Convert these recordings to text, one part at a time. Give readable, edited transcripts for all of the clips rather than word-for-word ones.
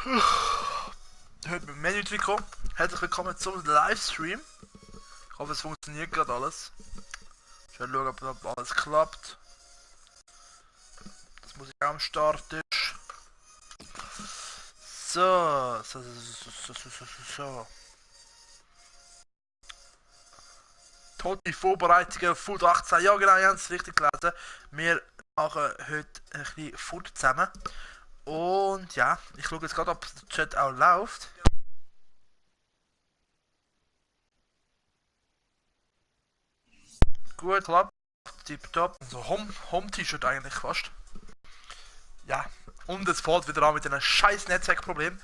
Heute mit dem Menü-Trikot. Herzlich willkommen zum Livestream. Ich hoffe, es funktioniert gerade alles. Ich werde schauen, ob alles klappt. Das Musik auch am Start ist. So. Tote Vorbereitungen, Food 18. Ja, genau, ihr habt es richtig gelesen. Wir machen heute ein bisschen Food zusammen. Und ja, ich schaue jetzt gerade, ob der Chat auch läuft. Gut, klappt. Tipptopp. So Home-T-Shirt eigentlich fast. Ja, und es fällt wieder an mit einem scheiß Netzwerkproblem.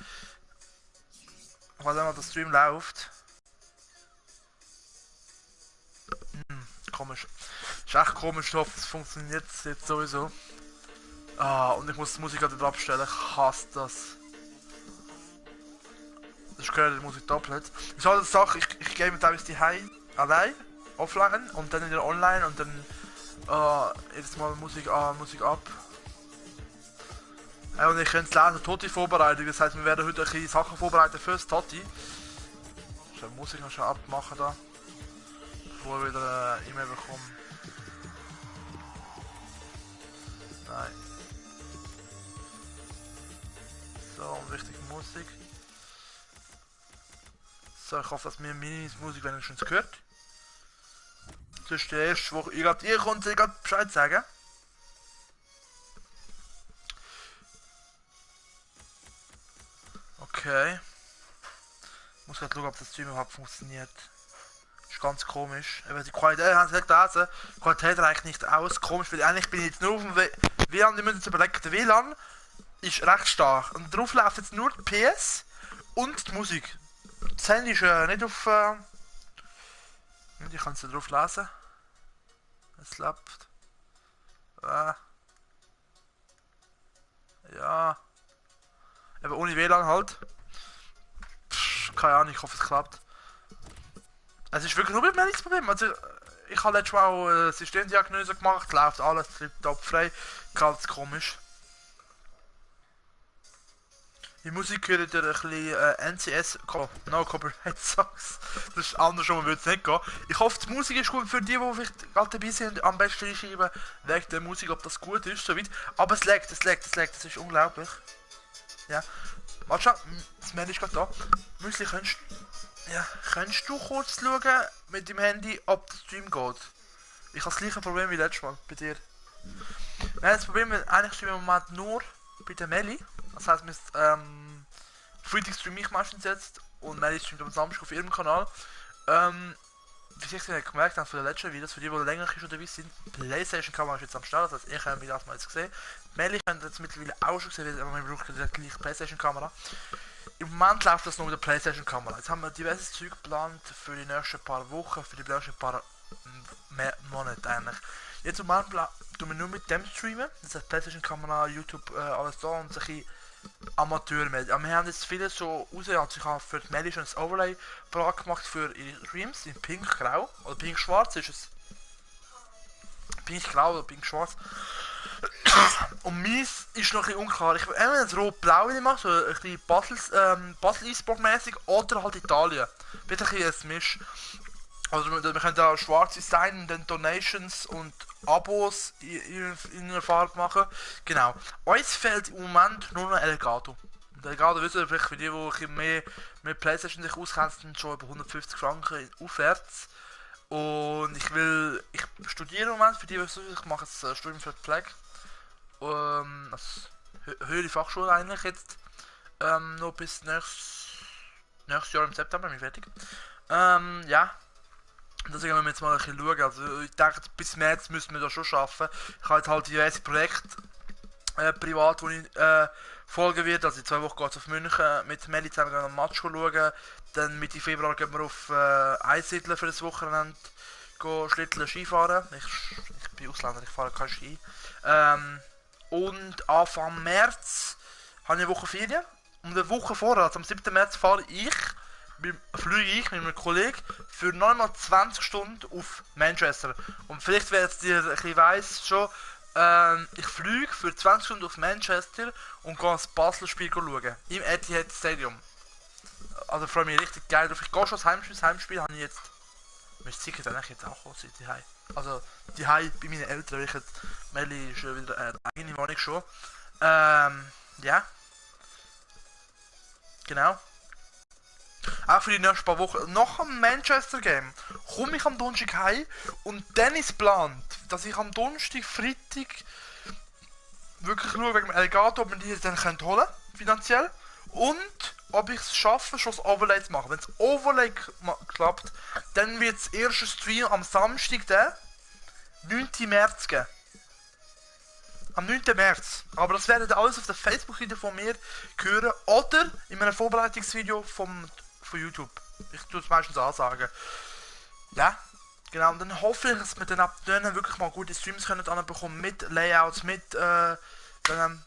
Ich weiß nicht, ob der Stream läuft. Komisch. Ist echt komisch, ich hoffe, es funktioniert jetzt sowieso. Ah, und ich muss die Musik gerade wieder abstellen. Ich hasse das. Ich höre die Musik doppelt. Ich habe die Sache, ich gehe mit teilweise die Heim allein, offline und dann wieder online und dann jedes Mal Musik an, Musik ab. Und ich könnte es lesen, Toti-Vorbereitung, das heißt, wir werden heute ein bisschen Sachen vorbereiten fürs Toti. Ich muss ich noch schon abmachen da, bevor wir wieder eine E-Mail bekommen. Nein. So, wichtige Musik. So, ich hoffe, dass mir meine Musik wenigstens gehört. Das ist die erste Woche. Ihr könnt gerade Bescheid sagen. Okay. Ich muss gerade schauen, ob das Stream überhaupt funktioniert. Ist ganz komisch. Aber die Qualität, haben sie gelesen, die Qualität reicht nicht aus. Komisch, weil eigentlich bin ich jetzt nur auf dem WLAN, die müssen jetzt überlegen, der WLAN ist recht stark. Und drauf läuft jetzt nur die PS und die Musik. Das Handy ist nicht auf... ich kann es drauf lesen. Es läuft. Ja. Aber ohne WLAN halt. Keine Ahnung, ich hoffe es klappt. Es ist wirklich nur mit mir nichts Problem. Also, ich habe letztes Mal auch Systemdiagnose gemacht, läuft alles top frei. Ganz komisch. Die Musik hört ihr ein bisschen NCS, No Copyright Songs. Das ist andersrum, würde es nicht gehen. Ich hoffe, die Musik ist gut für die vielleicht gerade dabei sind. Am besten reinschreiben wegen der Musik, ob das gut ist, soweit. Aber es leckt, das ist unglaublich. Ja. Warte schon, das Mail ist gerade da. Müsli, könntest du kurz schauen mit dem Handy, ob der Stream geht? Ich habe das gleiche Problem wie letztes Mal bei dir. Nein, das Problem ist, eigentlich streamen wir im Moment nur bei der Melli. Das heisst, Freitag streame ich meistens jetzt und Melli streamt am Samstag auf ihrem Kanal. Wie ich es gemerkt habe von den letzten Videos, für die länger schon dabei sind, Playstation-Kamera ist jetzt am Start, das heißt, ich habe mich das mal jetzt gesehen. Melli könnt jetzt mittlerweile auch schon gesehen, aber man braucht die gleiche Playstation-Kamera. Im Moment läuft das nur mit der Playstation-Kamera. Jetzt haben wir diverses Zeug geplant für die nächsten paar Wochen, für die nächsten paar Monate eigentlich. Jetzt im Moment tun wir nur mit dem streamen, das heißt Playstation-Kamera, YouTube, alles da und solche Amateurmäßig. Aber wir haben jetzt viele so raus, also ich habe für die Melli schon ein Overlay gemacht für ihre Streams in pink-grau, oder pink-schwarz ist es. Pink-grau oder pink-schwarz. Und meins ist noch ein bisschen unklar. Ich will entweder ein rot-blau machen, so ein bisschen Basel E-Sport-mäßig, oder halt Italien. Bitte ein bisschen ein Misch. Also wir können da schwarz sein und dann Donations und Abos in einer Farbe machen. Genau. Uns fehlt im Moment nur noch Elgato. Und Elgato wissen wir vielleicht für die, die mehr mit Playstation sich auskennen, sind schon über 150 Franken aufwärts. Und ich studiere im Moment, für die, ich mache jetzt Studium für Pflege. Also höhere Fachschule eigentlich jetzt. Noch bis nächstes Jahr im September bin ich fertig. Ja. Deswegen müssen wir jetzt mal ein bisschen schauen. Also ich denke, bis März müssen wir das schon schaffen. Ich habe jetzt halt diverse Projekte privat, wo ich folgen werde. Also in 2 Wochen geht es auf München mit Melli zusammen einen Match schauen. Dann Mitte Februar gehen wir auf Einsiedeln für das Wochenende. Schlitteln, Skifahren. Ich bin Ausländer, ich fahre kein Ski. Und Anfang März habe ich eine Woche Ferien. Und eine Woche vorher, also am 7. März, fliege ich mit einem Kollegen für nochmal 20 Stunden auf Manchester. Und vielleicht werdet ihr ein bisschen weiss schon, Ich fliege für 20 Stunden auf Manchester und gehe das Basel-Spiel schauen. Im Etihad Stadium. Also freue mich richtig geil drauf. Ich gehe schon das Heimspiel habe ich jetzt. Müsste sicher dann jetzt auch kommen, die Hause. Also die Hause bei meinen Eltern, weil ich jetzt Melli ist schon wieder eine eigene Wohnung schon. Ja. Genau. Auch für die nächsten paar Wochen. Nach dem Manchester Game komme ich am Donnerstag heim und dann ist geplant, dass ich am Donnerstag, Freitag wirklich schaue wegen dem Alligator, ob man die dann holen können, finanziell. Und ob ich es schaffe, schon das Overlay zu machen. Wenn das Overlay klappt, dann wird das erste Stream am Samstag, der 9. März geben. Am 9. März. Aber das werdet ihr alles auf der Facebook-Seite von mir hören oder in einem Vorbereitungsvideo von YouTube. Ich tue es meistens ansagen. Ja, genau. Und dann hoffe ich, dass wir dann ab dann wirklich mal gute Streams können anbekommen mit Layouts, mit dass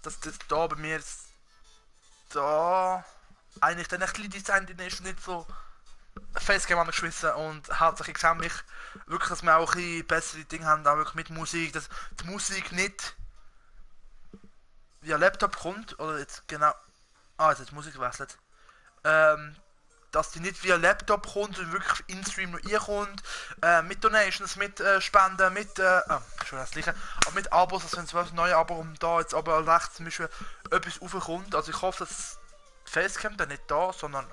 das da bei mir da eigentlich dann ein bisschen Design drin ist und nicht so Facecam angeschmissen und hauptsächlich gesehen mich wirklich, dass wir auch ein bisschen bessere Dinge haben, auch wirklich mit Musik, dass die Musik nicht via Laptop kommt, oder jetzt genau, jetzt hat die Musik gewechselt, dass die nicht via Laptop kommt und wirklich in Stream noch reinkommt, mit Donations, mit Spenden, mit, schon das gleiche, aber mit Abos, also wenn es neue Abo und da jetzt aber rechts zum Beispiel etwas raufkommt, also ich hoffe, dass Facecam dann nicht da, sondern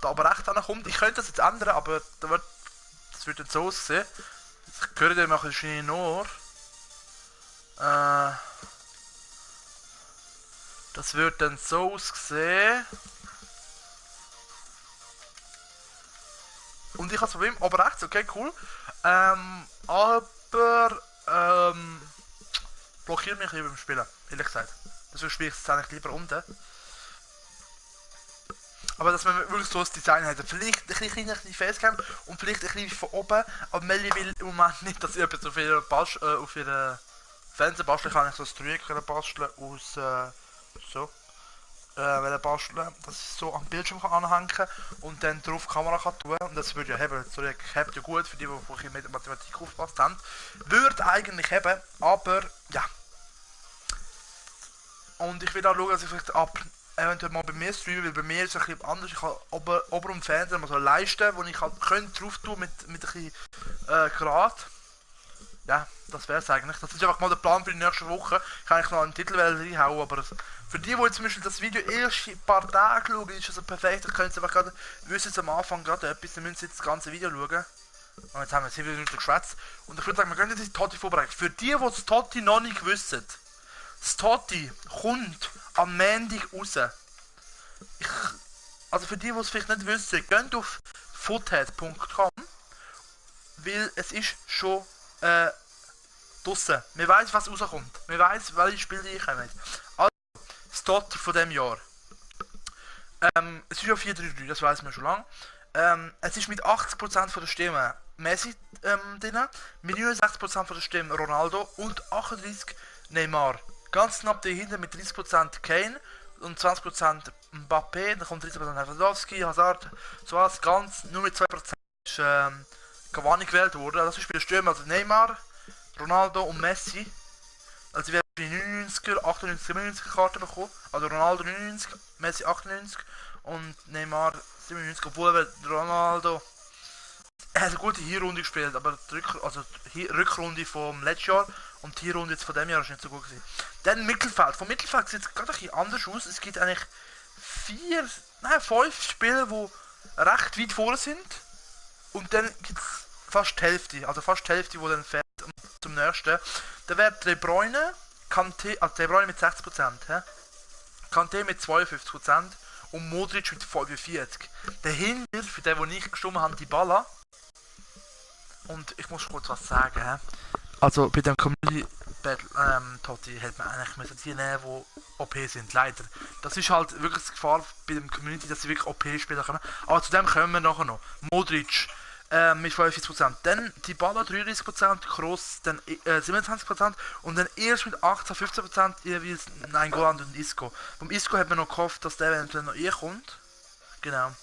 da aber rechts ankommt. Ich könnte das jetzt ändern, aber das wird dann so aussehen. Ich höre dann wahrscheinlich nur. Das wird dann so aussehen. Und ich habe das Problem, aber rechts, okay, cool. Aber blockiert mich lieber beim Spielen, ehrlich gesagt. Deswegen spiele ich es eigentlich lieber unten. Aber dass man wirklich so ein Design hat. Vielleicht ein bisschen kleiner Facecam und vielleicht ein bisschen von oben. Aber Melli will im Moment nicht, dass ich etwas auf ihrer Fernseher basteln kann. Ich so ein Dreieck basteln aus so. Basteln, dass ich so am Bildschirm kann anhängen und dann drauf die Kamera kann tun. Und das würde ja haben. Das Dreieck hebt ja gut für die mit der Mathematik aufgepasst haben. Würde eigentlich haben, aber ja. Und ich will auch schauen, dass ich vielleicht eventuell mal bei mir streamen, weil bei mir ist es ein bisschen anders. Ich habe ober am Fernseher mal so eine Leiste, wo ich halt könnte drauf tun mit ein bisschen Grad. Ja, das wäre es eigentlich. Das ist einfach mal der Plan für die nächste Woche. Ich kann eigentlich noch einen Titel reinhauen, aber für die zum Beispiel das Video erst ein paar Tage schauen, ist also perfekt. Dann können sie einfach gerade, wissen sie am Anfang gerade etwas, dann müssen sie jetzt das ganze Video schauen. Und jetzt haben wir 7 Minuten geschwätzt. Und ich würde sagen, wir können jetzt die Totti vorbereiten. Für die das Totti noch nicht wissen, das Totti kommt am Montag raus. Also für die es vielleicht nicht wissen, geht auf foothead.com, weil es ist schon draussen. Wir weiss, was rauskommt. Wir weiss, welche Spiele reinkommen. Also, das Totti von diesem Jahr. Es ist ja 4-3-3, das weiss man schon lange. Es ist mit 80% von der Stimmen Messi drin, mit 69% von der Stimmen Ronaldo und 38% Neymar. Ganz knapp dahinter mit 30% Kane und 20% Mbappé, dann kommt 30% Lewandowski, Hazard, so was ganz, nur mit 2% ist Cavani gewählt worden. Das ist bei den Stürmern also Neymar, Ronaldo und Messi. Also wir haben die 99er, 98, 97 Karten bekommen. Also Ronaldo 99, Messi 98 und Neymar 97, obwohl Ronaldo hat eine gute Hinrunde gespielt, aber die Rückrunde vom letzten Jahr und die Hinrunde jetzt von dem Jahr ist nicht so gut gewesen. Dann Mittelfeld. Vom Mittelfeld sieht es gerade ein bisschen anders aus. Es gibt eigentlich 5 Spieler, die recht weit vorne sind. Und dann gibt es fast die Hälfte, die dann fährt zum nächsten. Da wäre De Bruyne, Kanté, also De Bruyne mit 60%, Kanté mit 52% und Modric mit 45%. Dahinter, für den, die nicht gestimmt haben, die Dybala. Und ich muss kurz was sagen. Also bei dem Community Battle Totti hätte man eigentlich die nehmen, die OP sind, leider. Das ist halt wirklich die Gefahr bei dem Community, dass sie wirklich OP spielen können. Aber zu dem kommen wir nachher noch. Modric mit 45%, dann Dybala 33%, Kroos dann 27% und dann erst mit 18-15% jeweils Nainggolan und Isco. Vom Isco hat man noch gehofft, dass der eventuell noch kommt. Genau.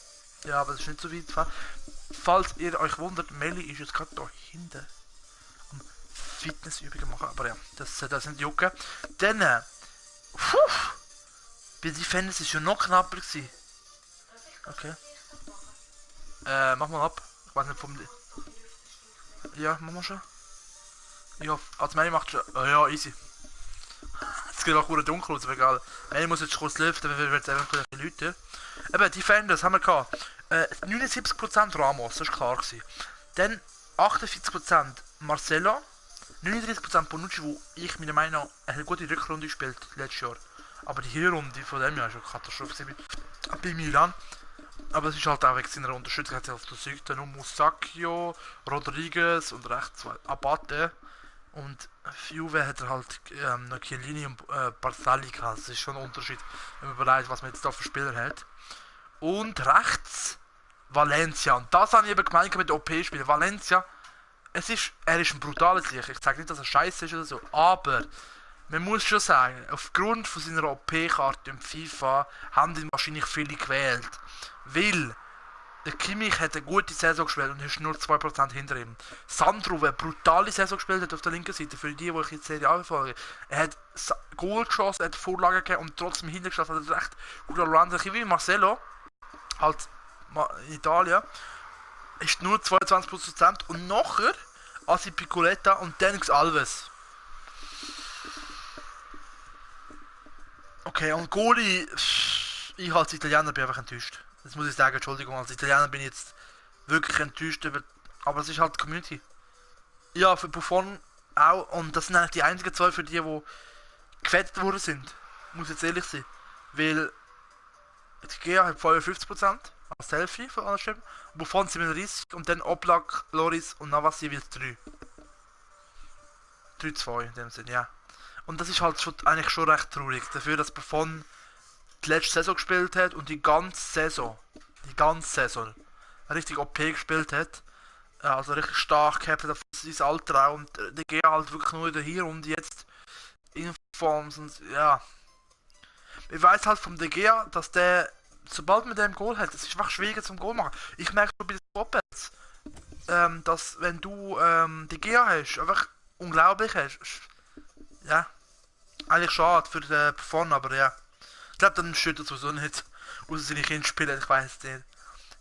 Ja, aber das ist nicht so weit. Falls ihr euch wundert, Melli ist jetzt gerade da hinten am Fitnessübungen machen, aber ja, das sind jucken. Dann, bei den Fans ist ja noch knapper gewesen. Okay. Mach mal ab. Ich weiß nicht vom... Ja, mach mal schon. Ich hoffe, als Manny macht schon... Oh ja, easy. Es geht auch gut dunkel aus, aber egal. Manny muss jetzt kurz lüften, dann wird es eventuell Leute. Eben, Defenders haben wir gehabt. 79% Ramos, das war klar gewesen. Dann 48% Marcelo. 39% Bonucci, wo ich meiner Meinung nach eine gute Rückrunde gespielt letztes Jahr. Aber die Hinrunde von dem Jahr ist schon Katastrophe bei Milan. Aber es ist halt auch wegen seiner Unterstützung, hat er auf der Süd nur Musacchio, Rodriguez und rechts Abate. Und für Juve hat er halt noch Chiellini und Barzagli gehabt. Das ist schon ein Unterschied, wenn man überlegt, was man jetzt da für Spieler hat. Und rechts Valencia. Und das habe ich eben gemeint mit OP-Spielen. Valencia, er ist ein brutaler Sieg. Ich sage nicht, dass er scheiße ist oder so, aber man muss schon sagen, aufgrund von seiner OP-Karte im FIFA haben ihn wahrscheinlich viele gewählt. Weil der Kimmich hat eine gute Saison gespielt und ist nur 2% hinter ihm. Sandro, der eine brutale Saison gespielt hat auf der linken Seite, für die ich jetzt Serie A verfolge, er hat Goal geschossen, er hat Vorlagen gegeben und trotzdem hintergeschossen, hat er recht gut allround. Wie Marcelo, halt in Italien, ist nur 22% und nachher Asi Piccoletta und dann Alves. Okay, und Goalie, ich als Italiener bin einfach enttäuscht. Das muss ich sagen, Entschuldigung, als Italiener bin ich jetzt wirklich enttäuscht über... Aber es ist halt die Community. Ja, für Buffon auch, und das sind eigentlich die einzigen zwei für die gefettet worden sind. Muss jetzt ehrlich sein. Weil die GA hat 55% als Selfie von allen Stimmen, Buffon 37 und dann Oblak, Loris und Navas jeweils 3. 3-2 in dem Sinn, ja. Und das ist halt eigentlich schon recht traurig, dafür, dass Buffon die letzte Saison gespielt hat und die ganze Saison richtig OP gespielt hat. Also richtig stark gehabt hat auf sein Alter auch, und der geht halt wirklich nur hier und jetzt in Form und ja. Ich weiß halt vom De Gea, dass der, sobald man den Goal hat, es ist einfach schwieriger zum Goal machen. Ich merke schon bei den Doppels, dass wenn du De Gea hast, einfach unglaublich hast. Ja, eigentlich schade für den Buffon, aber ja. Ich glaube, dann schüttet er sowieso nicht. Außer seine Kinder spielen, ich weiß es nicht.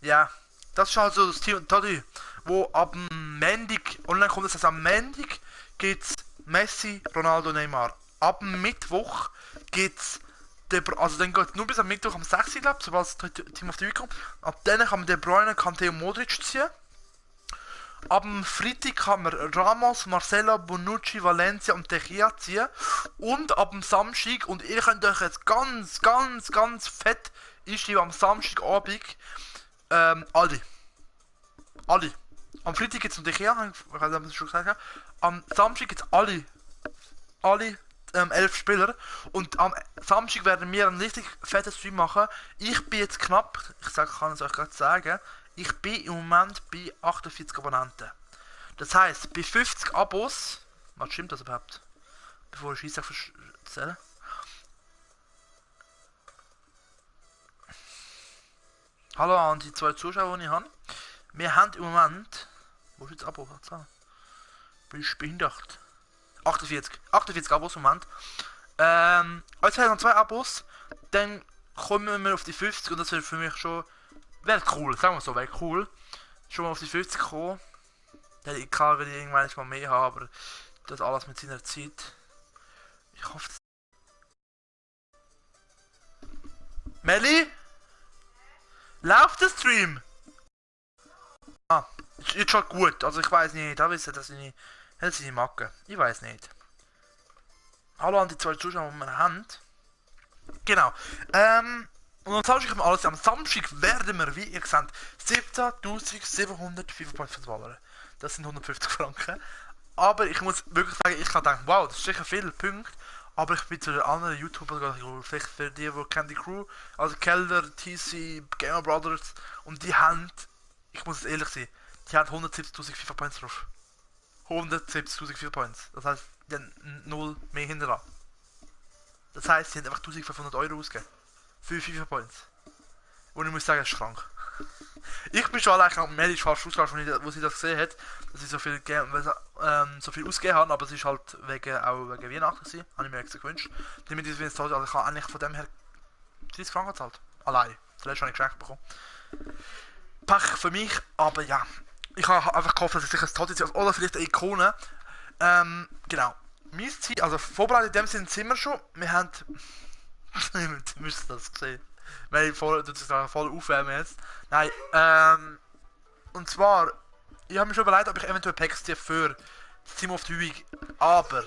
Ja, das ist halt so das Team Toddy, wo ab dem Montag online kommt. Das heißt, am Montag gibt's Messi, Ronaldo, Neymar. Ab dem Mittwoch gibt's also dann geht es nur bis am Mittwoch am 6. glaube ich, sobald das Team auf die Welt kommt. Ab dann kann man De Bruyne, Kanté und Modric ziehen. Ab dem Freitag kann man Ramos, Marcelo, Bonucci, Valencia und De Gea ziehen. Und ab dem Samstag, und ihr könnt euch jetzt ganz fett einschreiben, am Samstagabend, alle. Am Freitag gibt es De Gea, ich weiß nicht, ob ich das schon gesagt habe. Am Samstag gibt es alle 11 Spieler. Und am Samstag werden wir einen richtig fetten Stream machen. Ich bin jetzt knapp, kann es euch gerade sagen, ich bin im Moment bei 48 Abonnenten. Das heisst, bei 50 Abos, was stimmt das überhaupt? Bevor ich Scheisse erzähle. Hallo an die zwei Zuschauer, die ich habe. Wir haben im Moment, wo ist jetzt Abo? Bin ich behindert? 48 Abos im Moment. Jetzt haben wir noch 2 Abos, dann kommen wir auf die 50 und das wäre für mich schon, wäre cool, sagen wir so, wäre cool. Schon mal auf die 50 kommen. Klar will ich irgendwann mal mehr haben, aber das alles mit seiner Zeit. Ich hoffe, das... Melli? Läuft der Stream? Ah, ist schon gut, also ich weiß nicht, da wissen dass ich nicht... Hätte sie nicht machen. Ich weiß nicht. Hallo an die zwei Zuschauer, die wir haben. Genau. Und am Samstag haben wir alles. Am Samstag werden wir, wie ihr seht, 17.705 Punkte verballern. Das sind 150 Franken. Aber ich muss wirklich sagen, ich kann denken, wow, das ist sicher viele Punkte. Aber ich bin zu den anderen YouTubern, vielleicht für die Candy Crew, also Keller, TC, Gamer Brothers, und die haben, ich muss ehrlich sein, die haben 170.000 FIFA Points drauf. 170.000 FIFA Points. Das heißt, die haben 0 mehr hinter dran. Das heißt, sie haben einfach 1500 Euro ausgegeben. Für FIFA Points. Und ich muss sagen, das ist krank. Ich bin schon eigentlich am Mel ist fast ausgegangen, wo sie das gesehen hat, dass ich so viel, so viel ausgegeben habe, aber es ist halt auch wegen Weihnachten gewesen, habe ich mir extra gewünscht. Damit ich es also ich habe eigentlich von dem her 30 Franken gezahlt. Allein. Zuletzt habe ich geschenkt bekommen. Pech für mich, aber ja. Ich habe einfach gehofft, dass ich ein Totti ziehe, oder vielleicht eine Ikone. Genau. Mein Ziel, also vorbereitet in dem Sinne sind wir schon. Wir haben... ihr müsst das sehen. Weil ich voll aufwärmen jetzt. Nein, und zwar, ich habe mir schon überlegt, ob ich eventuell Packs ziehe für das Team of the Week, aber...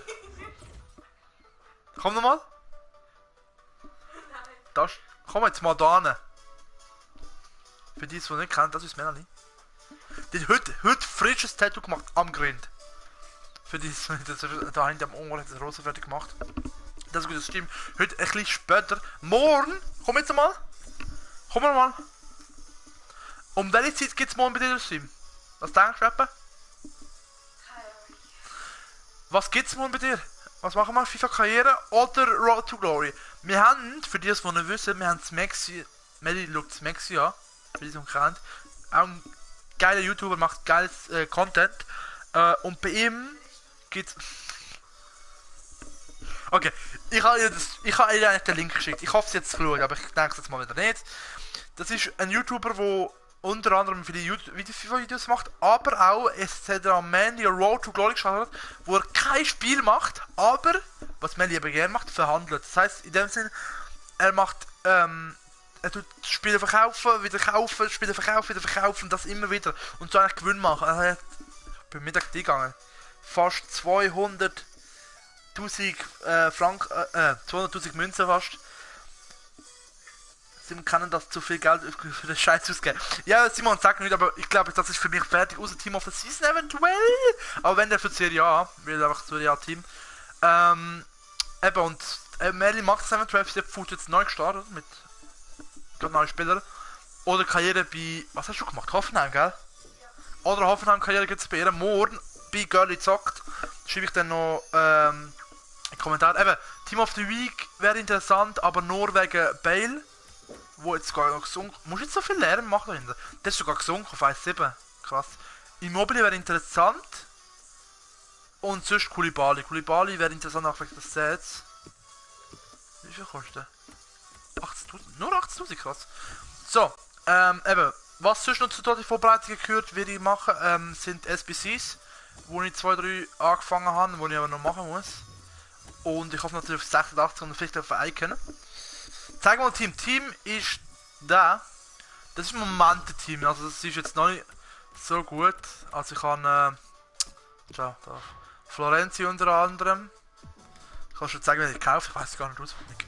Komm nochmal. Das, komm jetzt mal da hin. Für die, die nicht kennen, das ist Melanie. Die hat heute frisches Tattoo gemacht am Grind. Für die, da hinten am Ohr hat das Rosa fertig gemacht. Das ist gut, das stimmt. Heute ein bisschen später. Morgen, komm jetzt mal. Komm mal. Um welche Zeit gibt es morgen bei dir das Stream? Was denkst du etwa? Was gibt es morgen bei dir? Was machen wir? FIFA Karriere oder Road to Glory? Wir haben, für die, die nicht wissen, wir haben das Maxi. Melly schaut das Maxi an. Für die, die es kennt. Auch ein geiler YouTuber, macht geiles Content. Und bei ihm gibt's. Okay, ich habe ihr eigentlich den Link geschickt. Ich hoffe, sie jetzt zu schauen, aber ich denke es jetzt mal wieder nicht. Das ist ein YouTuber, der unter anderem viele FIFA-Videos macht, aber auch, es hat am Mandy Road to Glory gestartet, wo er kein Spiel macht, aber, was Mandy eben gerne macht, verhandelt. Das heisst, in dem Sinne, er macht, er tut Spiele verkaufen, wieder kaufen, Spiele verkaufen, wieder verkaufen, das immer wieder. Und so eigentlich Gewinn machen. Er hat beim Mittag gegangen. Fast 200.000 Franken, 200.000 Münzen fast. Sie können das zu viel Geld für den Scheiß ausgeben. Ja, Simon sagt nicht, aber ich glaube, das ist für mich fertig, außer Team of the Season eventuell. Aber wenn der für Serie A, wird einfach Serie A Team. Eben, und Melly macht es eventuell, sie hat jetzt neu gestartet mit neuen Spielern. Oder Karriere bei, was hast du gemacht? Hoffenheim, gell? Ja. Oder Hoffenheim Karriere gibt es bei ihr morgen bei Girlie zockt. Schreibe ich dann noch einen Kommentar. Eben, Team of the Week wäre interessant, aber nur wegen Bale. Wo jetzt sogar noch gesunken. Musst du jetzt so viel Lärm machen dahinter? Der ist sogar gesunken auf 1,7. Krass. Immobile wäre interessant. Und sonst Koulibaly. Koulibaly wäre interessant auch wegen des Sets. Wie viel kostet der? 80.000? Nur 80.000, krass. So, eben. Was sonst noch zu der Vorbereitung gehört, werde ich machen, sind SBCs. Wo ich 2, 3 angefangen habe, wo ich aber noch machen muss. Und ich hoffe natürlich auf 86 und vielleicht auf ein können. Zeig mal Team. Team ist da. Das ist ein Momente-Team. Also das ist jetzt noch nicht so gut. Also ich habe da Florenzi unter anderem. Ich kann schon zeigen, wen ich kaufe. Ich weiß es gar nicht auswendig.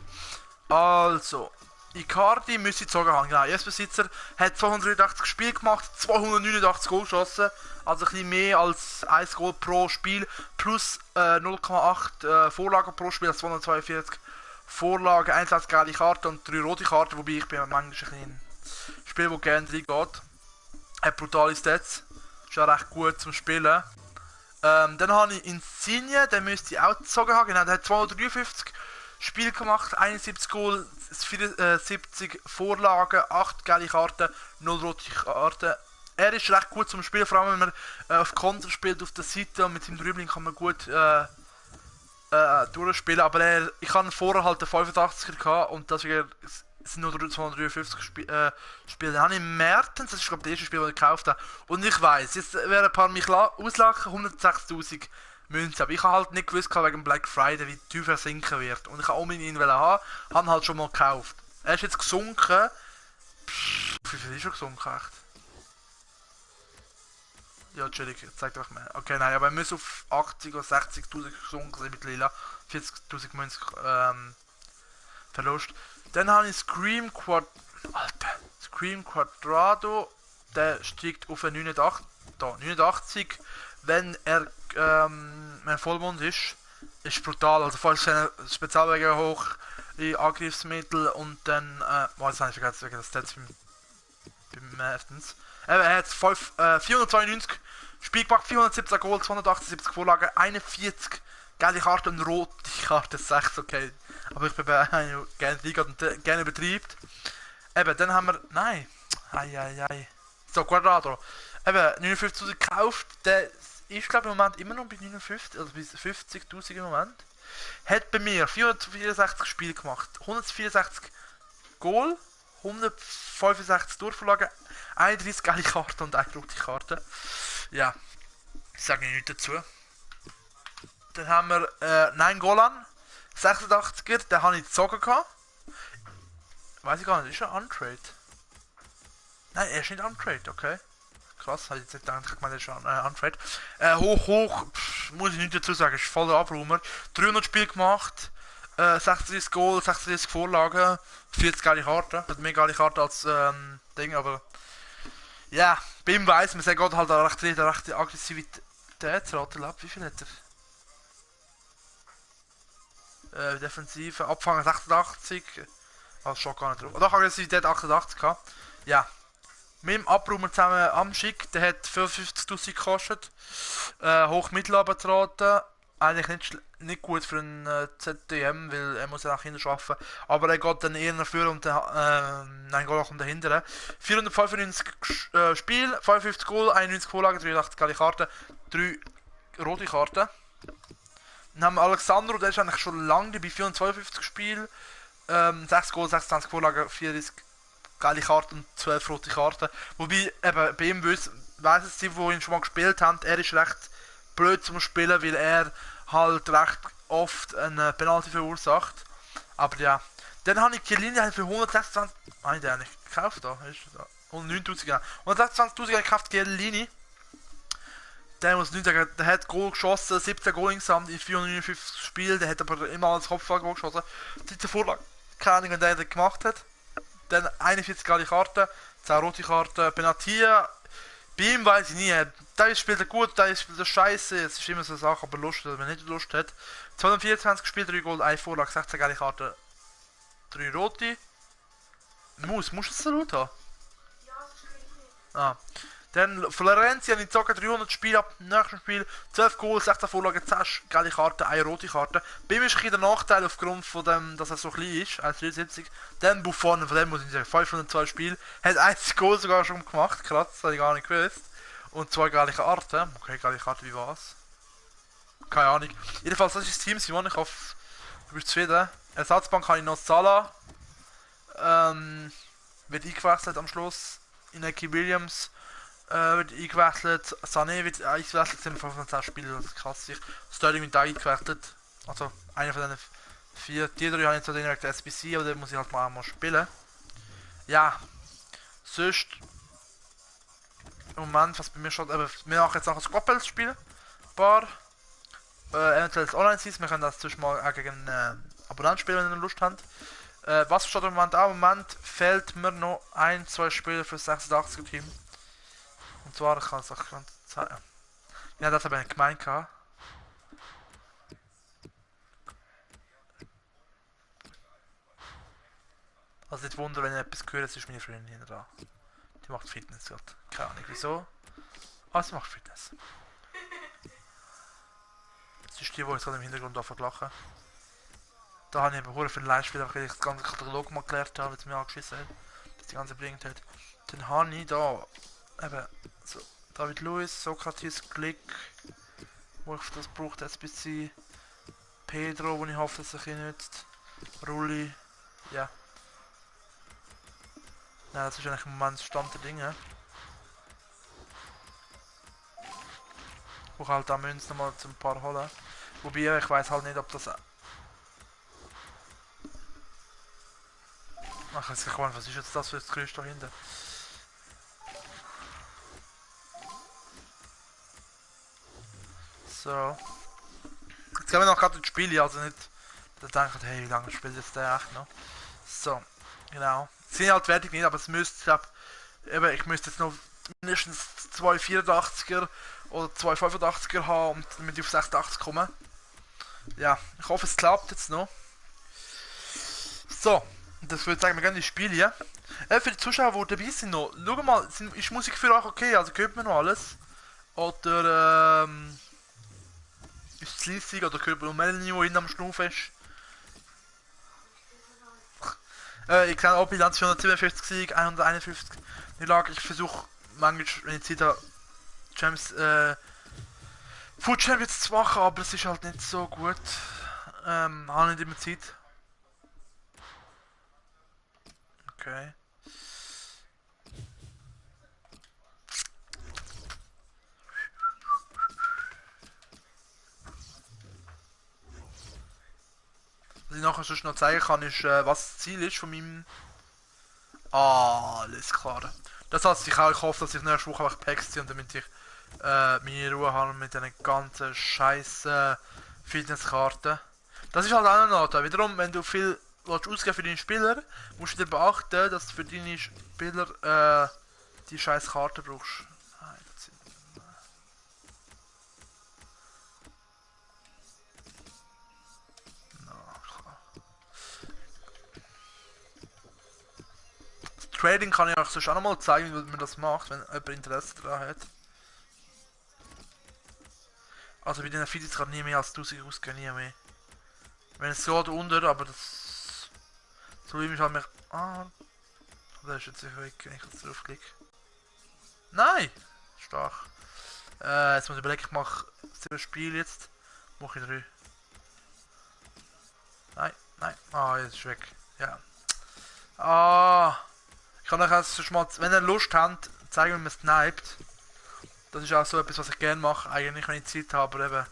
Also Icardi müsste ich gezogen haben. Genau, Erstbesitzer hat 283 Spiele gemacht, 289 Goal geschossen. Also ein bisschen mehr als 1 Goal pro Spiel. Plus 0,8 Vorlagen pro Spiel, also 242 Vorlagen, 1 als gelbe Karte und 3 rote Karten, wobei ich bin manchmal ein bisschen Spiel, wo gerne reingeht. Hat brutale Stats, ist ja recht gut zum Spielen. Dann habe ich Insigne, den müsste ich auch gezogen haben, genau, der hat 253 Spiele gemacht, 71 Goal, 74 Vorlagen, 8 gelbe Karten, 0 rote Karten. Er ist recht gut zum Spielen, vor allem wenn man auf Konter spielt auf der Seite und mit seinem Dribbling kann man gut durchspielen, aber ich hatte vorher halt den 85er gehabt und deswegen sind nur 253 Spiele. Dann habe ich Mertens, das ist glaube ich das erste Spiel, das ich gekauft habe. Und ich weiss, jetzt werden ein paar mich auslachen, 106.000 Münzen. Aber ich habe halt nicht gewusst wegen Black Friday, wie tief er sinken wird. Und ich habe unbedingt ihn haben, habe halt schon mal gekauft. Er ist jetzt gesunken. Wie viel ist er gesunken, echt? Ja, Entschuldigung, zeigt euch mal. Okay, nein, aber er muss auf 80 oder 60.000 gesunken sein mit Lila. 40.000 Münzen Verlust. Dann habe ich Scream Quadrado. Der steigt auf 89. Wenn er Vollmond ist. Ist brutal. Also falls eine Spezialwege hoch in Angriffsmittel und dann. Das habe ich vergessen wegen des Stats beim Mertens. Er hat 492 Spiel gemacht, 417 Goal, 278 Vorlagen, 41 gelbe Karten und rote Karte 6, okay. Aber ich bin bei einem gerne Liga und gerne übertreibt. Eben, dann haben wir. Nein. So, Quadrado. Eben, 59'000 gekauft, der ist glaube ich im Moment immer noch bei 59, also bei 50'000 im Moment. Hat bei mir 464 Spiele gemacht, 164 Goal, 165 Durchverlagen, 31 geile Karten und eine rote Karte. Ja, ich sage nichts dazu. Dann haben wir Nein Golan, 86er, den habe ich gezogen gehabt. Weiß ich gar nicht, ist er untrade? Nein, er ist nicht untrade, okay. Krass, habe ich jetzt nicht gedacht, ich meine, er ist untrade. Hoch, muss ich nicht dazu sagen, ist voller Abräumer. 300 Spiele gemacht, 36 Goal, 36 Vorlagen, 40 geile Karten. Hat mehr geile Karten als Ding, aber ja, bei ihm weiss man, er geht halt eine rechte Aggressivitätsrate ab. Wie viel hat er? Defensive, Abfangen 86. Also schon gar nicht drauf. Oder Aggressivität 88 gehabt. Ja. Mit dem Abräumer zusammen am Schick, der hat 55'000 gekostet. Hoch-Mittelabendrate. Eigentlich nicht gut für einen ZDM, weil er muss ja nach hinten arbeiten. Aber er geht dann eher nach vorne und nein, Goal kommt dahinter. 495 Spiel, 55 Goal, 91 Vorlagen, 83 geile Karten, 3 rote Karten. Dann haben wir Alexandro, der ist eigentlich schon lange dabei, 452 Spiel, 6 Goal, 26 Vorlagen, 34 geile Karten und 12 rote Karten. Wobei, eben, bei ihm weiss es die, die ihn schon mal gespielt haben, er ist recht blöd zum Spielen, weil er halt recht oft eine Penalty verursacht. Aber ja. Dann habe ich Chiellini für 126... Habe ich den eigentlich gekauft da? 109'000 genau. 126'000 gekauft, Chiellini. Der muss nicht sagen, der hat Goal geschossen, 17 Goal insgesamt in 459 Spielen, der hat aber immer als Kopfball geschossen. Die Vorlage, keine Ahnung, wenn der das gemacht hat. Dann 41 geile Karten, 10 rote Karten, Benatia. Bei ihm weiß ich nie, der spielt er gut, der spielt er scheiße, es ist immer so eine Sache, aber Lust, wenn man nicht Lust hat. 224 gespielt, 3 Gold, 1 Vorlage, 16 geile Karten, 3 rote. Musst du es so laut haben? Ja, das ist richtig. Ah. Dann Florenzi habe ich gezogen, 300 Spiele ab dem nächsten Spiel, 12 Goal, 16 Vorlagen, 10 geile Karten, 1 rote Karte. Bei ihm ist ein bisschen der Nachteil aufgrund von dem, dass er so klein ist, 1,73. Dann Buffon, von dem muss ich sagen, 502 Spiele, hat 1 Goal sogar schon gemacht, krass, das habe ich gar nicht gewusst. Und 2 geile Karten, okay, geile Karten wie was? Keine Ahnung. Jedenfalls, das ist das Team, Simon, ich hoffe, du bist zufrieden. Ersatzbank habe ich noch Salah, wird eingewechselt am Schluss, Inaki Williams, wird eingewechselt, Sané wird eingewechselt, sind 25 Spiele, das ist krass. Sterling wird auch eingewechselt, also einer von den 4. Die 3 habe ich zwar direkt SBC, aber den muss ich halt mal einmal spielen. Ja, sonst im Moment, was bei mir schon, wir machen jetzt noch ein Squad spielen, ein paar, eventuell das Online-Season, wir können das zwischen mal auch gegen Abonnenten spielen, wenn ihr Lust habt. Was steht im Moment auch? Im Moment fehlt mir noch 1-2 Spieler für das 86er Team. Und zwar, ich kann es auch zeigen. Ja, das habe ich gemeint gehabt. Also nicht wundern, wenn ihr etwas gehört, es ist meine Freundin da. Die macht Fitness gerade. Keine Ahnung wieso. Aber sie macht Fitness. Das ist die jetzt gerade im Hintergrund anfängt zu lachen. Da habe ich eben sehr viele Leitspieler, weil ich das ganze Katalog mal gelernt habe, weil es mir angeschissen hat. Das die ganze bringt hat. Dann habe ich da eben so David Luiz, Sokrates, Glick, wo ich das braucht, SBC, Pedro, wo ich hoffe, dass er sich nützt, Rulli, ja. Ja, das ist eigentlich im Moment Stand der Dinge. Ich halt da Münzen nochmal zum paar holen. Wobei, ich weiß halt nicht, ob das... Ach, jetzt kann was ist jetzt das für das Geräusch da hinten? So. Jetzt gehen wir noch gerade ins Spiel, also nicht... Da denkt, hey, wie lange spielt jetzt der echt noch? So, genau. Sind halt fertig nicht, aber es müsste, ich müsste jetzt noch mindestens 2 84er oder 2 85er haben, damit ich auf 86 komme. Ja, ich hoffe es klappt jetzt noch. So, das würde ich sagen, wir gehen ins Spiel hier. Für die Zuschauer, die dabei sind noch, schau mal, ist Musik für euch okay, also hört man noch alles? Oder ist es leisig oder hört man noch Melanie, die hinten am Schnaufen ist? Ich kann auch Bilanz 457 Sieg, 151 Niederlage. Ich versuche manchmal, wenn ich Zeit habe, Champions, Food Champions zu machen, aber es ist halt nicht so gut. Habe nicht immer Zeit. Okay. Was ich nachher sonst noch zeigen kann, ist, was das Ziel ist von meinem... Ah, alles klar. Das heißt, ich hoffe, dass ich nächste Woche einfach Packs ziehe und damit ich meine Ruhe habe mit diesen ganzen scheiß Fitnesskarten. Das ist halt auch noch ein Nachteil. Wiederum, wenn du viel ausgeben für deine Spieler, musst du dir beachten, dass du für deine Spieler die scheiß Karte brauchst. Trading kann ich euch sonst auch noch mal zeigen, wie man das macht, wenn jemand Interesse daran hat. Also bei den Feeds kann nie mehr als 1000 ausgehen, nie mehr. Wenn es so unter, aber das... So wie mich halt mich... Ah... Der ist jetzt weg, wenn ich jetzt draufklicke. Nein! Stark. Jetzt muss ich überlegen, ich mache 7 Spiele jetzt. Mache ich 3. Nein, nein. Ah, jetzt ist weg. Ja. Ah... Ich kann euch also schon mal, wenn ihr Lust habt, zeigen, wie man sniped. Das ist auch so etwas, was ich gerne mache, eigentlich, wenn ich Zeit habe, aber eben,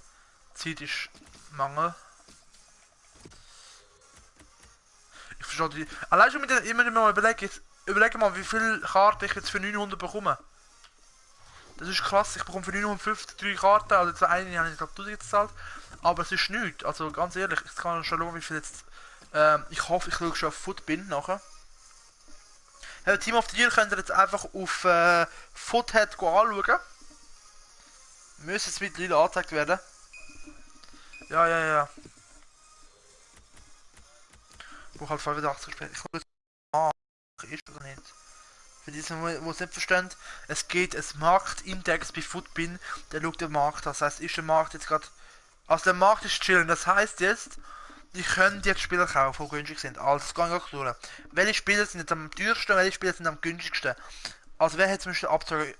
Zeit ist Mangel. Ich verstehe die... Allein schon mit den, immer mal überlege mal, wie viele Karten ich jetzt für 900 bekomme. Das ist krass, ich bekomme für 950 3 Karten, also jetzt eine habe ich glaube 1000 gezahlt, aber es ist nichts, also ganz ehrlich, ich kann schon schauen, wie viel jetzt... ich hoffe, ich schaue schon auf Footbin nachher. Ja, Team of the Year könnt ihr jetzt einfach auf Foothead anschauen. Müsste jetzt mittlerweile angezeigt werden. Ja, ja, ja. Ich brauche halt 85 gespielt. Ich schaue jetzt ist oder nicht. Für die, die es nicht verstehen, es geht ein Marktindex bei Footbin, der schaut den Markt an. Das heißt, ist der Markt jetzt gerade... Also der Markt ist chillen, das heißt jetzt, ich könnte jetzt Spieler kaufen, die günstig sind. Also, das kann ich auch durch. Welche Spieler sind jetzt am teuersten, welche Spieler sind am günstigsten? Also, wer hat zum Beispiel abzogen?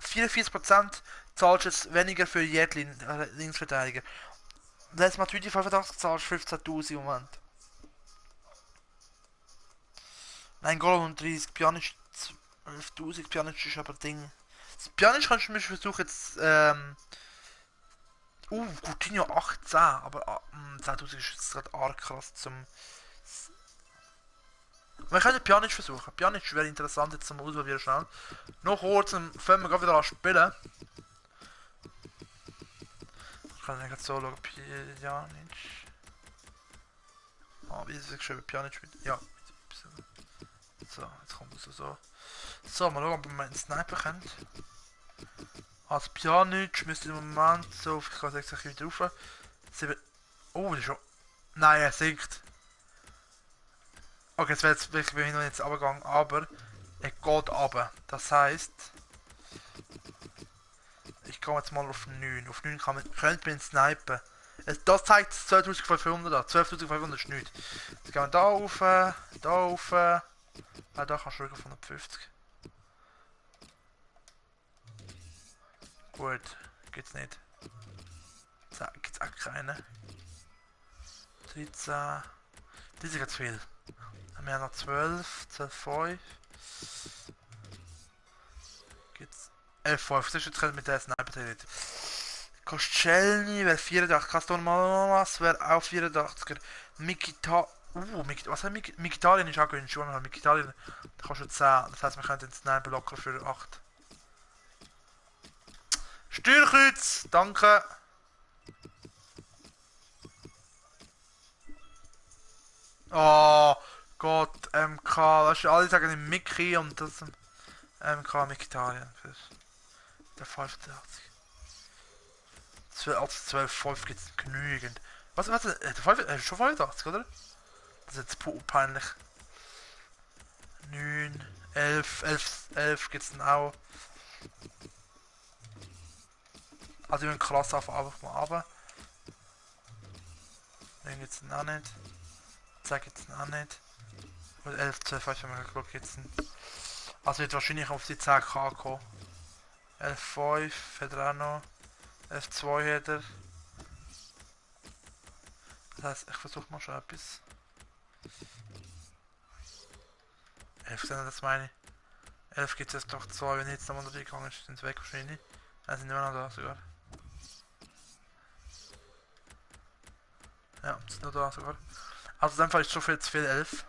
44% zahlst du jetzt weniger für jeden Linksverteidiger. Letztes Mal 85 zahlst du 15.000 im Moment. Nein, Goal und 30, Pjanic 12.000, Pjanic ist aber Ding. Das Pjanic kannst du mir versuchen jetzt, Coutinho 18, aber 10.000 ist jetzt gerade arg krass zum... Wir können Pjanic versuchen. Pjanic wäre interessant jetzt zum Ausprobieren schnell. Noch kurz, dann fangen wir gerade wieder an spielen. Ich kann nicht so schauen, Pjanic. Ah, wie ist es geschrieben? Pjanic mit... Ja. So, jetzt kommt es so. So, mal schauen, ob wir einen Sniper können. Also Pjanic müsste im Moment so, ich kann es jetzt wieder rauf. 7... Oh, das ist schon... Nein, er sinkt. Okay, jetzt wäre jetzt wirklich bei mir jetzt runtergegangen, aber er geht runter. Das heisst, ich gehe jetzt mal auf 9. Auf 9 könnte man snipen. Das zeigt 12.500 an. 12.500 ist nichts. Jetzt gehen wir da rauf, da rauf. Ah, da kannst du auf 150. Gut, gibt's nicht. Gibt's auch keine. 13. Das ist jetzt viel. Wir haben noch 12, 12,5. Gibt's 11,5. Das ist jetzt mit der Sniper theoretisch. Koscielny wäre 84. Castormalas wäre auch 84er. Mikita. Was hat Mkhitaryan ist auch günstig. Mkhitaryan, da kostet 10. Das heisst, wir können den Sniper locker für 8. Steuerkreuz, danke. Oh Gott, MK. Weißt du, alle sagen Mickey und das MK Mkhitaryan. Der 85. 12, 5 gibt es genügend. Was, der 5, schon 85, oder? Das ist jetzt peinlich. 9, 11 gibt es dann auch. Also, ich bin krass auf einfach mal runter. 9 gibt es dann auch nicht. 10 gibt es dann auch nicht. Und 11, 12, 5 haben wir geguckt, gibt es dann. Also wird wahrscheinlich auf die 10k kommen. 11,5 hat er auch noch. 11,2 hat er. Das heisst, ich versuche mal schon etwas. 11 sind das meine ich. 11 gibt es doch 2, wenn jetzt nochmal gegangen ist, sind sie weg wahrscheinlich. Dann sind immer noch da sogar. Ja, sind nur da sogar. Also in dem Fall ist schon viel zu viel 11.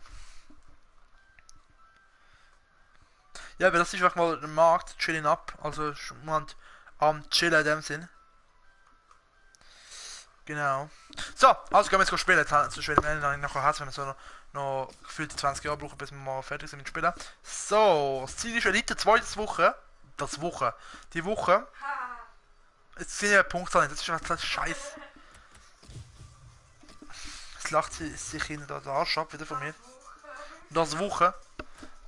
Ja, aber das ist einfach mal der Markt, chillen ab. Also jemand am chillen in dem Sinn. Genau. So, also gehen wir jetzt spielen. Jetzt spielen wir nachher Herz, wenn wir so noch gefühlte 20 Jahre brauchen, bis wir mal fertig sind mit dem Spielen. So, das Ziel ist Elite, zweite Woche. Die Woche. Jetzt sind ja Punkte nicht, das ist einfach scheiße. Jetzt lacht sie sich hinten da der Arsch ab, wieder von mir. Das Woche.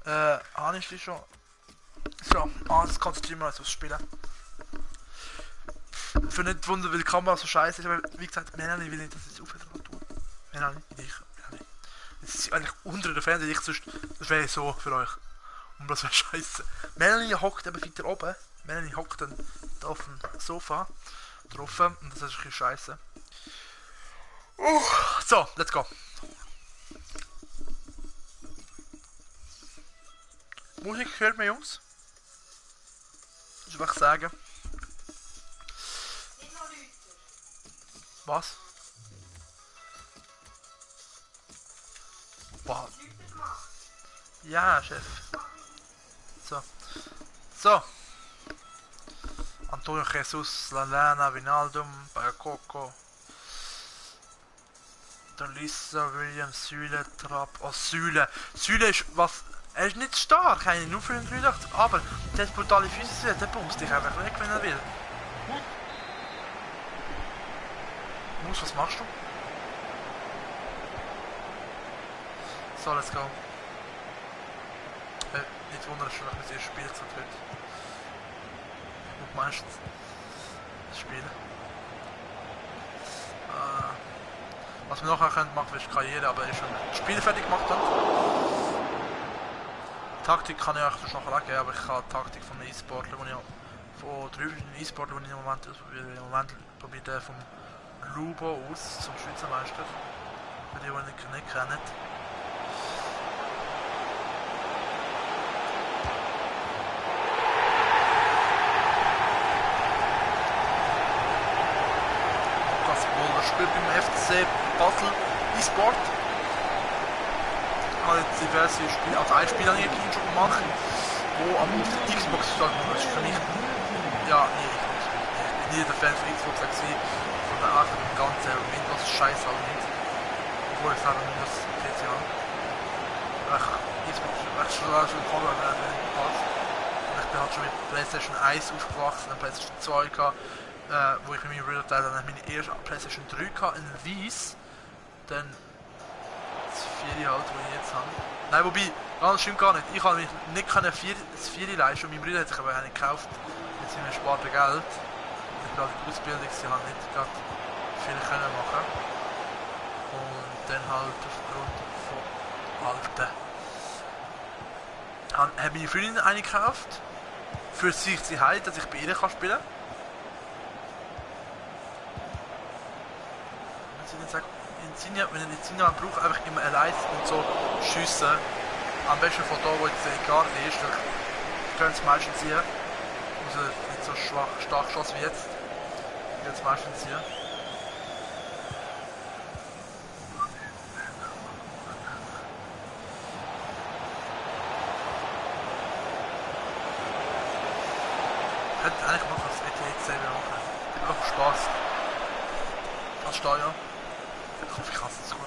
Habe ich schon. So, jetzt konzentrieren wir uns aufs Spielen. Für nicht wundern, weil die Kamera so scheiße ist, aber wie gesagt, Melanie will nicht, dass ich es aufhören tue. Melanie, Melanie. Jetzt ist sie eigentlich unter der Fernseher, das wäre so für euch. Und das wäre scheiße. Melanie hockt eben weiter oben. Melanie hockt dann da auf dem Sofa drauf und das ist ein bisschen scheiße. So, let's go. Musik hört mir, Jungs. Das will ich sagen. Was? Wow. Ja, Chef. So. Antonio Jesus, Lallana, Vinaldum, Bakoko. Lisa, Williams, Süle, Trapp. Oh, Süle. Süle ist was. Er ist nicht stark, er nur für den 83, aber der hat brutale Füße, der bumst dich einfach weg, wenn er will. Mus, was machst du? So, let's go. Nicht wundern, dass ich mit dir spielt heute. Und meistens das Spielen. Was wir nachher können machen, ist Karriere, aber ich schon das Spiel fertig gemacht habe. Taktik kann ich euch noch geben, aber ich habe Taktik von einem E-Sportler, von 3 verschiedenen E-Sportler, die ich im Moment ausprobiere. Im Moment probiere ich den vom Lubo aus zum Schweizer Meister. Für die ihn nicht kennen. Lukas Boller spielt beim FC Basel E-Sport. Ich habe jetzt diverse Spiele, also ein Spiel habe ich schon gemacht, wo aber auf der Xbox ist, das ist für mich, ja, nee, ich bin nie der Fan von Xbox gewesen, von der Art, dem ganzen Windows-Scheiß halt nicht, obwohl ich selber Windows PC habe. Xbox ist schon voll, wenn ich passt. Und ich bin halt schon mit PlayStation 1 aufgewachsen, dann PlayStation 2 gehabt, wo ich mit meinem Bruder teile, dann meine erste PlayStation 3 gehabt, in Weiss, dann das 4 halt, das ich jetzt habe. Nein, wobei, ganz stimmt gar nicht. Ich habe mich nicht das 4 leisten und mein Bruder hat sich aber nicht gekauft mit seinem ersparten Geld. Ich gerade in der Ausbildung, sie haben nicht gerade viel können machen. Und dann halt aufgrund von Alten. Habe meine Freundin eine gekauft. Für sich sie heim, dass ich bei ihr spielen kann. Wenn ihr die Zinne braucht, einfach immer allein und so schiessen. Am besten von da, wo jetzt die Garde ist, dann können sie meistens ziehen. Also nicht so stark geschossen wie jetzt. Die können sie meistens ziehen. Hätte eigentlich mal das ETX selber machen. Einfach Spaß. Als Steuer. Ich hoffe, ich kann es so gut.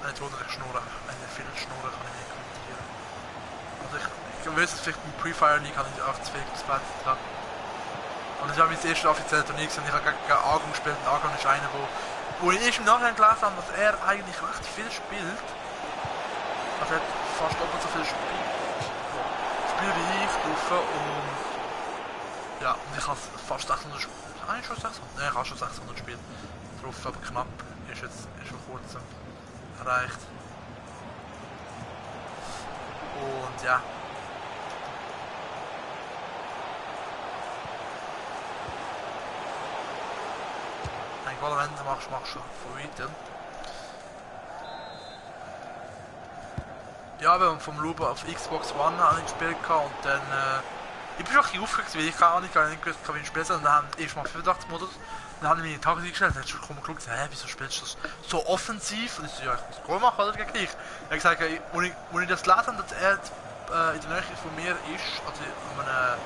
Nicht wundern, ich schnurre. Wenn ich viel schnurre, kann ich nicht kommentieren. Also ich weiß es vielleicht im Pre-Fire League habe ich auch zu viel Platz dran. Und das war mein erstes offizielles Turnier und ich habe gegen Argon gespielt. Und Argon ist einer, wo ich erst im Nachhinein gelesen habe, dass er eigentlich recht viel spielt. Also er hat fast doppelt so viel Spiel wie ich drauf und ja, und ich habe fast 600 Spiele. Eigentlich schon 600? Nein, ich habe schon 600 Spiele drauf, aber knapp. Ist vor kurzem erreicht. Und ja. Eigentlich wenn du machst du von weitem. Ja, wir haben vom Luba auf Xbox One gespielt und dann ich bin schon aufgeregt, weil ich keine Ahnung, nicht gewusst, wie ich spielen soll. Und dann haben wir erstmal 85-Modus. Dann haben wir meine Taktik gestellt, dann hat schon geschaut, hä, wieso spielst du das so offensiv? Und ich so, ja, ich muss Goal machen, oder gegen dich? Er hat gesagt, als ich das gelesen habe, dass er in der Nähe von mir ist, also an einem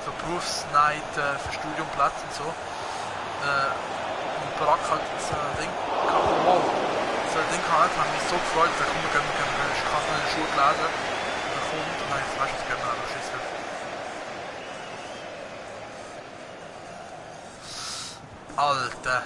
so Berufsnight für Studiumplatz und so, und Barack hat so ein Ding gehabt, wow, so ein Ding gehabt, hat mich so gefreut, dass ich kann in den Schuhe lesen. Und dann kommt, und dann habe ich gesagt, weißt du, das geht mir auch noch schießen. Alter.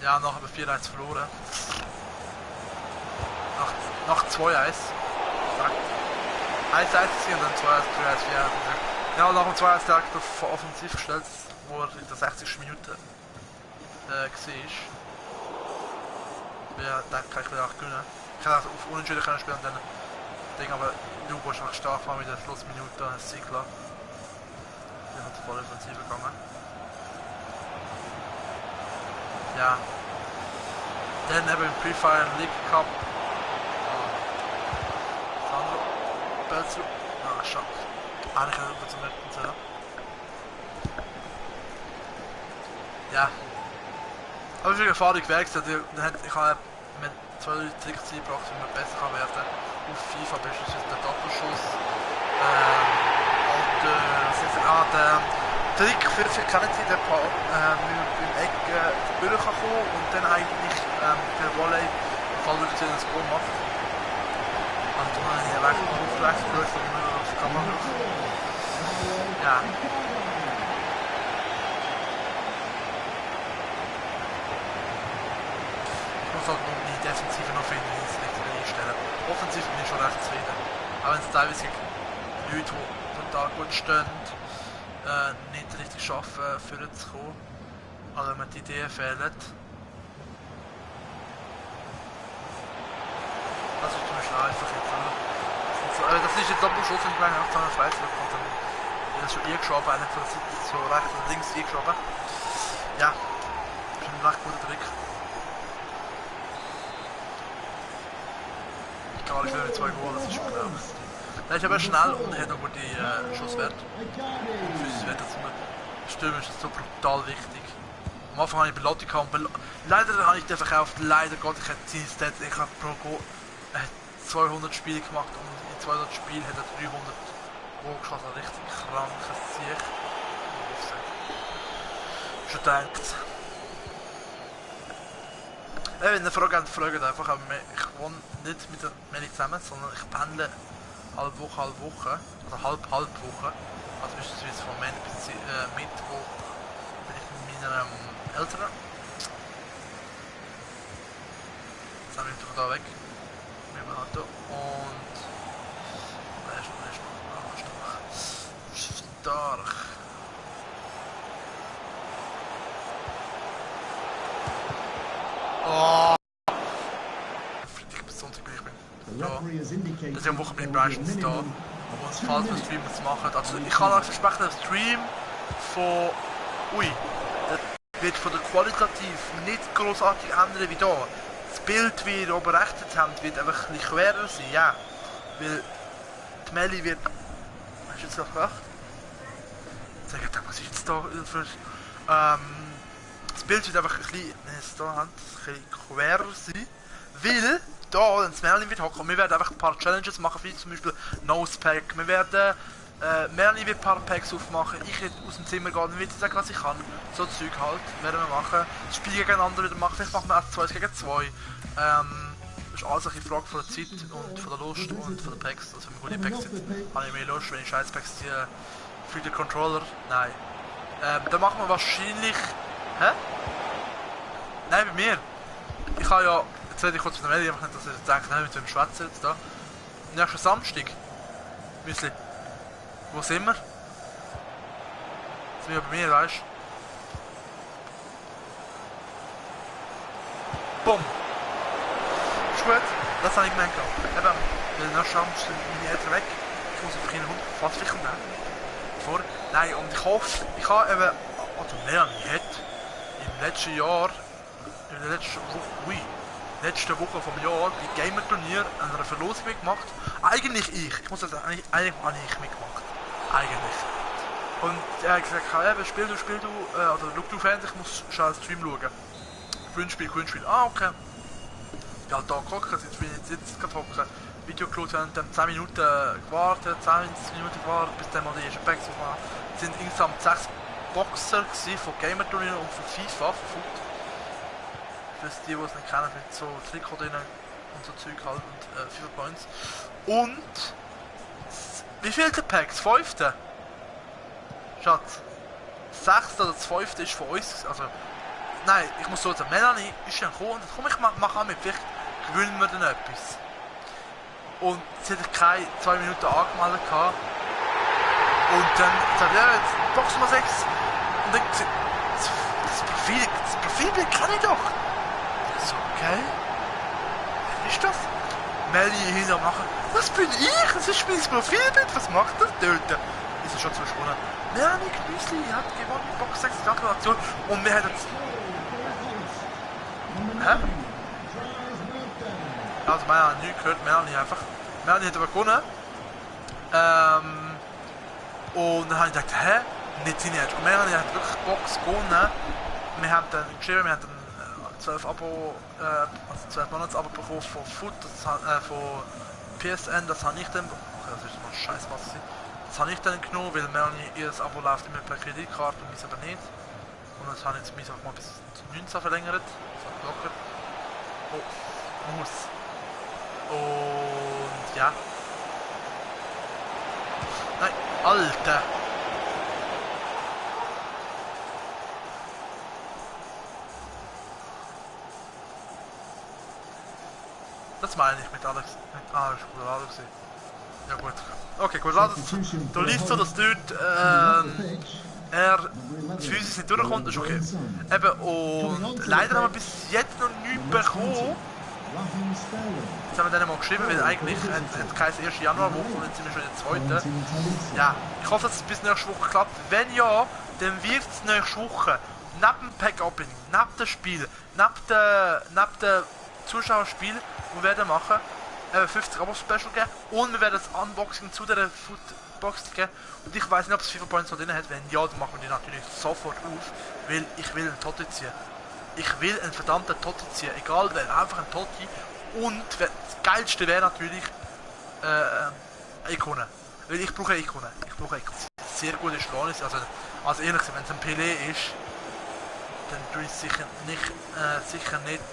Ja, noch haben wir 4-1 verloren. Nach 2-1. 1-1 und dann 2-1, 3-1, 4-1. Ja, nach dem 2-1 direkt auf offensiv gestellt, wo er in der 60. Minute war. Ja, dann kann ich wieder auch gewinnen. Ich hätte auch auf Unentschieden können spielen und dann Ding, aber Lugo ist nach stark war mit der Schlussminute ein Siegler. Der hat voll offensiv gegangen. Ja. Dann eben im Pre-Fire League Cup. Sandro. Belzu. Ah, schade. Eigentlich hätte ich zum Retten sollen. Ja. Aber ich habe Erfahrung gewechselt. Ich habe mit 2-3 Tricks eingebracht, wie man besser kann werden. Auf FIFA beispielsweise der Doppelschuss. Und der Trick für kennen Sie, der beim Eck durchkommen und dann eigentlich per Volley Fall durch das Goal macht. Und dann habe ich recht geschaut, von mir auf die Kamera. Ja. Ich muss halt noch die Defensive noch finden, die es richtig einstellen. Offensiv bin ich schon recht zufrieden. Auch wenn es teilweise Leute, die total gut stehen, nicht richtig schaffen, vorzukommen. Also wenn mir die Ideen fehlen. Das ist zum Beispiel einfach jetzt. Das ist jetzt Doppelschuss und gleich nach seiner Freizeit kommt dann das schon eingeschoben, eigentlich von der Seite so rechts und links eingeschoben. Ja, das ist ein recht guter Trick. Egal, ich will mit 2 Goal, das ist schon klar. Der ist aber schnell und hat auch gute Schusswert. Und physisch Wert dazu. Stürmer ist so brutal wichtig. Am Anfang habe ich Belotti gehabt und leider habe ich den verkauft. Leider Gott, ich hätte seine Stats. Ich habe pro Goal 200 Spiele gemacht und in 200 Spielen hat er 300 Goal geschossen. Richtig krankes Sieg. Schon gedacht. Wenn ihr Fragen habt, fragt einfach. Aber ich wohne nicht mit der Meli zusammen, sondern ich pendle halb Woche. Also halb Woche. Also beispielsweise von Montag bis Mittwoch bin ich mit meinen Eltern. Jetzt haben wir mich da weg. Mit dem Auto. Und... Er ist noch stark. Oh! Ich bin Sonntag, ich bin da. Das ist am Wochenende meistens da. Und falls wir Stream jetzt machen, also ich kann euch versprechen, der Stream von... Ui! Der wird von der qualitativ nicht großartig ändern wie da. Das Bild, wie ihr oben rechts jetzt habt, wird einfach ein bisschen querer sein, ja. Weil die Melli wird... Hast du jetzt noch gedacht? Sag ich, was ist jetzt da für... das Bild wird einfach ein bisschen, ein bisschen querer sein, weil da ins Melanie wird hocken und wir werden einfach ein paar Challenges machen, wie zum Beispiel Nosepack. Wir werden, Melanie wird ein paar Packs aufmachen, ich werde aus dem Zimmer gehen und wird sagen, was ich kann. So Zeug halt, werden wir machen. Das Spiel gegeneinander wieder machen, vielleicht machen wir erst 2 gegen 2. Das ist alles eine Frage von der Zeit und von der Lust und von den Packs. Also wenn wir gute Packs sind, habe ich mehr Lust, wenn ich scheiß Packs ziehe für den Controller. Nein. Dann machen wir wahrscheinlich... Hä? Nein, bei mir. Ich habe ja... Jetzt rede ich kurz von der Meldung, einfach nicht, dass ihr jetzt denkt, nein, mit dem Schwätzer jetzt da. Nächsten Samstag Müsli. Wo sind wir? Sind wir bei mir, weißt du? Bumm! Ist gut, das habe ich gemeint. Eben, weil nach Scham sind meine Eltern weg. Ich muss einfach hinten fast vielleicht vor. Nein, und ich hoffe, ich habe eben, oder Melanie hat im letzten Jahr, in der letzten Woche vom Jahr bei Gamer-Turnier eine Verlosung mitgemacht. Eigentlich ich muss das eigentlich habe ich mitgemacht. Eigentlich. Und er hat gesagt, eben, spiel du, oder schau du Fernsehen, ich muss schon einen Stream schauen. Gewinnspiel. Ah, okay. Ich bin halt da geguckt, jetzt bin ich jetzt gerade hocken. Video geschaut, haben dann 10 Minuten gewartet, 10 Minuten gewartet, bis dann mal die ersten Packs waren. Es sind insgesamt 6 Boxer von Gamer-Turnier und von FIFA, von Foot. Für die es nicht kennen, mit so Trikot drin und so Zeug halt und FIFA Points. Und wie viel der Packs? 5. Schatz. 6. oder 5. ist von uns, also nein, ich muss so sagen, Melanie ist dann gekommen und komm, ich mach an mit, vielleicht gewinnen wir dann etwas. Und sie hat keine 2 Minuten angemeldet gehabt. Und dann sagt ja, jetzt boxen wir 6. Und dann das Profilbild kann ich doch. So, okay. Was ist das? Melanie hinter machen. Das bin ich, das ist mein Profilbild, was macht das dort? Ist er schon zu gewonnen. Melanie Knüssli hat gewonnen, Box 6, Gratulation. Und wir hätten hä? Also Melanie hat nichts gehört, Melanie einfach. Melanie hat aber gewonnen. Und dann habe ich gedacht, hä? Nicht seine Edge. Und Melanie hat wirklich Box gewonnen. Wir haben dann geschrieben, wir haben dann 12 Monats Abo bekommen von Foot, von PSN, das habe ich dann, okay, das ist mal scheiß was gewesen. Das habe ich dann genommen, weil Melanie ihr Abo läuft immer per Kreditkarte und meins aber nicht. Und das habe ich jetzt mich auch mal bis 19 verlängert. Das hat locker. Oh, muss. Und ja. Nein, Alter! Das meine ich mit Alex. Ah, ist Colorado gewesen. Ja gut. Okay, Colorado, du liest so, dass dort er physisch nicht durchkommt, das ist okay. Eben, und leider haben wir bis jetzt noch nichts bekommen. Jetzt haben wir denen mal geschrieben, weil eigentlich hat keine 1. Januarwoche und jetzt sind wir schon in der 2. Ja, ich hoffe, dass es bis nächste Woche klappt. Wenn ja, dann wird es nächste Woche neben dem Pack-Opening, neben dem Spiel, neben dem Zuschauerspiel, wir werden machen, 50 Abo-Special geben und wir werden das Unboxing zu der Foodbox geben. Und ich weiß nicht, ob es FIFA Points noch drin hat. Wenn ja, dann machen wir die natürlich sofort auf, weil ich will einen Totti ziehen. Ich will einen verdammten Totti ziehen, egal wer, einfach einen Totti. Und das geilste wäre natürlich Ikonen. Weil ich brauche Ikonen. Sehr gute Schlanis. Also ehrlich gesagt, wenn es ein Pelé ist, dann tue ich sicher nicht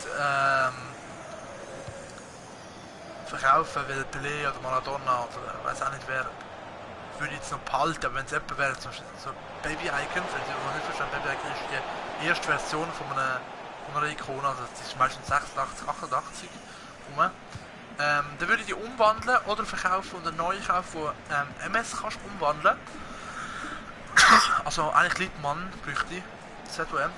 verkaufen, weil Pelé oder Maradona oder weiß auch nicht wer würde ich jetzt noch behalten, aber wenn es jemand wäre, zum Beispiel so Baby Icon, für die noch nicht verstanden, Baby Icon ist die erste Version von einer Ikone, also das ist meistens 86, 88 rum. Dann würde ich die umwandeln oder verkaufen und eine neue kaufen, die MS kannst du umwandeln. Also eigentlich Liedmann bräuchte ich, ZOM.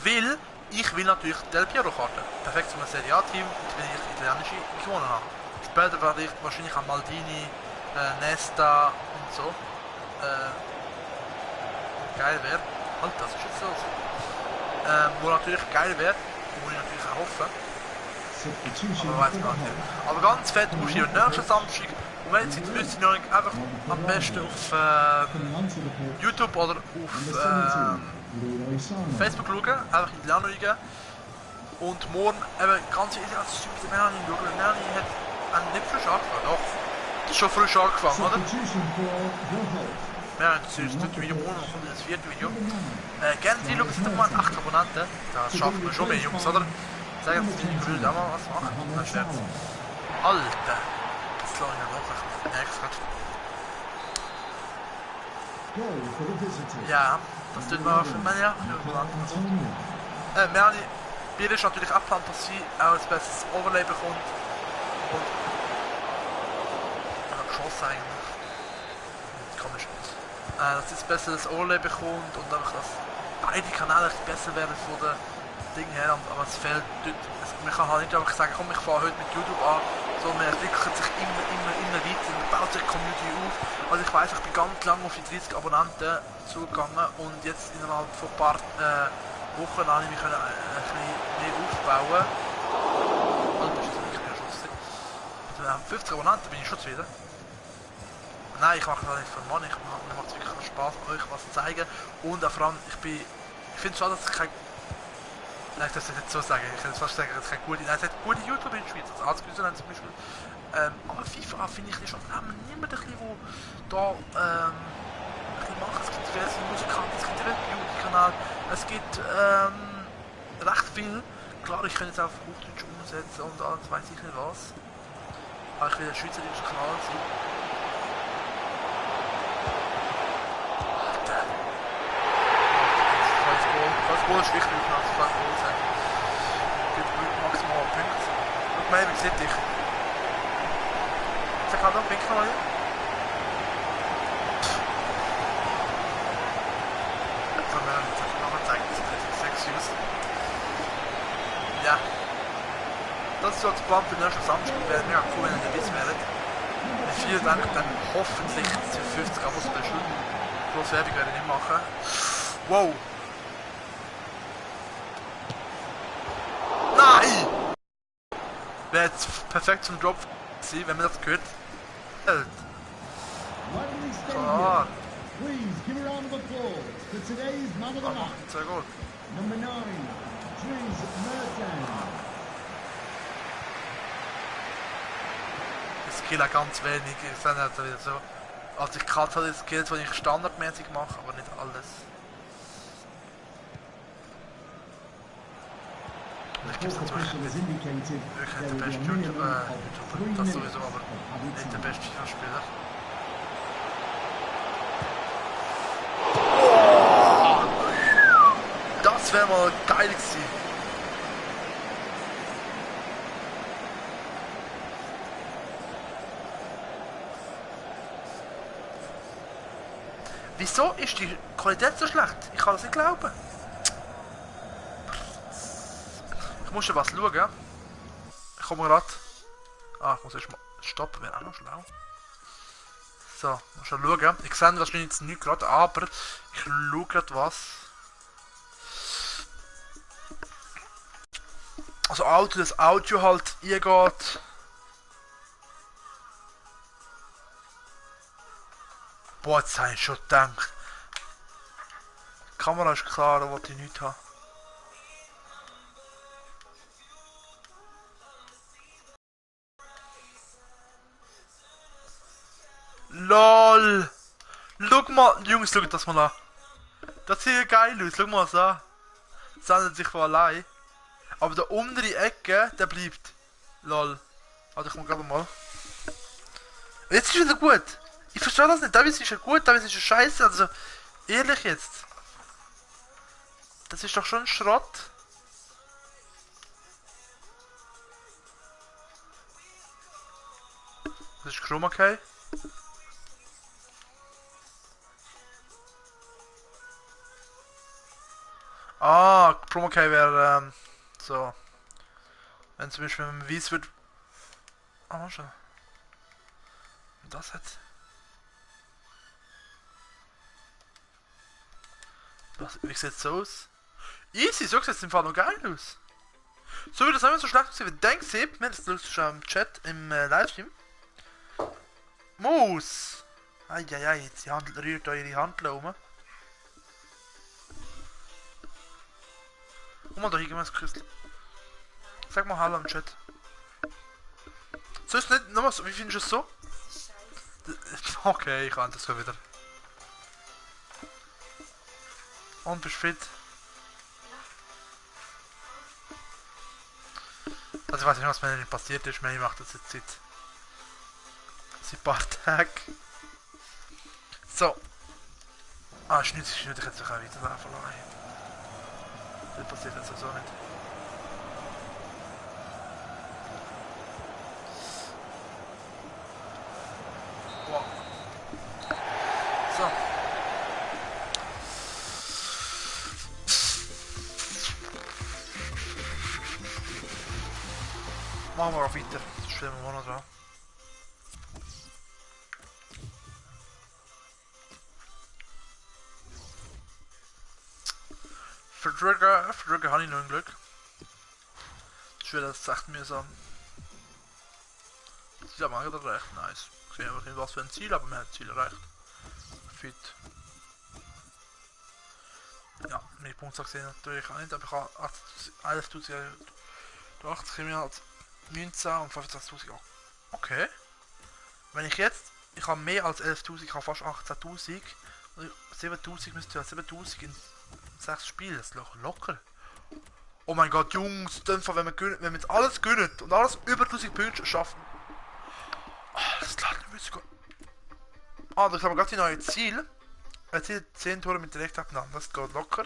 Weil ich will natürlich Del Piero-Karte. Perfekt für ein Serie A-Team, wenn ich italienische gewonnen habe. Später werde ich wahrscheinlich an Maldini, Nesta und so. Geil wäre. Halt, das ist jetzt los. Wo natürlich geil wäre, wo ich natürlich auch hoffe. Aber weiß gar nicht. Aber ganz fett muss ich nächsten Samstag. Und wenn Sie müsst ihr einfach am besten auf YouTube oder auf Facebook schauen, einfach in die Lano eingeben. Und morgen eben ganz easy als Typ mit Melanie schauen. Melanie hat nicht frisch angefangen, doch. Das ist schon frisch angefangen, oder? Ja, das ist das Video morgen, dann kommt das 4. Video. Gerne die schauen, sind doch mal 8 Abonnenten. Das schaffen wir schon mehr Jungs, oder? Sagen Sie, ich will da mal was machen. Das Scherz. Alter! Das lag ja noch ein extra. Ja, das tut man für meine Melanie, Bier ist natürlich abgeplant, dass sie auch ein besseres Overlay bekommt. Und geschossen eigentlich. komisch. Dass jetzt besser das Overlay bekommt und einfach, dass beide Kanäle besser werden von den Dingen her, aber es fehlt dort. Man kann halt nicht einfach sagen, komm, ich fahre heute mit YouTube an, sondern man entwickelt sich immer weiter und baut sich Community auf. Also ich weiss, ich bin ganz lange auf die 30 Abonnenten zugegangen und jetzt innerhalb von ein paar Wochen habe ich mich ein bisschen mehr aufbauen. Also das ist wirklich mehr Schutz. Mit 50 Abonnenten bin ich schon zufrieden. Nein, ich mache das nicht für den Mann, mir macht es wirklich Spaß, euch was zu zeigen. Und auch vor allem, ich finde es schade, dass ich kein... Nein, ich darf es nicht so sagen, ich kann es fast sagen, dass es keine gute... Nein, es hat gute YouTuber in der Schweiz, also Arztgrüße zum Beispiel. Aber FIFA finde ich schon, niemand ein bisschen, wo da ein bisschen macht. Es gibt viele Musikanten, es gibt einen Beauty-Kanal, es gibt recht viel. Klar, ich kann jetzt auf Hochdeutsch umsetzen und alles, weiß ich nicht was. Aber ich will ein schweizerischer Kanal sein. Das Goal ist wichtig, nach dem Goal sein. Gibt maximal Punkte. Und man wie sieht dich. Sag halt noch Winkel mal hier. Jetzt haben wir noch gezeigt, das ist 6 Views. Ja. Das ist so das Plan für den nächsten Samstag. Wäre mega cool, wenn ihr dabei wäret. Mit 4 dann hoffentlich für 50 Abos pro Stunde. Grosse Werbung werde ich nicht machen. Wow! Nein! Wäre jetzt perfekt zum Drop gewesen, wenn man das gehört. Klar. Sehr gut. Ich skill auch ganz wenig. Ich sage halt wieder so. Also ich kann halt Skills, die ich standardmäßig mache, aber nicht alles. Ich gebe es natürlich wirklich der beste YouTuber, das sowieso, aber nicht der beste FIFA-Spieler. Das wäre mal geil gewesen. Wieso ist die Qualität so schlecht? Ich kann das nicht glauben. Ich muss schon was schauen. Ich komme gerade. Ich muss erst mal stoppen, wäre auch noch schlau. So, muss schon schauen. Ich sehe wahrscheinlich jetzt nicht gerade, aber ich schaue gerade was. Also das Audio halt eingeht. Boah, jetzt habe ich schon gedacht. Die Kamera ist klar, da wollte ich nichts haben. LOL! Schau mal, Jungs, schaut das mal an. Das sieht geil aus, schau mal das an. Das ändert sich von allein. Aber der untere Ecke, der bleibt. LOL. Warte, ich mach gerade mal. Jetzt ist wieder gut. Ich verstehe das nicht. Teilweise ist er gut, teilweise ist er scheiße. Also, ehrlich jetzt. Das ist doch schon ein Schrott. Das ist Chroma Key. Chroma Key wäre so. Wenn zum Beispiel wenn man weiß wird. Schon. Das hat. Wie sieht es so aus? Easy, so sieht es im Fall noch geil aus. So wie das immer so schlecht aussieht, wie denkt ihr, wir haben das schon im Chat, im Livestream. Maus! Eieiei, jetzt rührt eure Hand um. Guck mal da hinten, das Küssel. Sag mal Hallo im Chat. So ist nicht, nochmal, wie findest du es so? Okay, ich kann das wieder. Und bist fit? Also ich weiß nicht, was mir nicht passiert ist, ich mache das jetzt seit ein paar Tagen. So. Schnitz ich jetzt auch wieder laufen lassen. Das passiert jetzt sowieso nicht. Wow. So. Machen wir auch weiter. Das stellen wir noch dran. Verdrücken habe ich noch ein Glück. Das ist wieder echt mühsam. Das ist aber eigentlich recht nice. Ich sehe einfach nicht was für ein Ziel, aber man hat das Ziel erreicht. Fit. Ja, meine Punktzahl gesehen natürlich auch nicht, aber ich habe 11.000 durch 80 mehr als 19 und 25.000. Okay. Wenn ich jetzt, ich habe mehr als 11.000, ich habe fast 18.000. 7.000 müsste ich 7.000 in 6 Spielen, das ist locker. Oh mein Gott, Jungs, wenn wir jetzt alles gönnen und alles über 1000 Punkte schaffen. Oh, das lädt nicht gut. Ah, da haben wir gerade die neue Ziel. Erzielt 10 Tore mit direkt abeinander, das geht locker.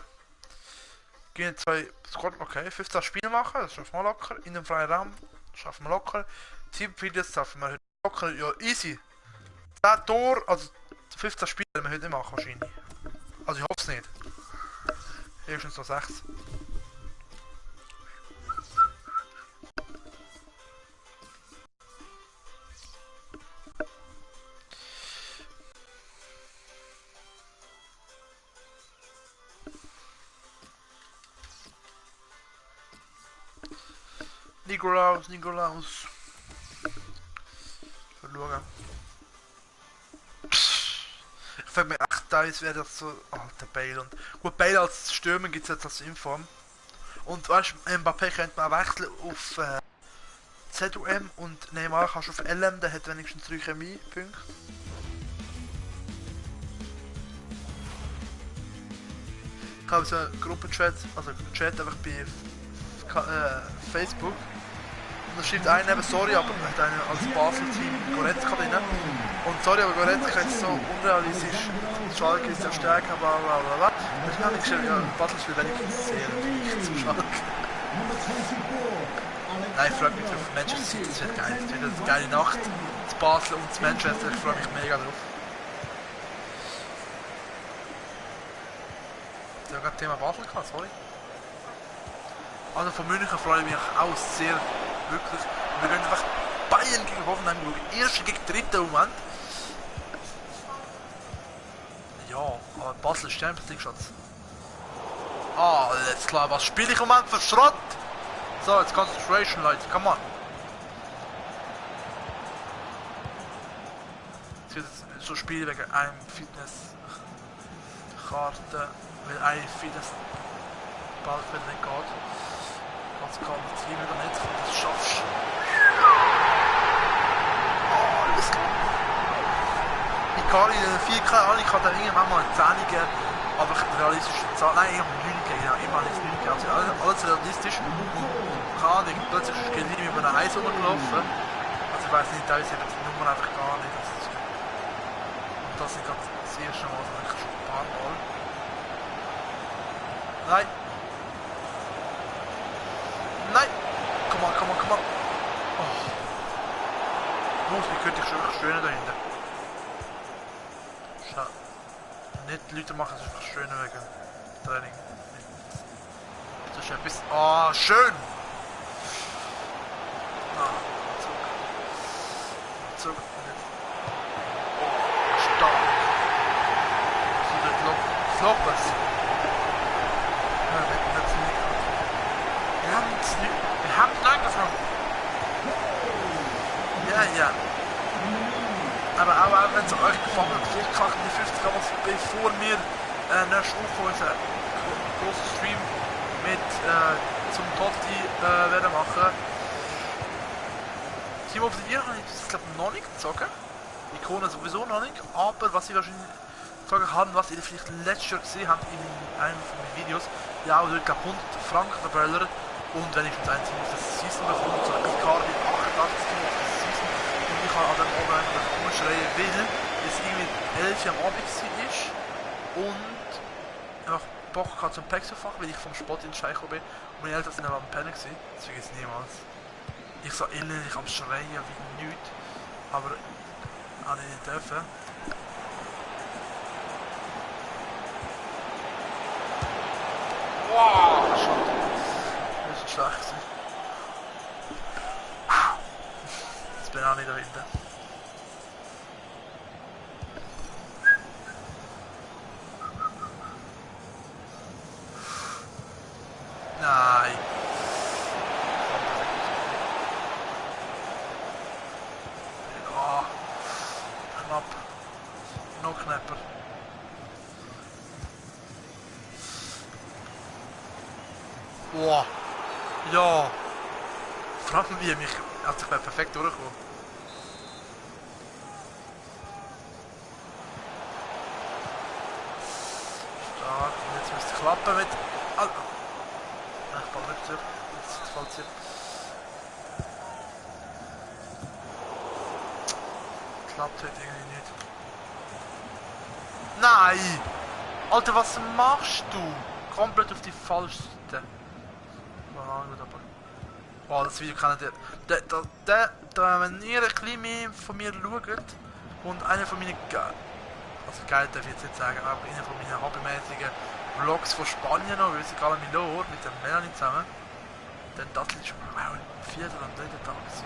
Gehen 2 Squad, okay, 15 Spiele machen, das schaffen wir locker. In dem freien Raum, das schaffen wir locker. Teamvideos schaffen wir heute locker, ja, easy. 10 Tor, also 15 Spiele werden wir heute nicht machen wahrscheinlich. Also ich hoffe es nicht. Höchstens noch 6. Nikolaus. Verloren. Ich frage mich echt teilweise, wer das so. Alter Bale. Und gut, Bale als Stürmer gibt es jetzt als Inform. Und weißt du, Mbappé könnte man auch wechseln auf ZUM und Neymar kannst du auf LM, der hat wenigstens 3 Chemie-Punkte. Ich habe so einen Gruppenchat, also einen Chat einfach bei Facebook. Und da schreibt einer eben, sorry, aber hat einer als Basel-Team Goretzka drin. Und sorry, aber Goretzka ist so unrealistisch. Schalke ist ja stärker, bla bla bla bla. Da habe ich geschrieben, ja, Basel spielt wenigstens sehr leicht zum Schalke. Nein, ich freue mich drauf. Manchester City, das wird geil. Das wird eine geile Nacht. Das Basel und das Manchester, ich freue mich mega drauf. Ich habe gerade Thema Basel gehabt, sorry. Also von München freue ich mich auch sehr, wirklich. Wir gehen einfach Bayern gegen Hoffenheim schauen. Erster gegen dritter Moment. Ja, aber Basel ist Champions League, Schatz. Ah, alles klar, was spiele ich im Moment für Schrott? So, jetzt Concentration, Leute, come on. Es wird jetzt so Spiele wegen einem Fitnesskarte, weil ein Fitnessball für den geht. Ganz klar, das Team wieder nicht, wenn du das schaffst. Oh, alles klar. Ich kann in den 4K an, ich kann dann irgendwann mal eine 10 geben, aber realistische Zahl, nein, ich habe 9 geben, ja, immer nicht 9 geben, also alles realistisch. Und keine Ahnung, plötzlich ist Kelly über eine Eis rumgelaufen. Also ich weiß nicht, teilweise haben die Nummern einfach gar nicht. Und das sind gerade das erste Mal, also eigentlich schon ein paar Mal. Nein! Nein! Komm on, komm on, komm on! Oh. Wie könnte ich schon schöner dahinter. Schau. Nicht die Leute machen es einfach schöner wegen Training. Das ist etwas. Oh, schön! Zurück. Oh, stark. So wird Lopez. Ja, wir haben es angefangen. Ja. Aber auch wenn es euch gefallen hat, vielleicht kann ich die 50 Abos, bevor wir nächste Woche unseren großen Stream mit zum Totti werden machen. Team of the Year habe ich das glaube noch nicht gezogen. Ikone sowieso noch nicht. Aber was ich wahrscheinlich sagen kann, was ihr vielleicht letztes Jahr gesehen habt in einem von meinen Videos, ja, also ich glaube 100 Franken verböllert. Und wenn ich schon ein Team of the Season bekomme, so eine Karte 88 Team of the Season. Und ich kann an dem Abend einfach umschreien, weil es irgendwie 11 Uhr am Abend war. Und einfach Bock hatte zum Pack zu fahren, weil ich vom Sport in Scheicho bin. Und meine Eltern sind aber am Pennen gewesen. Das vergesse ich niemals. Ich so innerlich am Schreien wie nichts, aber habe ich nicht dürfen. Wow, schade. Das ist schlecht gewesen. Jetzt bin ich auch nicht da hinten. Nein. Ja, knapp. Noch knapper. Boah. Ja. Frag mich, wie mich. Also ich wäre perfekt durchgekommen. Stark. Und jetzt müsste es klappen mit. Nein, ich fall nicht zurück. Jetzt fällt sie. Klappt heute irgendwie nicht. Nein! Alter, was machst du? Komplett auf die falsche Seite. Wow, das Video kann ich wenn ihr ein bisschen mehr von mir schaut und einer von meinen also geil darf ich jetzt nicht sagen, aber einer von meinen hobbymäßigen Vlogs von Spanien noch, weil sie gerade Milor mit der Melanie zusammen, dann das ist schon wow, im 4. oder 3. Tag gewesen.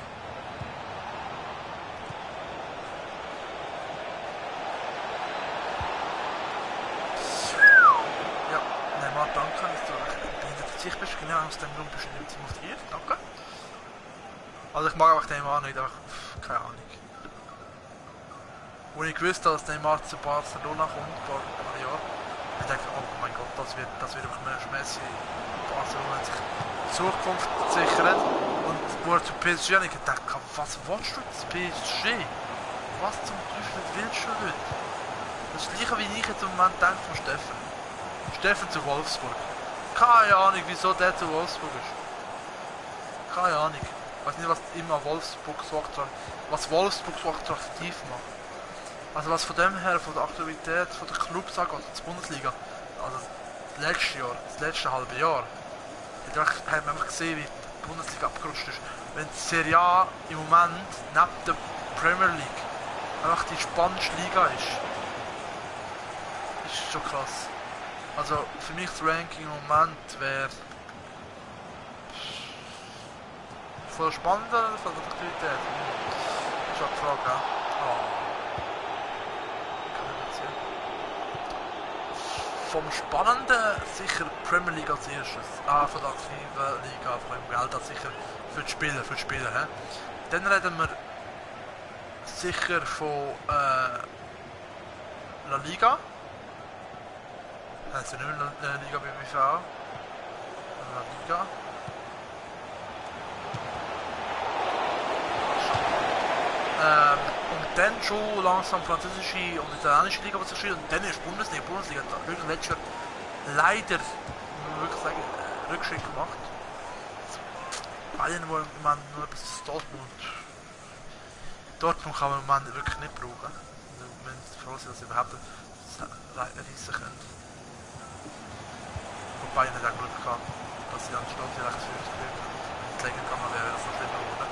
Ja, Neymar, danke, dass du hinter sich bist, genau aus dem Grund bist du nicht auf dir, danke. Also ich mag einfach Neymar nicht, einfach, keine Ahnung. Als ich gewusst habe, dass Neymar zu Barcelona kommt, vor ein paar Jahren, ich dachte, oh mein Gott, das wird einfach Messi. Barcelona hat sich die Zukunft gesichert. Und wo er zu PSG habe ich gedacht, was willst du zu PSG? Was zum Teufel willst du dort? Das ist das gleiche, wie ich jetzt im Moment denke von Steffen. Steffen zu Wolfsburg. Keine Ahnung, wieso der zu Wolfsburg ist. Keine Ahnung. Ich weiß nicht, was immer Wolfsburg so attraktiv macht. Also was von dem her, von der Aktualität, von der Clubs angeht, also der Bundesliga, also das letzte halbe Jahr, hat man einfach gesehen, wie die Bundesliga abgerutscht ist. Wenn die Serie A im Moment neben der Premier League einfach die spannendste Liga ist schon krass. Also für mich das Ranking im Moment wäre voll spannender oder von der Aktivität? Das ist schon die Frage, ja. Oh. Vom Spannenden sicher Premier League als erstes. Von der aktiven Liga, von dem Geld als sicher für die Spieler. He? Dann reden wir sicher von La Liga. Heißt ja nicht mehr La Liga BBV. La Liga. Und dann schon langsam französische und italienische Liga, was steht, und dann ist Bundesliga. Bundesliga hat wirklich letztes Jahr leider, muss man wirklich sagen, Rückschritt gemacht. Bayern, wo man nur etwas Dortmund kann man im Moment wirklich nicht brauchen. Wir müssen froh sein, dass sie überhaupt reissen können. Und Bayern hat auch Glück gehabt, dass sie an Stadt direkt für uns geblieben sind. Wenn es länger gegangen wäre, wäre das noch schlimmer geworden.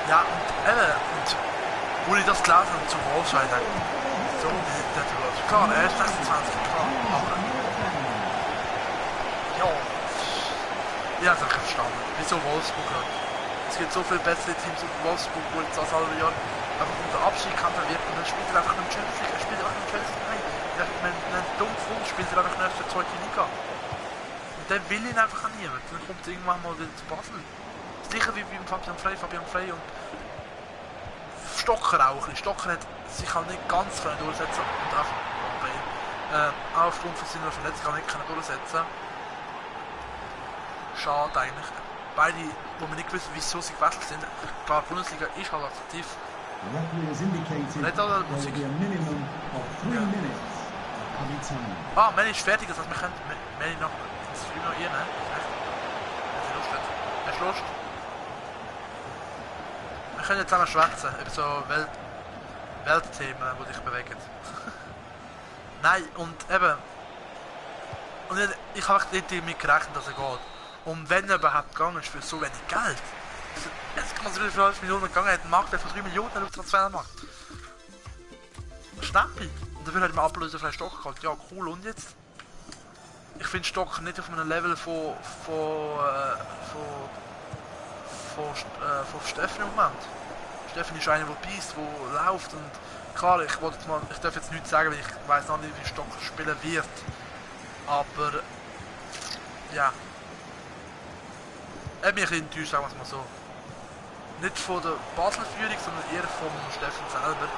Ja, und wo ich das gelesen habe zu Wolfsburg, so wie der läuft. Klar, er ist 26, klar, aber ja, ich habe es nicht verstanden. Wieso Wolfsburg halt? Es gibt so viele bessere Teams in Wolfsburg, wo jetzt das halbe Jahr einfach unter Abschied kann wird und dann spielt er einfach nicht Champions League, er spielt einfach nicht Champions League. Nein, wenn er dumm kommt, spielt er einfach nicht für die zweite Liga. Und dann will ihn einfach an niemand. Dann kommt er irgendwann mal wieder zu Basel. Das gleiche wie beim Fabian Frey und Stocker auch. Stocker hat sich halt nicht ganz durchsetzen und auch aufgrund von seiner Verletzung nicht durchsetzen. Schade eigentlich. Beide, wo man nicht wissen, wieso sie gewechselt sind. Klar, die Bundesliga ist halt attraktiv. Nicht alle Musik. Ja. Manny ist fertig, das heißt, wir können Manny noch das Stream noch ihr, ne? Wenn sie Lust hat. Hast du Lust? Wir können jetzt zusammen schwätzen über so Weltthemen, die dich bewegen. Nein, und eben, Und ich habe nicht damit gerechnet, dass er geht. Und wenn er überhaupt gegangen ist für so wenig Geld. Jetzt kann man sich für 5 Millionen gegangen, hat einen Marktwert von 3 Millionen auf Transfermarkt. Schnappi. Und dafür hat man Ablöse für einen Stocker gehabt. Ja, cool. Und jetzt? Ich finde Stocker nicht auf einem Level von Steffen im Moment. Steffen ist einer, der beißt, der läuft und klar, ich darf jetzt nichts sagen, weil ich weiß noch nicht, wie Stocker spielen wird. Aber ja. Er hat mich ein bisschen enttäuscht, sagen wir es mal so. Nicht von der Basel-Führung, sondern eher vom Steffen selber.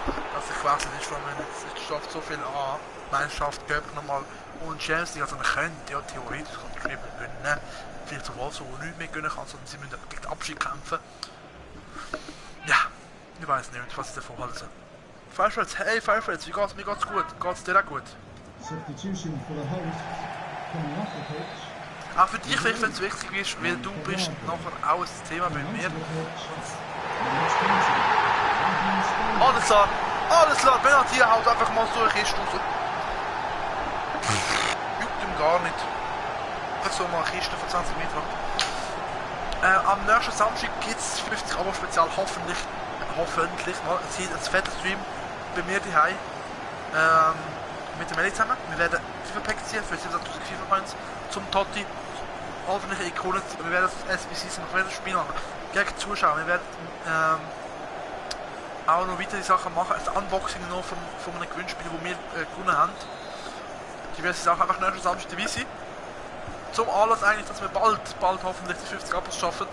Dass er gewechselt ist, weil man jetzt schafft so viel an. Meisterschaft, Cup nochmal und Champions League, also man könnte ja theoretisch gewinnen. Vielleicht so Wolfsburg, wo nichts mehr gönnen kann, sondern sie müssen gegen den Abschied kämpfen. Ja, ich weiß nicht, was ich davon halte. Firefreds, hey Firefreds, wie geht's? Mir geht's gut. Geht's dir auch gut? Substitution for the host coming off the pitch. Auch für dich, wenn es wichtig ist, weil du bist nachher auch ein Thema bei mir. Alles klar, Benatia haut einfach mal so eine Kiste raus. Juckt ihm gar nicht. Einfach so mal eine Kiste von 20 Metern. Am nächsten Samstag gibt es 50 Abo-Spezial, hoffentlich mal. Es gibt ein fetter Stream bei mir daheim. Mit dem Melli zusammen. Wir werden FIFA-Pack ziehen für 7.000 FIFA-Points zum Totti. Hoffentlich Ikonen. Wir werden das SBC noch wieder spielen gegen Zuschauer. Wir werden auch noch weitere Sachen machen. Ein Unboxing noch von einem Gewinnspiel, das wir gewonnen haben. Diverse Sachen einfach nächsten Samstag dabei sein. Zum Anlass eigentlich, dass wir bald hoffentlich die 50 Abos schaffen.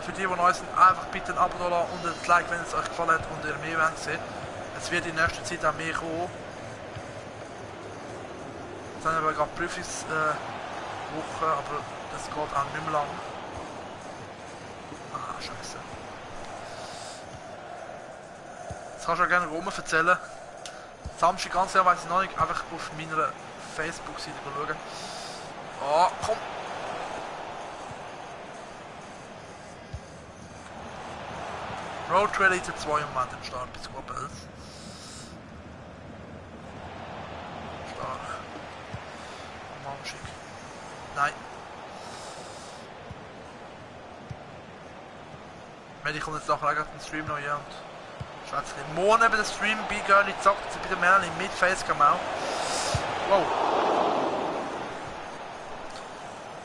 Für die neu sind, einfach bitte ein Abo da lassen und ein Like, wenn es euch gefallen hat und ihr mehr wollt sehen. Es wird in nächster Zeit auch mehr kommen. Jetzt haben wir gerade Prüfungswoche, aber das geht auch nicht mehr lang. Ah, scheiße. Das kannst du auch gerne rum erzählen. Samstag ganz Jahr weiß ich noch nicht, einfach auf meiner Facebook-Seite schauen. Oh, komm! Road Trail Elite 2 im Moment im Start bis Gruppels. Stark. Manschig. Nein. Ich komme jetzt nachher den Stream noch hier und schwätze ein bisschen. Morgen eben der Stream bei Girlie zockt bei der Melanie mit Facecam auch. Wow.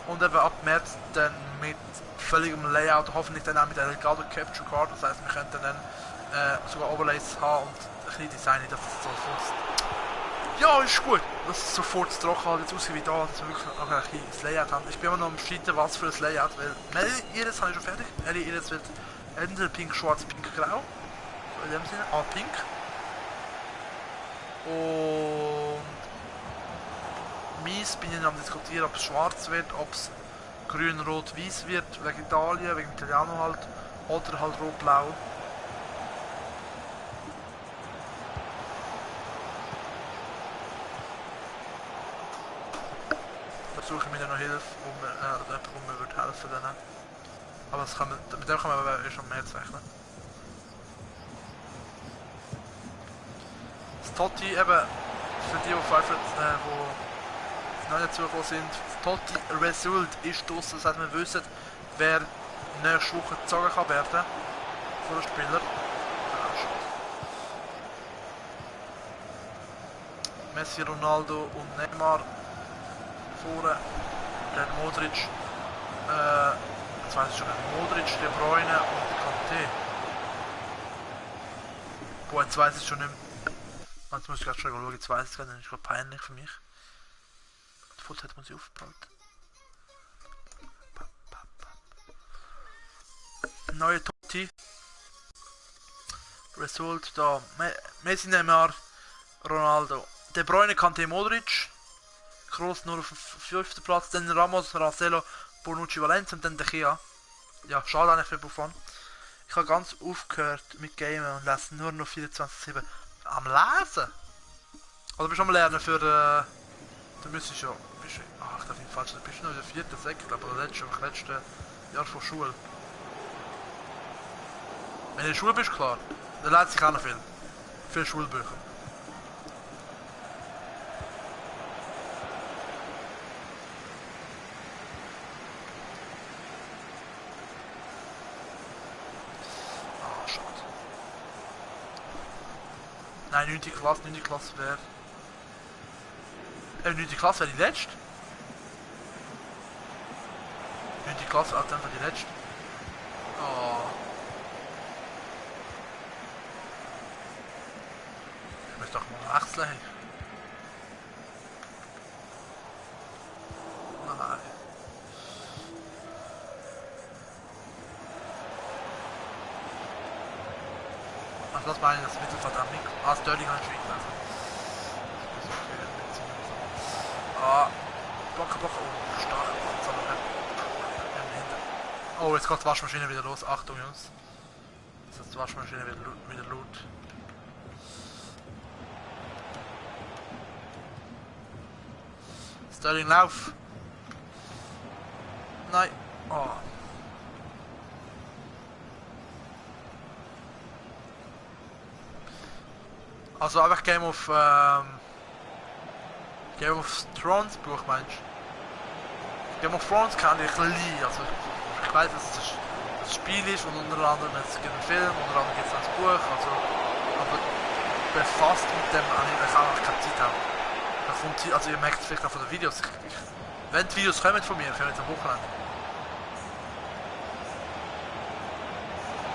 Und eben ab März dann mit völligem Layout, hoffentlich dann auch mit einer Elgato Capture Card, das heisst wir könnten dann sogar Overlays haben und ein bisschen designen, dass es sofort... Ja, ist gut, dass es sofort trocken halt jetzt aussieht wie da, dass wir wirklich auch ein bisschen das Layout haben. Ich bin immer noch am streiten, was für ein Layout, weil ihres habe ich schon fertig, ihres wird entweder pink, schwarz, pink, grau, so in dem Sinne, pink. Und meins bin ich am diskutieren, ob es schwarz wird, ob es grün, rot, weiß wird, wegen Italien, wegen Italiano halt, oder halt rot, blau. Da suche ich mir dann noch Hilfe, wo mir wird helfen dann. Aber das kann man, mit dem kann man aber schon mehr zeichnen. Das Totti eben, für die Pfeifer, die neu dazugekommen sind, das Totti Result ist draussen, das heißt wir wissen, wer nächste Woche gezogen kann werden von den Spielern. Messi, Ronaldo und Neymar vorne, dann Modric, jetzt weiss ich schon, Modric, De Bruyne und Kanté. Boah, jetzt weiss ich schon nicht mehr. Jetzt muss ich gerade schon schauen, jetzt weiss ich es gerade, das ist gerade peinlich für mich. Die Vollzeit muss ich aufbehalten. Neue Totti. Result da. Messi, Neymar, Ronaldo. De Bruyne, Kanté, Modric. Kroos nur auf dem 5. Platz. Dann Ramos, Marcelo, Bonucci, Valencia und dann De Gea. Ja, schade eigentlich für Buffon. Ich habe ganz aufgehört mit Gamen und lese nur noch 24/7. Am Lesen? Oder bist du am Lernen für du müsstest ja... Ach, ich darf nicht falsch, du bist noch in der 4. Sek, glaube ich, oder letzte Jahr von Schule. Wenn du in der Schule bist, klar, dann lernt sich auch noch viel. Viele Schulbücher. Nein, 9. Klasse wäre... 9. Klasse wäre die letzte. 9. Klasse, also einfach die letzte. Oh. Ich muss doch mal wechseln. Nein. Also das meine ich, das Mittelfeld am Mikro. Ah, Sterling hat schon also. Ah, Bocker, oh, stark. Oh, jetzt geht die Waschmaschine wieder los. Achtung, Jungs. Jetzt ist die Waschmaschine wieder laut. Sterling, lauf! Nein! Oh. Also einfach Game of Thrones Buch, meinst du? Game of Thrones kann ich lieben. Also ich weiß, dass es ein Spiel ist und unter anderem es gibt einen Film, unter anderem gibt es ein Buch. Also, aber befasst mit dem habe ich auch keine Zeit haben. Also ihr merkt es vielleicht auch von den Videos. Wenn die Videos kommen von mir, für jetzt am Wochenende.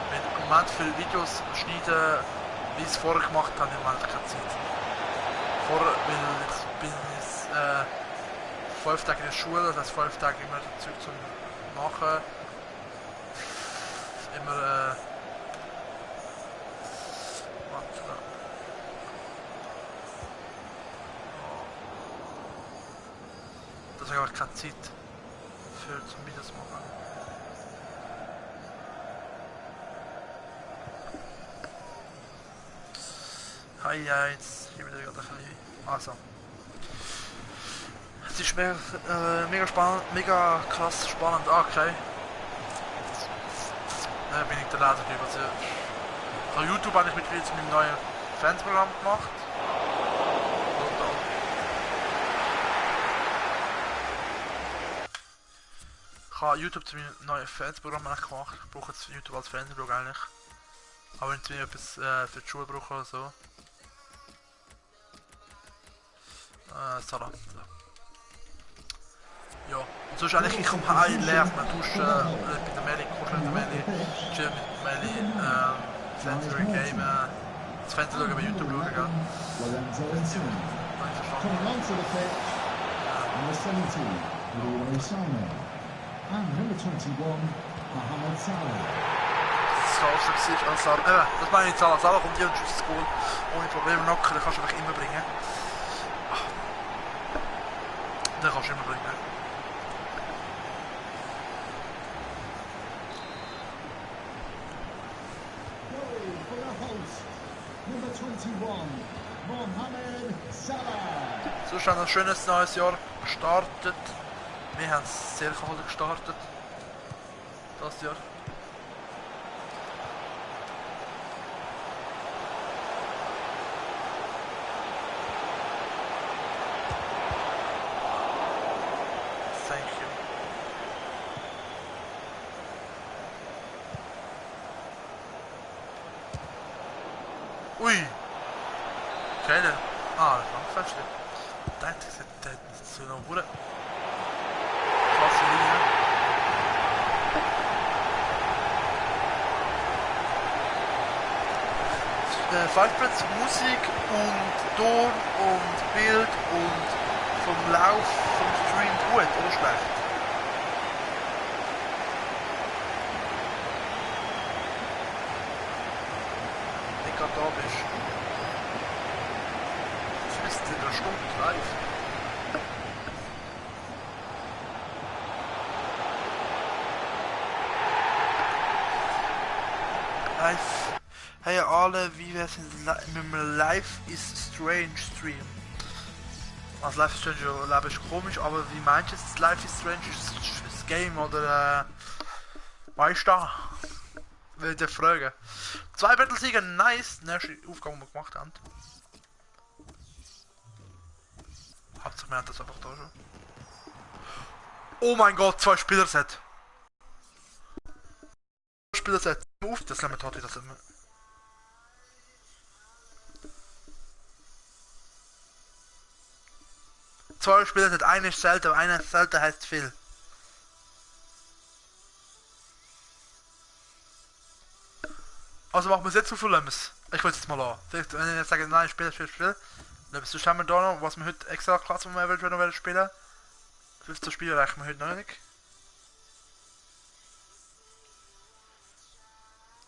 Wenn im Moment viele Videos schneiden, wie ich es vorher gemacht habe, im Moment keine Zeit. Vorher, weil ich bin jetzt 5 Tage in der Schule, das heißt 5 Tage immer Zeug zum Machen. Immer warte da. Das ist einfach keine Zeit für zum Videos machen. Ja, jetzt hier wieder gerade ein bisschen. Also. Es ist mega spannend, mega krass spannend. Ah, okay. Bin ich der Leser drüber. Also, auf YouTube habe ich mit meinem neuen Fansprogramm gemacht. Ich habe YouTube zu meinem neuen Fansprogramm gemacht. Ich brauche jetzt YouTube als Fansprogramm eigentlich. Aber wenn ich etwas für die Schule brauche oder so. Sarah. Ja, und sonst eigentlich, ich komme heim, lernt man duschen, bei der Melli, kuscheln mit der Melli, chillen mit der Melli, Fantasy gamen, das Fantasy schauen bei YouTube schauen, gell? Coming onto the pitch, number 17, Leroy Sané, and number 21, Mohamed Salah. Das ist als Salah, das meine ich nicht, Salah kommt hier und schießt das Goal ohne Probleme knocken, den kannst du einfach immer bringen. Den kannst du immer bringen. Number 21, Mohamed Salah. Sonst haben wir ein schönes neues Jahr gestartet. Wir haben es sehr kalt gestartet. Das Jahr. Thank you. Ui! Keine. Ah, das war fest. Das ist so eine Hure. Klasse Linie. Five-Prints, Musik und Ton und Bild und vom Lauf vom Stream gut oder schlecht? Wenn du gerade da bist. Was ist denn der Stunde live? Live. Hey alle, wie wär's mit einem Life is Strange Stream? Also Life is Strange Leben ist komisch, aber wie meinst du jetzt Life is Strange? Ist das Game oder weißt du da? Will ich dir fragen. 2 Battlesieger, nice! Die erste Aufgabe, die wir gemacht haben. Hauptsache wir haben das einfach da schon. Oh mein Gott, 2 Spielerset! Spielerset! Auf, das nehmen wir heute, das nehmen wir. 2 Spieler sind, einer ist selten, aber einer ist selten heißt viel. Also machen wir es jetzt auf oder lassen wir es? Ich will es jetzt mal an. Vielleicht, wenn ich jetzt sage, nein, Spiel. Sonst haben wir da noch, was wir heute extra Klasse, wo wir noch spielen. 15 Spiele reichen wir heute noch nicht.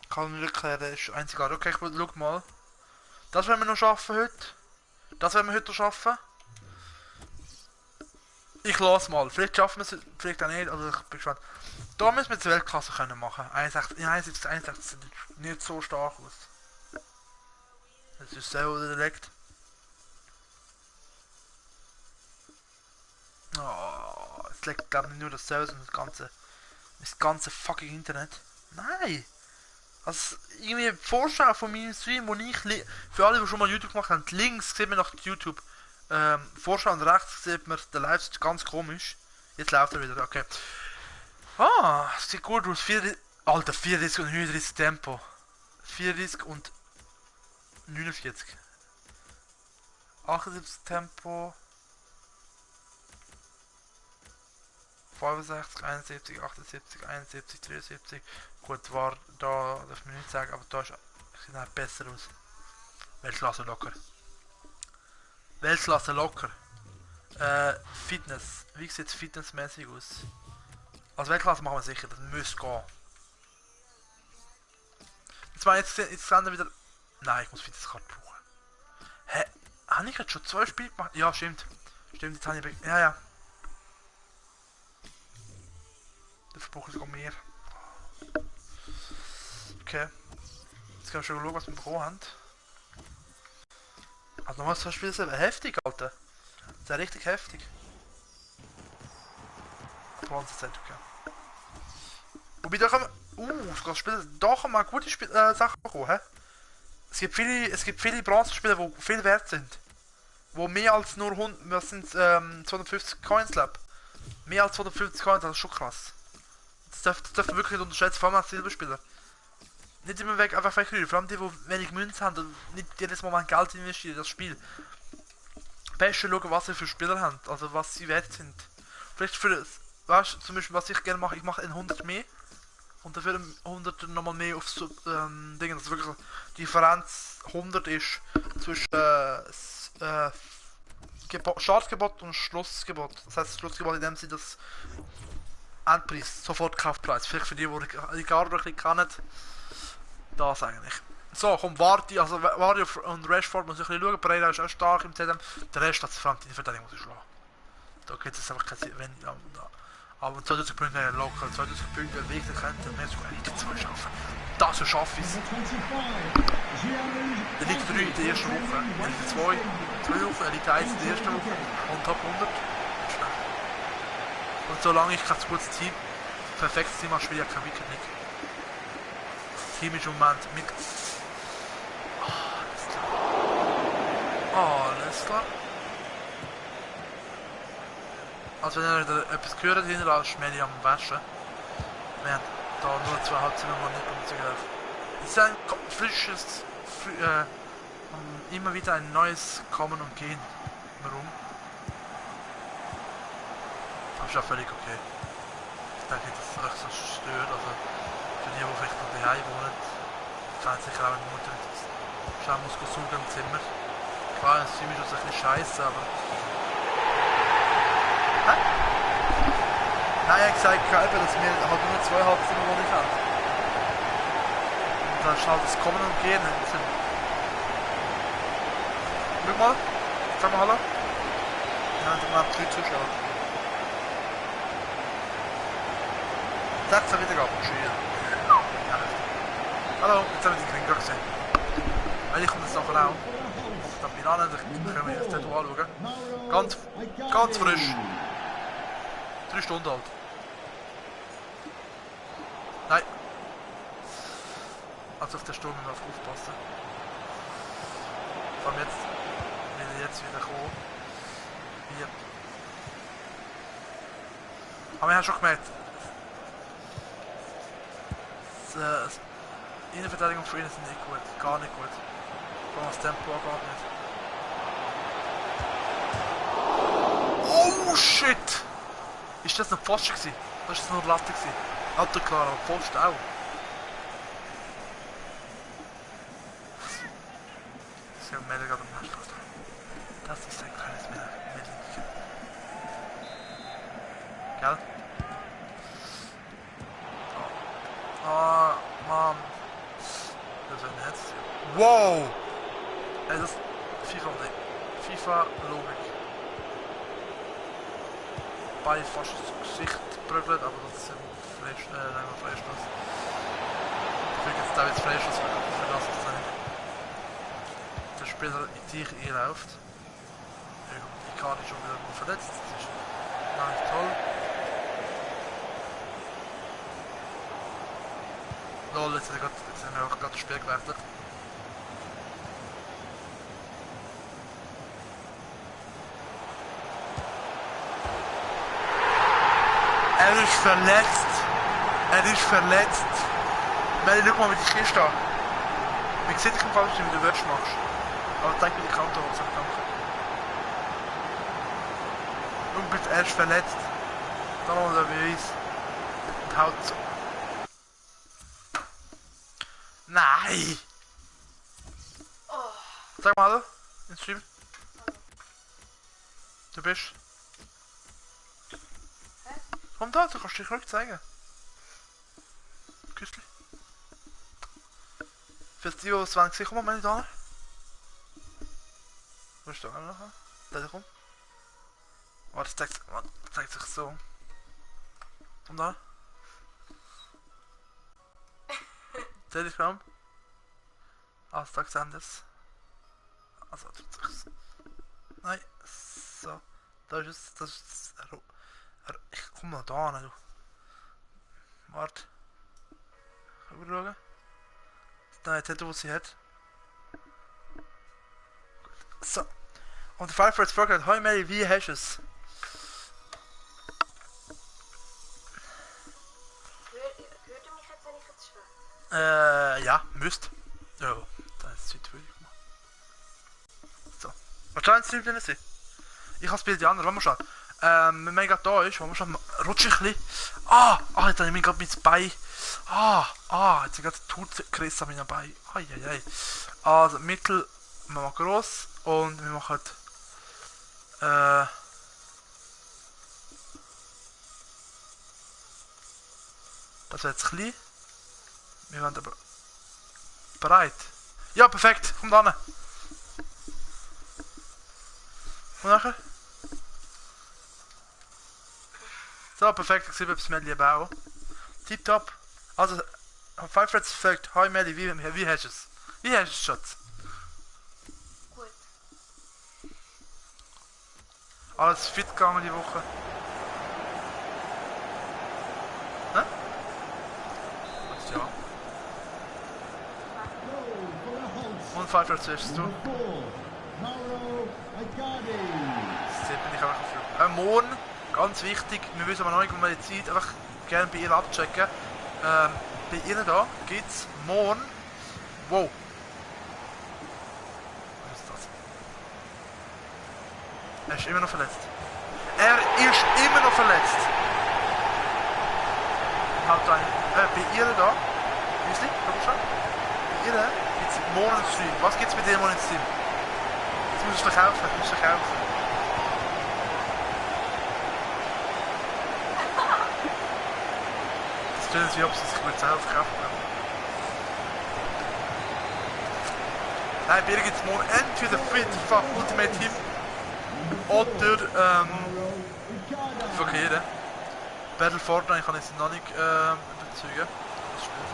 Kann ich nicht erklären, ist einzigartig. Okay, schau mal. Das werden wir noch schaffen heute. Das werden wir heute noch schaffen. Ich lasse mal. Vielleicht schaffen wir es, vielleicht auch nicht. Also ich bin gespannt. Da müssen wir die Weltklasse können machen. 61 sieht nicht so stark aus. Das ist so direkt. Oh, es liegt glaube ich nur das Server und das ganze fucking Internet. Nein! Also irgendwie Vorschau von meinem Stream, wo ich für alle, die schon mal YouTube gemacht haben, links sieht man noch YouTube Vorschau und rechts sieht man der Live ganz komisch. Jetzt läuft er wieder, okay. Ah, sieht gut aus. 34, Alter, 34 und 39 Tempo. 34 und 49. 78 Tempo. 65, 71, 78, 71, 73. Gut, war da, darf man nicht sagen, aber da sieht halt besser aus. Weltklasse locker. Weltklasse locker. Fitness. Wie sieht es fitnessmäßig aus? Als Weltklasse machen wir sicher, das müsste gehen. Jetzt sehen wir wieder. Nein, ich muss Fitnesskarte brauchen. Hä? Habe ich gerade schon 2 Spiele gemacht? Ja, stimmt. Stimmt, jetzt habe ich. Ja. Der Verbrauch ist auch mehr. Okay. Jetzt können wir schon schauen, was wir bekommen haben. Also nochmal 2 Spiele selber. Heftig, Alter. Das ist ja richtig heftig. Bronzezeit, okay. Wobei da kann man. Da kann man gute Sachen bekommen, hä? Es gibt viele Bronzespieler, die viel wert sind. Wo mehr als nur 100. Was sind 250 Coins, Lab? Mehr als 250 Coins, das ist schon krass. Das darf man wirklich nicht unterschätzen, vor allem als Silberspieler. Nicht immer weg, einfach verkühlen. Vor allem die, die wenig Münzen haben und nicht jedes Mal Geld investieren in das Spiel. Besser schauen, was sie für Spieler haben, also was sie wert sind. Vielleicht für, weißt du, zum Beispiel, was ich gerne mache, ich mache in 100 mehr. Und dafür 100 nochmal mehr auf so Dinge, dass wirklich die Differenz 100 ist zwischen Startgebot und Schlussgebot. Das heißt, Schlussgebot in dem Sinne, das Endpreis, sofort Kaufpreis. Vielleicht für die Garber ein bisschen kennen, das eigentlich. So, komm, Vardy und Rashford muss ich ein bisschen schauen. Pereira ist auch stark im ZM. Der Rest hat vor allem die Verteidigung muss ich schlagen. Da gibt es einfach keine wenn aber 2000 Punkte wäre locker, 2000 Punkte wäre wichtig, könnte mehr sogar Elite 2 schaffen. Das so schaffe ich es. Elite 3 in der ersten Woche, Elite 2 2 Wochen, Elite 1 in der ersten Woche und Top 100. Und solange ich kein gutes Team, perfektes Team habe, spiele ich kein Wicket nicht. Das Team ist im Moment mit. Alles klar. Also wenn ihr wieder etwas gehört hinter, ist Meli am Waschen. Wir haben da nur 2 Halbzimmer, die nicht benutzt werden. Es ist ein frisches, immer wieder ein neues Kommen und Gehen herum. Das ist ja völlig okay. Ich denke nicht, dass es euch so stört. Also für die, die vielleicht noch daheim wohnen, kann sicher auch eine Mutter schauen muss suchen im Zimmer. Klar, es ist immer schon ein bisschen scheiße, aber. Hä? Nein, ich habe gesagt, dass wir halt nur 2 Halbzimmer wohnen haben. Und dann ist halt das Kommen und Gehen im Zimmer. Schau mal, sag mal hallo. Ja, dann haben wir 3 Zuschauer. 16 Wiedergaben, schön. Ja, hallo, jetzt haben wir den Ring gesehen. Weil ich komme jetzt nachher auch. Da bin ich an, dann können wir jetzt das anschauen. Ganz frisch. 3 Stunden alt. Nein. Also auf der Stunde müssen wir aufpassen. Vor allem jetzt, will er jetzt wieder kommen. Hier. Aber wir haben schon gemerkt, die Innenverteidigung für ihn ist nicht gut. Gar nicht gut. Vor allem das Tempo gar nicht. Oh shit! Ist das noch Pfosten gewesen? Das ist nur Latte gewesen. Alter klar, aber Pfosten auch. Das ist ja mega gerade am Arsch. Das ist ein kleines Mädchen. Gell? Oh, Mann. Das ist ein Herz. Wow! Ey, das ist FIFA-Logik. Beide fast ins Gesicht geprügelt, aber das ist ein Freistoß. Ich kriege jetzt da jetzt Freistoß, für das ist nicht. Der Spieler in sich einläuft. Die Karte ist schon wieder verletzt, das ist gar nicht toll. Lol, jetzt haben wir auch gerade das Spiel gewechselt. Er ist verletzt. Er ist verletzt. Melli, schau mal, wie die Kiste an. Man sieht dich im Fall, wie du Wörsch machst. Aber zeig mir die Kante an, sag danke. Schau bitte, er ist verletzt. Dann noch der Beweis. Und haut so. Nein! Sag mal, hallo, im Stream. Du bist. Komm da, du kannst dich ruhig zeigen. Küssli. Für die, die es gesehen haben, meine Damen. Wo ist der nachher? Da rum. Warte, zeigt sich so. Komm da. Telegram. Ah, es zeigt anders. Also, tut sich's. Nein, so. Da ist es, das ist es. Ich komm noch da hin, du. Warte. Schauen. Nein, jetzt hat er, was sie hat. Gut. So. Und der Five Friends fragt, hi Mary, wie hast du es? Hört ihr mich jetzt, wenn ich jetzt schwätze? Ja, müsst. Ja, da ist es heute wirklich gemacht. So. Wahrscheinlich streamt er nicht. Ich habe das Bild die anderen, wollen wir schauen. Wenn man gerade da ist, wollen wir schauen, rutsche ich ein bisschen. Jetzt habe ich mir gerade mein Bein. Jetzt habe ich gerade die Tut gerissen an meinem Bein. Eieiei. Also, Mittel machen wir gross und wir machen das wird jetzt klein. Wir werden aber bereit. Ja, perfekt. Komm da hin. Und nachher? So, perfekt. Ich sehe, ob es Melli auch. Tipptopp. Also, Five Friends fragt, hi Melli, wie hast du es? Wie hast du es, Schatz? Gut. Alles fit gegangen die Woche? Ne? Und ja. Und Five Friends wirst du? Das bin ich einfach für. Morgen, ganz wichtig, wir wissen aber noch nicht, wo wir die Zeit einfach gerne bei ihr abchecken. Bei ihnen da gibt es morgen. Wow! Was ist das? Er ist immer noch verletzt. Er ist immer noch verletzt! Halt ein. Bei ihr da. Wiesli, komm schon. Bei ihr gibt es morgen einen Stream. Was gibt es bei dir morgen im Stream? Jetzt musst du dich kaufen. Das tut es wie ob sie sich selber kaufen können. Nein, bei ihr gibt es morgen entweder FIFA Ultimate Team oder verkehren. Battle Fortnite kann ich es noch nicht überzeugen. Das Spiel.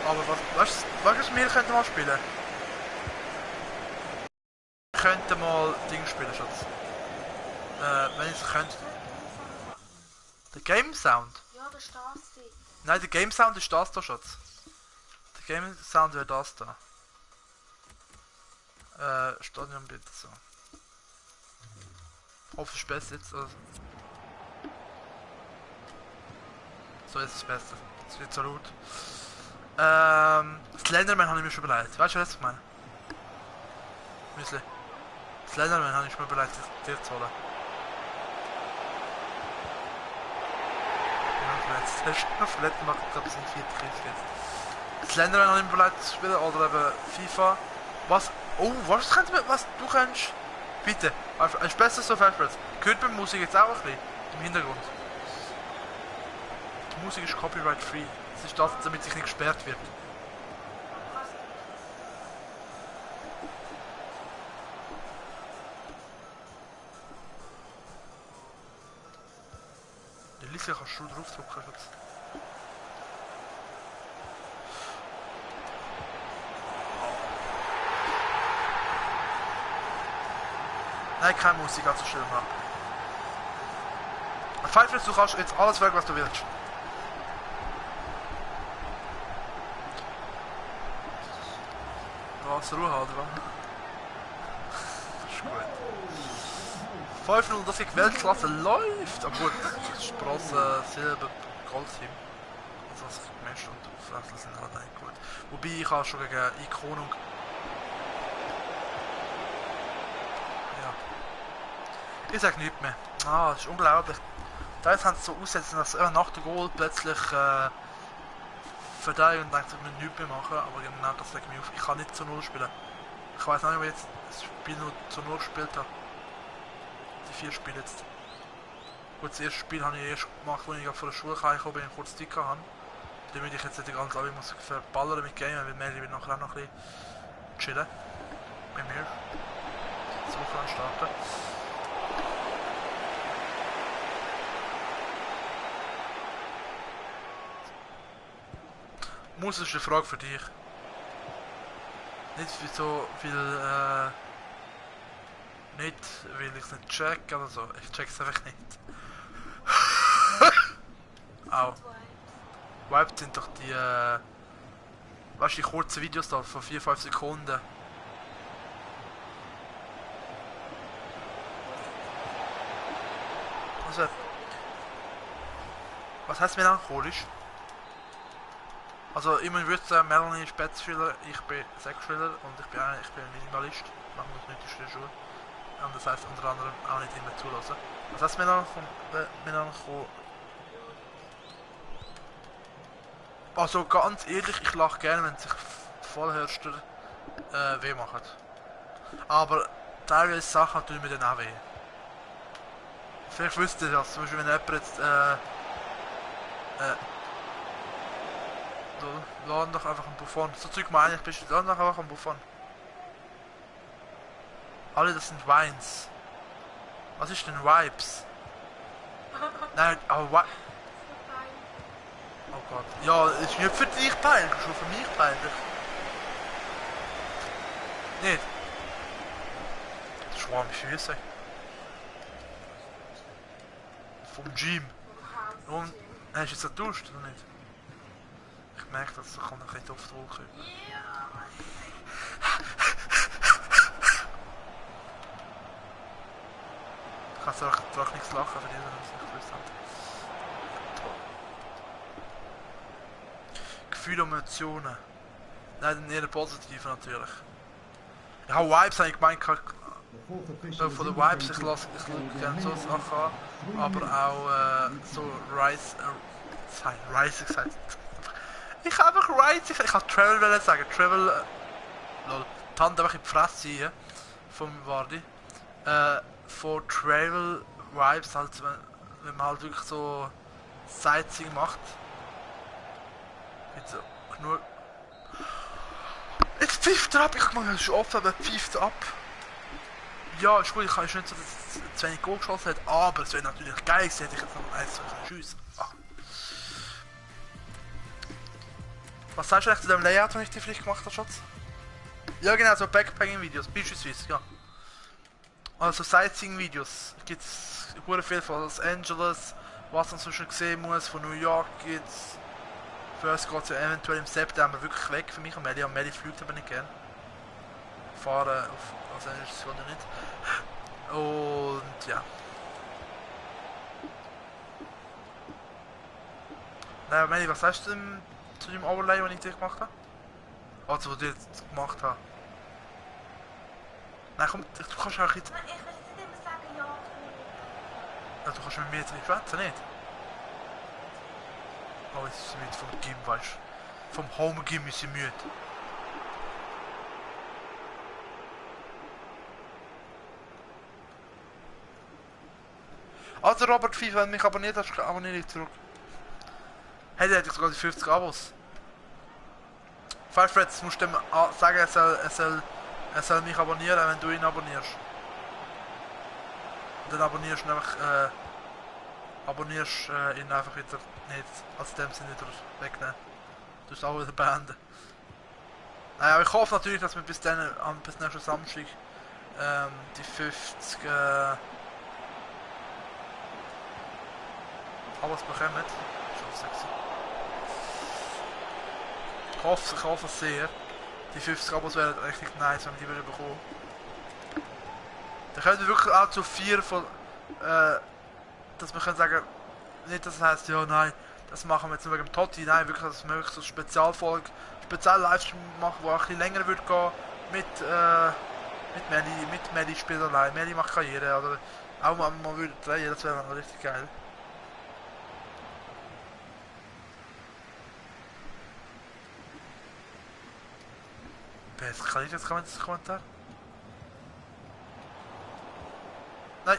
Aber was wir könnten mal spielen? Wir könnten mal Ding spielen, Schatz. Wenn ich es könnte. Der Game Sound? Ja, da steht sie. Nein, der Game Sound ist das da, Schatz. Der Game Sound wäre das da. Stadionbild so. Hoffe es ist besser jetzt. Also. So ist es besser. Es wird so laut. Slenderman habe ich mir schon überlegt. Weißt du, was ich meine? Müsli. Slenderman habe ich mir überlegt, dir zu holen. Ja, verletzt macht glaube ich nicht 4. Krieg jetzt. Slenderman habe ich mir überlegt zu spielen oder eben FIFA. Was? Oh, was könnte man, was du kannst? Bitte, ein besseres so Festplatz. Hört man Musik jetzt auch ein bisschen im Hintergrund? Die Musik ist copyright free. Das ist das, damit sich nicht gesperrt wird. Die Liste kannst du draufdrücken jetzt. Nein, keine Musik, also schön machen. Pfeife, du kannst jetzt alles weg, was du willst. Was, Ruhe halt, wa? Das ist gut. 5-0, dass die Weltklasse läuft! Aber gut, das ist Bronze, Silber, Gold-Team. Also was ich gemischt und Aufwechsel sind halt nicht gut. Wobei ich habe schon gegen Icon und... Ich sag nichts mehr. Ah, das ist unglaublich. Da jetzt haben sie so aussetzen, dass nach dem Goal plötzlich verteidigen und denkt, ich muss nichts mehr machen, aber genau das regt mich auf. Ich kann nicht zu 0 spielen. Ich weiß nicht, ob ich jetzt das Spiel nur zu 0 gespielt habe. Die 4 Spiele jetzt. Gut, das erste Spiel habe ich erst gemacht, als ich von der Schule gekommen bin und kurz Sticker habe. Damit ich jetzt nicht die ganze Abend muss verballern mit Game, weil Mary wird nachher auch noch ein bisschen chillen. Bei mir. So kann starten. Muss ist eine Frage für dich. Nicht wieso viel, nicht weil ich es nicht check oder so. Ich check's einfach nicht. Au. Wiped sind doch die, weißt du, die kurzen Videos da von 4-5 Sekunden. Also, was heißt melancholisch? Also, ich würde sagen, Melanie ist Bettschüler, ich bin Sexschüler und ich bin Minimalist. Ich mache mich nicht in der Schule. Und das heisst unter anderem auch nicht immer zulassen. Was heißt Melanchol? Also, ganz ehrlich, ich lache gerne, wenn sich Vollhörster weh machen. Aber teilweise Sachen tun mir dann auch weh. Vielleicht wüsst ihr das, zum Beispiel wenn jemand jetzt laden doch einfach einen Buffon. So Zeug meine ich, bist du laden doch einfach einen Buffon. Alle das sind Wines. Was ist denn Vibes? Nein, aber oh Gott. Ja, ist nicht für dich peinlich, ist schon für mich peinlich. Nicht? Das ist warme Füße. Vom Gym. Und hast du jetzt getauscht oder nicht? Ich merke, dass es noch ein Duft hochkommt. Ich kann doch nichts lachen für die, die es nicht gewusst haben. Gefühle und Emotionen. Nein, eher positiv natürlich. Ja, Vibes habe ich gemeint, von den Vibes, ich schaue gerne so Sachen an, aber auch so Rise gesagt. Ich habe einfach Rise, ich habe Travel sagen, Travel, lol, die Hand einfach in die Fresse ziehen, vom Wardi, von Travel Vibes, halt, wenn man halt wirklich so Sightseeing macht, jetzt genug. Jetzt pfeift er ab, ich meine, es ist offen, aber pfeift ab. Ja, ist gut, ich kann nicht so, dass es zu wenig Goal geschossen hat, aber es wäre natürlich geil gewesen, hätte ich jetzt noch eins schiessen. Was sagst du eigentlich zu dem Layout, wenn ich die vielleicht gemacht habe, Schatz? Ja genau, so Backpacking-Videos, beispielsweise, ja. Also Sightseeing-Videos gibt es gut viel von Los Angeles, was man so schon sehen muss, von New York gibt's. First geht es ja eventuell im September wirklich weg für mich und Melli fliegt aber nicht gern. Fahren auf Los Angeles oder nicht. Und ja. Naja, Melli, was sagst du denn zu dem Overlay, den ich dir gemacht habe? Also, was ich jetzt gemacht habe. Nein, komm, du kannst auch jetzt... Nein, ich will jetzt nicht immer sagen, ja, Ja, du kannst mit mir jetzt nicht schwätzen, nicht? Oh, jetzt ist sie müde vom Gym, weißt du. Vom Home-Gym ist sie müde. Also Robert FIFA, wenn du mich abonniert hast, abonniere ich zurück. Hey, der hat sogar die 50 Abos. Firefreds musst du ihm sagen, er soll mich abonnieren, wenn du ihn abonnierst. Und dann abonnierst du einfach, ihn einfach wieder nicht, also in dem Sinne wieder wegnehmen. Du musst auch wieder beenden. Naja, aber ich hoffe natürlich, dass wir bis dann, bis nächsten Samstag, die 50, Abos bekommen. Schon sexy. Ich hoffe sehr. Die 50 Abos wären richtig nice, wenn wir die wieder bekommen. Dann können wir wirklich auch zu 4 von, dass wir können sagen, nicht, dass es heisst, ja nein, das machen wir jetzt nur wegen dem Totti, nein, wirklich, dass wir wirklich so Spezialfolge, Spezial-Livestream machen, wo auch ein bisschen länger wird gehen, mit Melli spielt allein, Melli macht Karriere, oder auch man würde drehen, das wäre dann richtig geil. Wer kann ich jetzt Kommentar? Nein.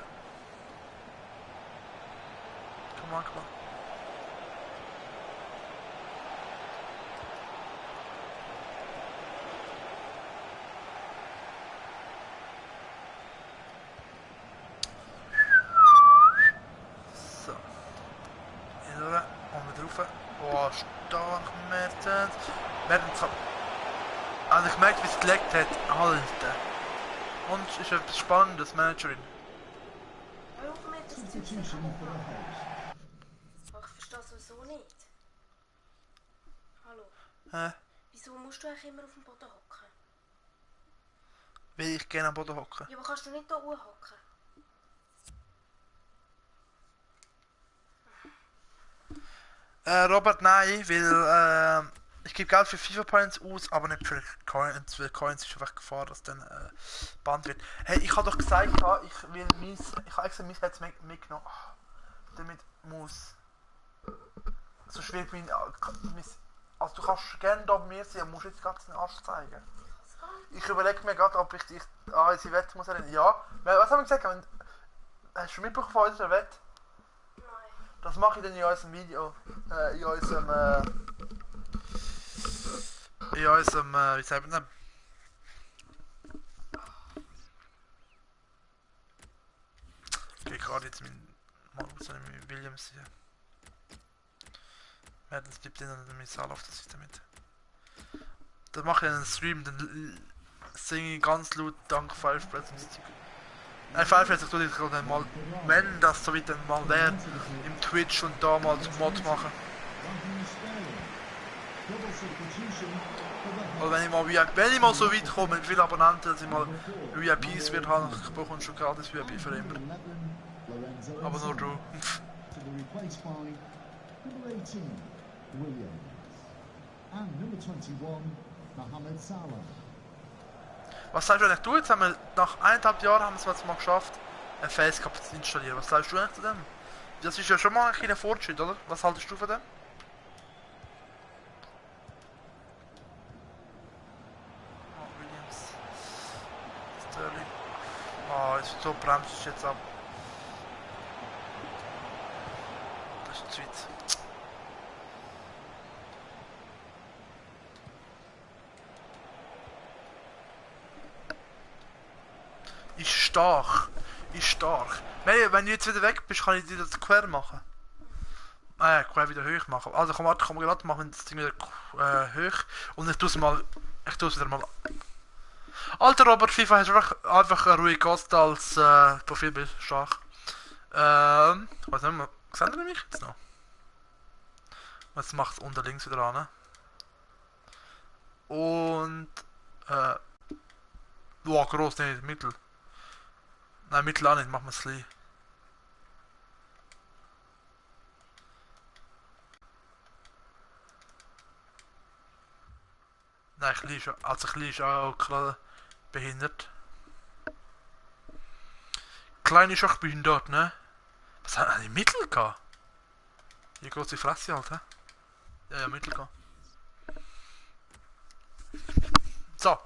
Come on. So. Hier durch. Und wir drauf. Oh, stark, Mertens. Mertens kann... Also ich merke, wie es gelegt hat. Alter. Und es ist etwas Spannendes, Managerin. warum mir das Zeug Substitution nicht for the host. Aber ich verstehe sowieso nicht. Hallo, Hä? wieso musst du eigentlich immer auf dem Boden hocken? Will ich gerne am Boden hocken? Ja, aber kannst du nicht da oben hocken? Robert, nein, weil ich gebe Geld für FIFA Points aus, aber nicht für Coins, weil Coins ist einfach Gefahr, dass dann Band wird. Hey, ich habe doch gesagt, ich habe extra mein Herz mitgenommen, damit muss so schwierig mein, also du kannst gerne da bei mir sein, aber musst jetzt gerade den Arsch zeigen. Ich überlege mir gerade, ob ich dich an unsere Wette muss erinnern. Ja, was haben wir gesagt? Hast du mitbekommen von unserer Wette? Nein. Das mache ich dann in unserem Video, in unserem, wie sagt man das? Ich gehe gerade jetzt meinen Mann mit Williams hier. Mertens bleibt in der Saal auf der Seite mit. Dann mache ich einen Stream, dann singe ich ganz laut Dank Firefreds Musik. Firefreds, ich tue dich dann mal, wenn das so weit dann mal wäre, im Twitch und da mal zum Mod machen. Raheem Sterling. Double substitution for the Oder host. wenn ich mal so weit komme mit vielen Abonnenten, dass ich mal VIPs wird haben, ich bekomme schon gratis VIP für immer. 11, Lorenzo Aber nur du. to be replaced by number 18, Williams. And number 21, Mohamed Salah. Was sagst du eigentlich du? Jetzt haben wir nach 1,5 Jahren haben wir es jetzt mal geschafft, ein Facecap zu installieren. Was sagst du eigentlich zu dem? Das ist ja schon mal ein kleiner Fortschritt, oder? Was haltest du von dem? Oh, Williams. Sterling. Oh, so bremst es jetzt ab. Das ist zu weit. Ist stark. Ist stark. Wenn du jetzt wieder weg bist, kann ich dir das quer machen. Quer wieder hoch machen. Also komm, warte, komm gerade machen das Ding wieder hoch. Und ich tue es wieder mal. Alter Robert, FIFA hast einfach einen Rui Costa als Profilbild. Stark. Ich weiß nicht mehr. Sehen ihr mich jetzt noch? Jetzt macht es unten links wieder an. Und boah, groß, nicht, mittel. Nein, mittel auch nicht, machen wir es klein. Nein, klein ist auch gerade behindert. Kleine Schachbücher dort, ne? Was hat die Mittel gehabt? Die große Fresse halt, hä? Ja, Mittel gehabt. So,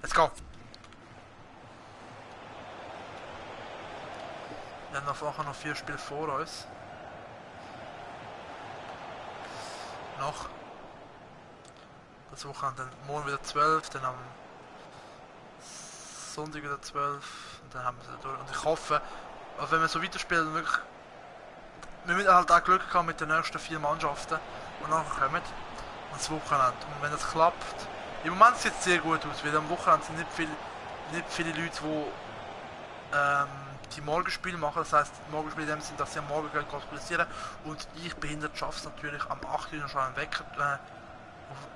let's go. Wir haben nachher noch 4 Spiele vor uns. Noch. Das Wochenende dann morgen wieder 12, dann am Sonntag wieder 12 und dann haben wir es durch. Und ich hoffe, also wenn wir so weiterspielen, wirklich, wir müssen halt auch Glück haben mit den nächsten 4 Mannschaften, die nachher kommen, das Wochenende. Und wenn das klappt, im Moment sieht es sehr gut aus, weil am Wochenende sind nicht viele Leute, die Morgenspiele machen. Das heisst, Morgenspiele in dem Sinn, dass sie am Morgen kalkulieren und ich behindert schaffe es natürlich am 8 Uhr schon einen Wecker,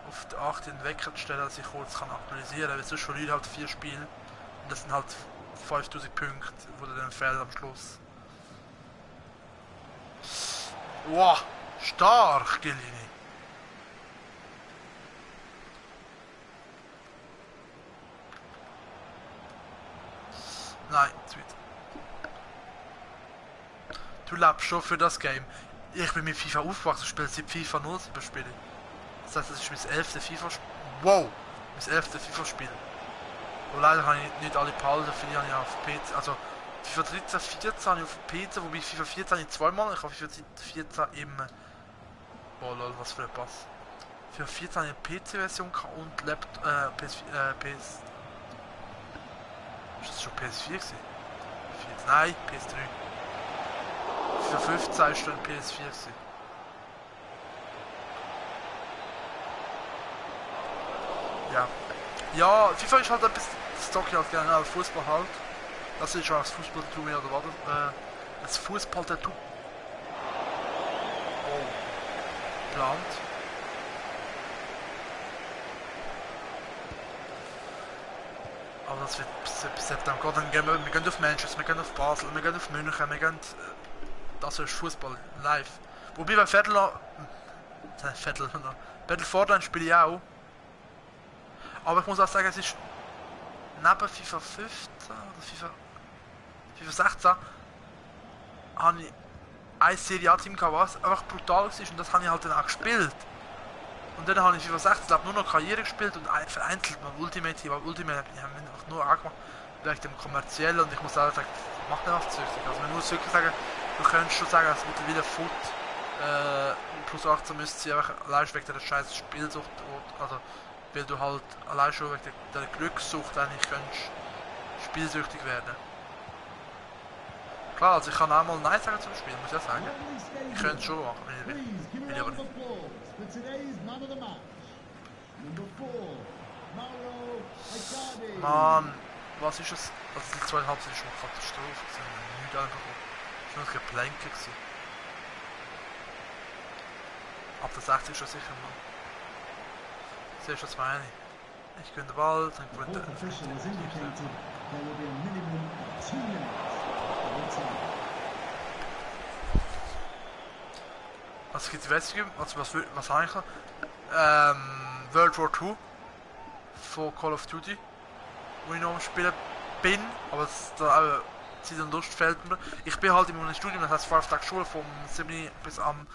auf den 8 Uhr einen Wecker zu stellen, dass ich kurz kann aktualisieren kann, weil sonst verliere ich halt 4 Spiele und das sind halt 5000 Punkte, die dann fehlen am Schluss. Wow, stark, Gelini. Nein, zu weit. Du lebst schon für das Game. Ich bin mit FIFA aufgewachsen, spiele seit FIFA 07 spiele. Das heißt, das ist mein 11. FIFA-Spiel. Wow! Mein 11. FIFA-Spiel. Und leider habe ich nicht alle behalten, viele habe ich auf PC. Also FIFA 13, 14 habe ich auf PC, wobei FIFA 14 habe ich zweimal. Ich habe FIFA 14 im... Oh lol, was für ein Pass. FIFA 14 habe ich eine PC-Version und PS... Ist das schon PS4 gewesen? Nein, PS3. FIFA 15 ist dann PS4 gewesen. Ja. Ja, FIFA ist halt etwas, das zocke ich halt gerne, aber Fußball halt. Das ist schon das Fußball-Tattoo mehr oder was? Das Fußball-Tattoo. Oh. Plant. Aber das wird bis September. Dann gehen wir gehen auf Manchester, wir gehen auf Basel, wir gehen auf München, wir gehen... Das ist Fußball live. Wobei bei Battlefortline spiele ich auch. Aber ich muss auch sagen, es ist neben FIFA 15 oder FIFA 16 habe ich ein Serie A-Team gehabt, was einfach brutal war und das habe ich halt dann auch gespielt. Und dann habe ich FIFA 16 nur noch Karriere gespielt und vereinzelt mal Ultimate Team, aber Ultimate habe ich einfach nur angemacht wegen dem kommerziellen und ich muss auch sagen, das macht nicht oft süchtig. Also man muss wirklich sagen, du könntest schon sagen, dass mittlerweile Foot plus 18 müsste sie einfach allein wegen der scheiß Spielsucht, also weil du halt allein schon wegen der Glückssucht eigentlich könntest spielsüchtig werden. Klar, also ich kann auch mal Nein sagen zum Spiel, muss ich ja sagen. Ich könnte es schon machen, wenn ich will. Will ich aber nicht. Mann, was ist es? Also die zweite Halbzeit ist schon eine Katastrophe. Es ist nicht einfach. Es war nur ein Geplänke. Ab der 60 schon sicher, Mann. Siehst du, was meine ich? Ich gönne den Ball, dann gewinnt der... Also es gibt die Westgame, also was eigentlich World War II von Call of Duty, wo ich noch am Spielen bin, aber es da Zeit und Lust fehlt mir. Ich bin halt in meinem Studium, das heißt 5 Tage Schule vom 7 bis am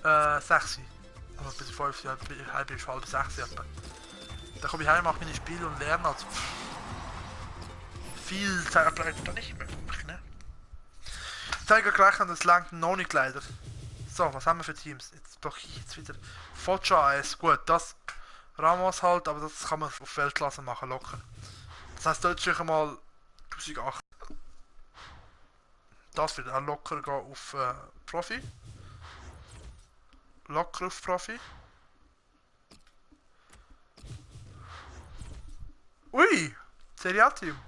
6. Also bis 5, halb bis 6 etwa. Dann komme ich heim, mache meine Spiele und lerne, also viel Zeit bleibt da nicht mehr für mich, ne? Tiger gerechnet, das langt noch nicht leider. So, was haben wir für Teams? Jetzt blockiere ich jetzt wieder. Foggia AS, gut, das Ramos halt, aber das kann man auf Weltklasse machen, locker. Das heisst, dort sicher mal 1008. Das wird auch locker gehen auf Profi. Locker auf Profi. Ui! Serie A-Team.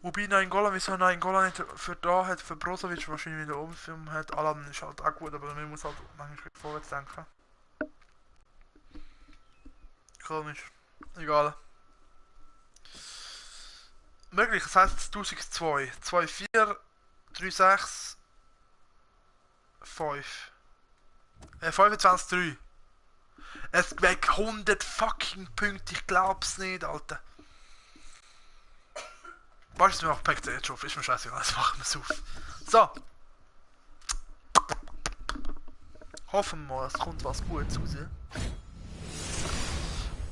Wobei Nainggolan, wieso Nainggolan nicht für da hat, für Brozovic wahrscheinlich wieder Umfilm hat. Alan ist halt auch gut, aber man muss halt manchmal vorwärts denken. Komisch. Egal. Möglich, das heisst 1002. 24, 36, 5. 25, 3. Es weg 100 fucking Punkte, ich glaub's nicht, Alter. Weißt du, mir noch packt jetzt auf, ist mir scheißegal, jetzt machen wir es auf. So. Hoffen wir mal, es kommt was Gutes raus.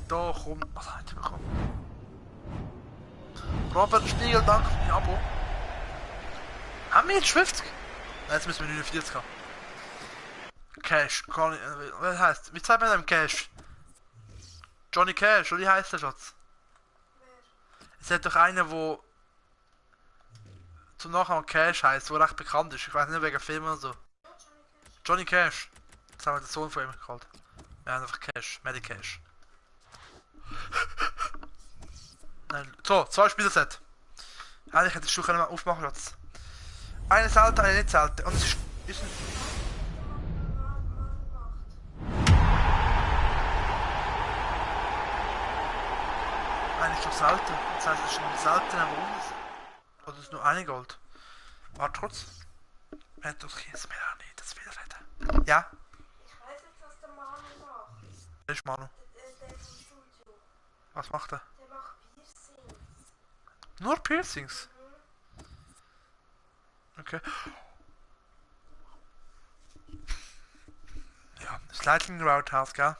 Da kommt. Was habe ich bekommen? Robert Spiegel, danke für dein Abo. Haben wir jetzt 50? Nein, jetzt müssen wir 49 haben. Cash, kann ich. Was heisst? Wie zeigt man dem Cash? Johnny Cash, oder wie heisst der Schatz? Es hat doch einen, der zum Nachnamen Cash heisst, der recht bekannt ist. Ich weiß nicht wegen Filmen oder so. Johnny Cash. Das haben wir den Sohn von ihm geholt. Wir haben einfach Cash, Medi Cash. Nein. So, 2 Spielerset. Eigentlich hätte ich die Stufe aufmachen Schatz. Eine selten, eine nicht selten. Und es ist ein... Eigentlich schon selten. Das heißt, es ist ein seltener Bonus. Oder ist es nur eine Gold? Warte kurz. Wenn du das Melanie, das will reden. Ja? Ich weiß jetzt, was der Manu macht. Wer ist Manu? Der vom Studio. Was macht er? Der macht Piercings. Nur Piercings? Okay. Ja, das Lightning Roundhouse, gell?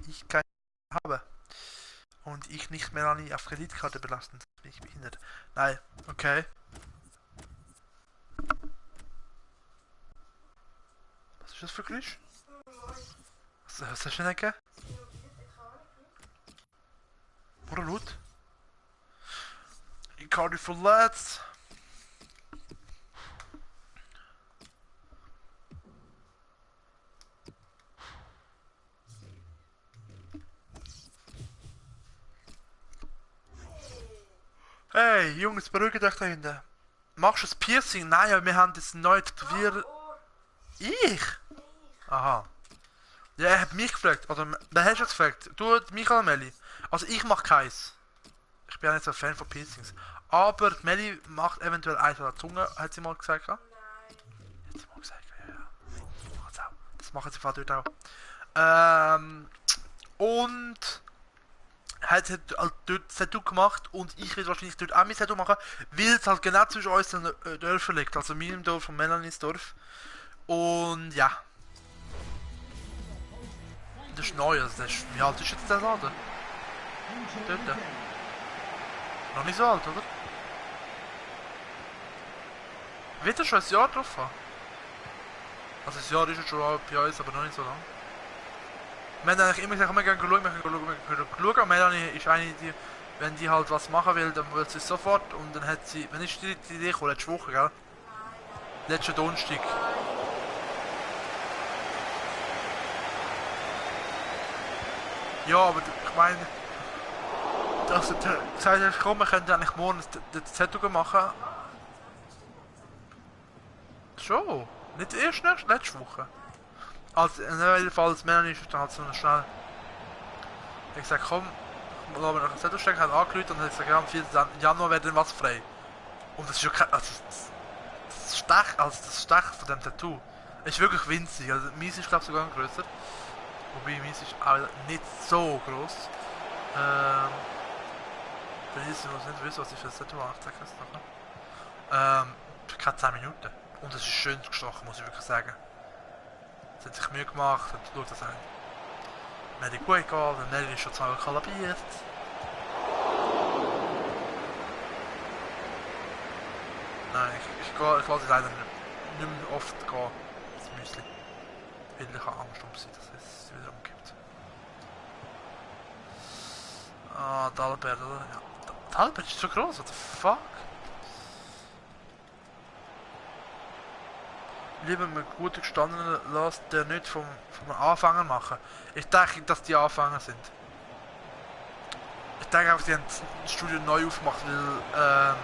Ich kann habe. Und ich nicht Melanie auf Kreditkarte belasten. Das bin ich behindert. Nein, okay. Was ist das für Geräusch? Was hast du denn gegeben? Oder laut? Icardi for Lads. Hey, Jungs, beruhigt euch da hinten. Machst du ein Piercing? Nein, aber wir haben das neu tätowiert. Ich? Aha. Ja, er hat mich gefragt. Oder, wer hast du jetzt gefragt? Du, Michael Melli. Also, ich mach keins. Ich bin ja nicht so ein Fan von Piercings. Aber Melli macht eventuell eins an der Zunge, hat sie mal gesagt. Ja? Nein. Hat sie mal gesagt, ja. Machen's auch. Das machen sie dort auch. Und hat halt dort das Tattoo gemacht und ich werde wahrscheinlich dort auch mein Tattoo machen, weil es halt genau zwischen uns Dörfern liegt, also meinem Dorf und Melanies Dorf. Und ja. Das ist neu, also das ist, wie alt ist jetzt der Laden? Dort. Noch nicht so alt, oder? Wird er schon ein Jahr drauf haben? Also ein Jahr ist er schon bei uns, aber noch nicht so lang. Wir haben eigentlich immer gesagt, wir gehen schauen, und Melanie ist eine, die, wenn die halt was machen will, dann will sie es sofort und dann hat sie, wenn ist die Idee gekommen, letzte Woche, gell? Letzten Donnerstag. Ja, aber ich meine, dass du gesagt hast, komm, wir können eigentlich morgen das Tattoo machen. Schon, nicht erst letzte Woche. Also, in jedem Fall, Melanie ist dann halt so schnell. Ich hab gesagt, komm, lass mir noch ein Tattoo stecken, hat angerufen und hat gesagt, ja, am 4. Januar wäre dann was frei. Und das ist ja kein, also das Stech von dem Tattoo ist wirklich winzig. Also, meins ist glaube ich sogar größer. Wobei, meins ist auch nicht so groß. Wenn ich nicht wissen, was ich für ein Tattoo mache, zeig ich es noch. Keine 10 Minuten. Und es ist schön gestochen, muss ich wirklich sagen. Es hat sich Mühe gemacht, hat geschaut, dass mir die gut geht, und Nelly ist schon zweimal kollabiert. Nein, ich lasse es leider nicht mehr oft gehen, das Müsli. Weil ich habe Angst um sie, dass es wieder umgibt. Ah, Dalbert, oder? Ja. Dalbert ist so groß, what the fuck? Lieber einen guten gestandenen lässt der nicht vom Anfänger machen. Ich denke, dass die Anfänger sind. Ich denke einfach, sie haben das Studio neu aufgemacht, weil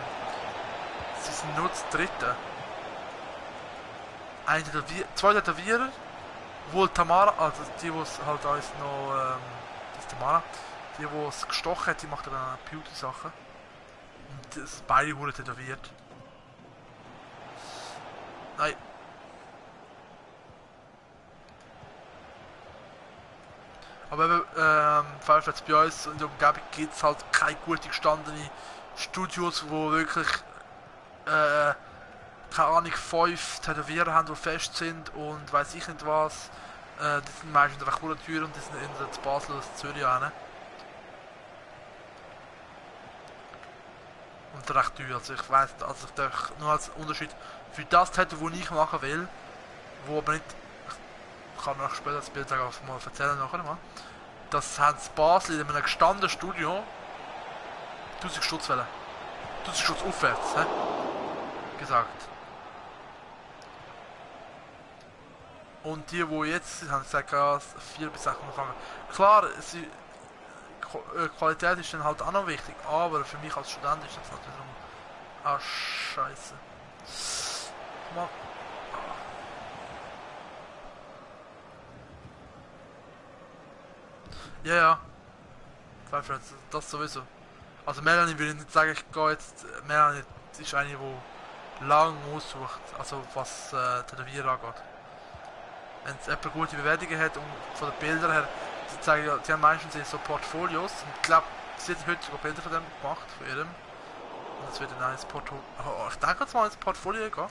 sie sind nur das dritte. Zwei Tätowierer, wohl Tamara, also die es halt alles noch, das ist Tamara, die es gestochen hat, die macht aber Beauty-Sachen. Und das beide wurden tätowiert. Nein. Aber eben, falls bei uns in der Umgebung gibt es halt keine gute gestandene Studios, wo wirklich keine Ahnung, 5 Tätowierer haben, die fest sind und weiß ich nicht was. Die sind meistens recht coole Türen und die sind in der Basel oder Zürich hin. Und recht teuer. Also ich weiss, also ich denke, nur als Unterschied für das Tattoo, das ich machen will, wo aber nicht, ich kann noch später das Bild sagen, mal erzählen nachher mal. Das haben sie Basel in einem gestandenen Studio 1000 Stutz wollen. 1000 Stutz aufwärts, gesagt. Und die jetzt sind, haben gesagt, ja, 4 bis 6 angefangen. Klar, Qualität ist dann halt auch noch wichtig, aber für mich als Student ist das natürlich noch... Ah, scheiße. Mal. Ja, ja. Das sowieso. Also Melanie will ich nicht sagen, ich gehe jetzt... Melanie ist eine, die lang aussucht, also was Tätowieren angeht. Wenn es jemand gute Bewertungen hat und von den Bildern her, sie zeigen ja, sie haben meistens so Portfolios und ich glaube, sie hat heute sogar Bilder von dem gemacht, von ihrem. Und es wird dann ins Portfolio, ich denke jetzt mal ins Portfolio gehen.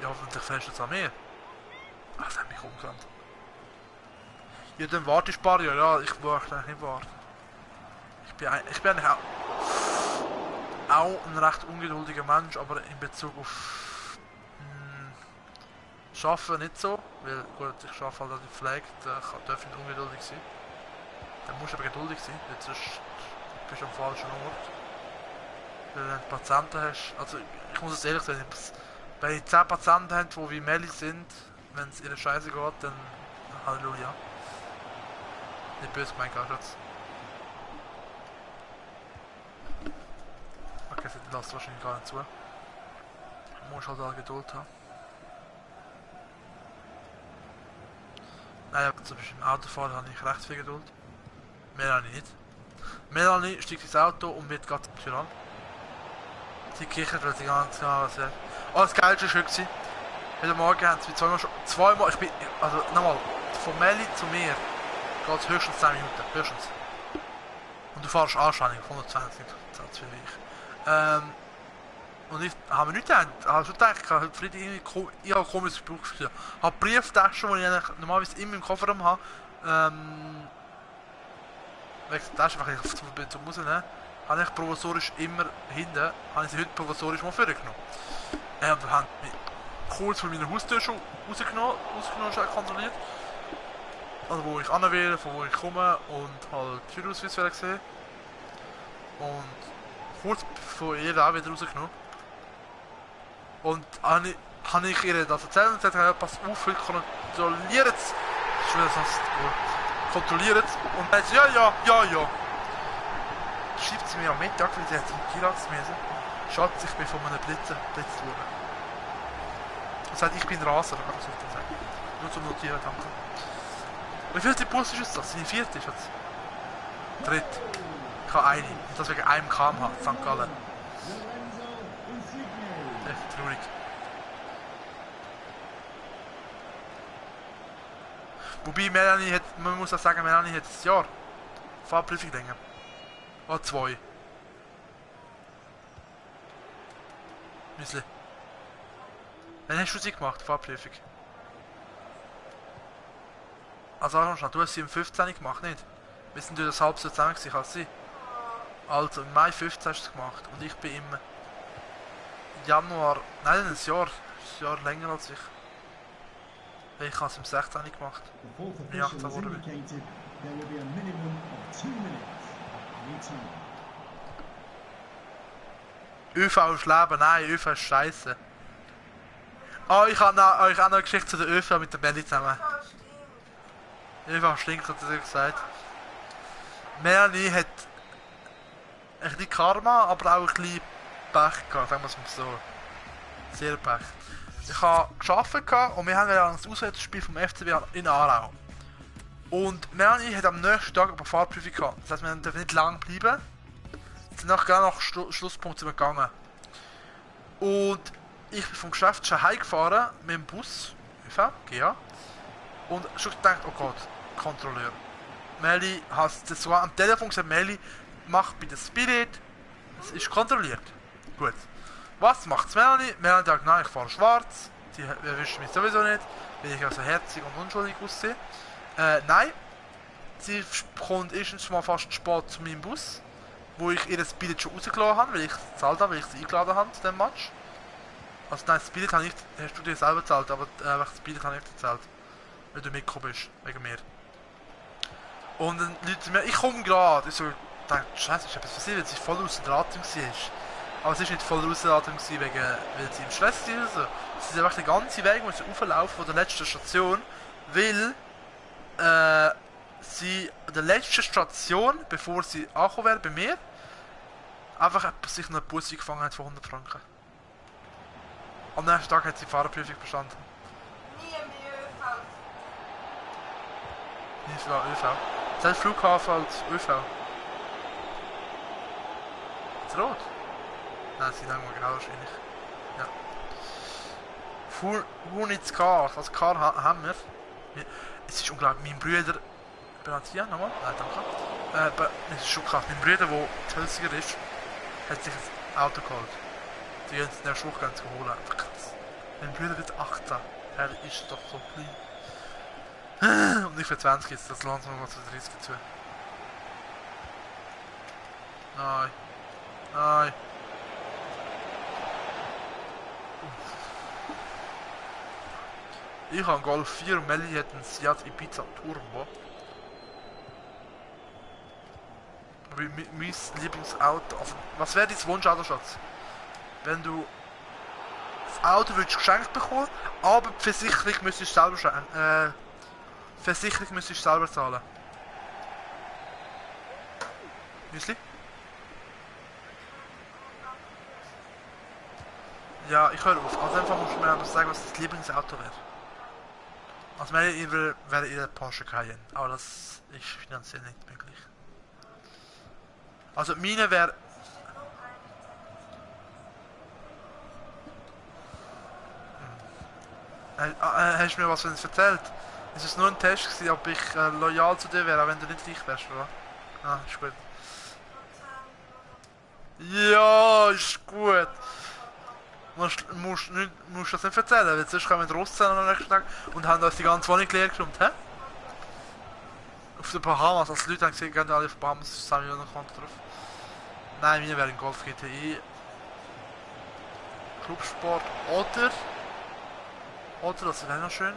Ja, hoffentlich fährst du jetzt an mir. Ah, das hat mich umgerannt. Ja, dann warte ich ein paar Jahre, ja, ich möchte eigentlich nicht warten. Ich bin eigentlich auch ein recht ungeduldiger Mensch, aber in Bezug auf Arbeiten nicht so, weil gut, ich arbeite halt an der Pflege, da darf ich nicht ungeduldig sein. Da musst du aber geduldig sein, weil sonst bist du am falschen Ort. Weil wenn du Patienten hast, also ich muss es ehrlich sagen, wenn ich 10 Patienten habe, die wie Melli sind, wenn es ihnen scheiße geht, dann Halleluja. Nicht böse gemeint, Schatz. Okay, sie lässt wahrscheinlich gar nicht zu. Du musst halt auch Geduld haben. Nein, zum Beispiel im Autofahren habe ich recht viel Geduld. Melanie nicht. Melanie steigt ins Auto und wird gerade zur Tür an. Sie kichert, weil sie ganz genau was hört. Oh, das Geilste war heute. Heute Morgen haben sie zweimal, also nochmal, von Melli zu mir geht es höchstens 10 Minuten, höchstens. Und du fährst anständig, 120, nicht so viel wie ich. Und ich habe mir nicht gedacht, habe schon gedacht, ich habe Freitag irgendwie, ich habe ein komisches Bauchgefühl. Ich habe Brieftaschen, die ich normalerweise immer im Kofferraum habe, wegen der Tasche, wenn ich zum rausnehmen, habe ich provisorisch immer hinten, habe ich sie heute provisorisch mal vorgenommen. Wir haben mich kurz von meiner Haustür schon rausgenommen schon kontrolliert. Also wo ich anwähle, von wo ich komme und halt die Türausweis gesehen. Und kurz von ihr auch wieder rausgenommen. Und habe ich ihr das erzählt und gesagt, ja, pass auf, heute kontrolliert es. Das ist schon das Wort. Kontrolliert es. Und dann sagt sie, ja. Schreibt sie mir am Mittag, weil sie hat zum Tierarzt müssen. Schatz, ich bin von einem Blitz worden. Und sagt, ich bin Raser, kann ich so sagen. Nur zum Notieren, danke. Wie viel Bus ist jetzt das? Seine 4. ist jetzt? 3. Ich habe eine. Und das wegen einem km/h, St. Gallen. Echt traurig. Wobei Melanie hat, man muss auch sagen, Melanie hat ein Jahr Fahrprüfung länger. Oder 2. Müsli. Wann hast du sie gemacht, Fahrprüfung? Also du hast sie im 15 gemacht, nicht? Wir sind durch das halb so zusammen gewesen als sie. Also im Mai 15 hast du es gemacht und ich bin im Januar, nein, ein Jahr länger als ich. Ich habe es im 16 gemacht. Im 18 geworden bin. ÖV ist Leben, nein, ÖV ist Scheiße. Oh, ich habe euch auch noch eine Geschichte zu der ÖV mit der Melli zusammen. ÖV stinkt, hat sie gesagt. Melanie hat ein bisschen Karma, aber auch ein bisschen Pech gehabt, sagen wir es mal so. Sehr Pech. Ich habe gearbeitet und wir haben ja ein Auswärtsspiel vom FCB in Aarau. Und Melanie hat am nächsten Tag eine Fahrprüfung gehabt. Das heisst, wir dürfen nicht lang bleiben. Wir sind nachher nach Schlusspunkt gegangen. Und ich bin vom Geschäft schon heimgefahren mit dem Bus, ÖV, GA. Und schon gedacht, oh Gott, Kontrolleur. Meli hat das sogar am Telefon gesagt, Meli, mach bei der Spirit. Es ist kontrolliert. Gut. Was macht Melanie? Melanie sagt, nein, ich fahre schwarz. Die erwischt mich sowieso nicht, weil ich also herzig und unschuldig aussehe. Nein. Sie kommt erstens mal fast spät zu meinem Bus, wo ich ihr das Billett schon rausgelassen habe, weil ich es gezahlt habe, weil ich sie eingeladen habe zu dem Match. Also nein, das Billett habe ich, hast du dir selber gezahlt, aber das Billett habe ich nicht gezahlt. Weil du mitgekommen bist, wegen mir. Und dann Leute mir, ich komme gerade. Ich so, dachte, scheiße, ist etwas passiert, weil sie voll außer der Atem war. Aber es war nicht voll außer der Atem, weil sie im Stress war oder so. Sie sind einfach den ganzen Weg müssen auflaufen von der letzten Station, weil sie an der letzten Station, bevor sie angekommen wäre bei mir, einfach sich noch eine Busse gefangen hat von 100 Franken. Am nächsten Tag hat sie die Fahrerprüfung bestanden. Nie mehr ÖV. Nie für ÖV. Selbst Flughafen als ÖV. Ist rot? Nein, sie nehmen wir grau wahrscheinlich. Ja. Hunitz Car, also Car haben wir. Es ist unglaublich, mein Bruder. Benatia, nochmal? Nein, danke. Es ist schon krass, mein Bruder, der Tölziger ist, hat sich ein Auto geholt. Die gehen in der Schule ganz holen. Einfach krass. Mein Bruder wird 18. Er ist doch so klein. Und ich für 20 jetzt, das langsam mal zu 30 zu. Nein. Nein. Ich habe einen Golf 4 und Melli hat einen Seat Ibiza Turbo. Mein Lieblingsauto. Was wäre dein Wunschauto, Schatz? Wenn du das Auto würdest geschenkt bekommen, aber die Versicherung müsstest du selber Versicherung müsstest du selber zahlen. Müsli? Ja, ich höre auf. Also einfach musst du mir einfach sagen, was das Lieblingsauto wäre. Also meine wäre ihr Porsche Cayenne, aber das ist finanziell nicht möglich. Also meine wäre... Hast du mir was von uns erzählt? Es war nur ein Test gewesen, ob ich loyal zu dir wäre, auch wenn du nicht reich wärst, oder? Ah, ist gut. Ja, ist gut. Musst das nicht erzählen, weil sonst kommen die Russen am nächsten Tag und haben uns die ganze Wohnung leer geräumt, hä? Auf den Bahamas, als die Leute haben gesehen, gehen alle auf Bahamas, ist 10 Millionen Konto drauf. Nein, meine wäre ein Golf GTI. Clubsport oder das wäre noch schön.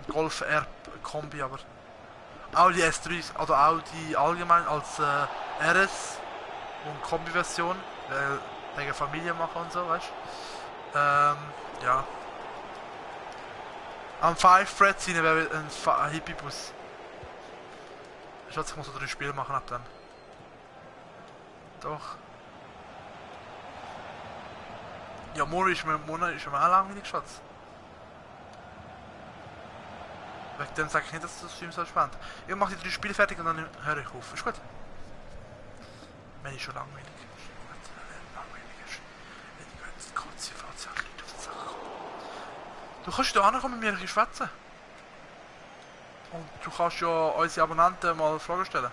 Golf R Kombi, aber Audi S3 oder Audi allgemein als RS und Kombi-Version, wegen Familie machen und so, weißt du? Ja. Am 5 Thread sein wäre ein Hippie-Bus. Ich muss so 3 Spiele machen ab dann. Doch. Ja, Mona ist mir auch langweilig, Schatz. Wegen dem sage ich nicht, dass das Stream so spannend. Ich mache die 3 Spiele fertig und dann höre ich auf. Ist gut? Wenn ich schon langweilig ist. Du kannst hier ankommen mit mir ein bisschen schwätzen. Und du kannst ja unsere Abonnenten mal Fragen stellen.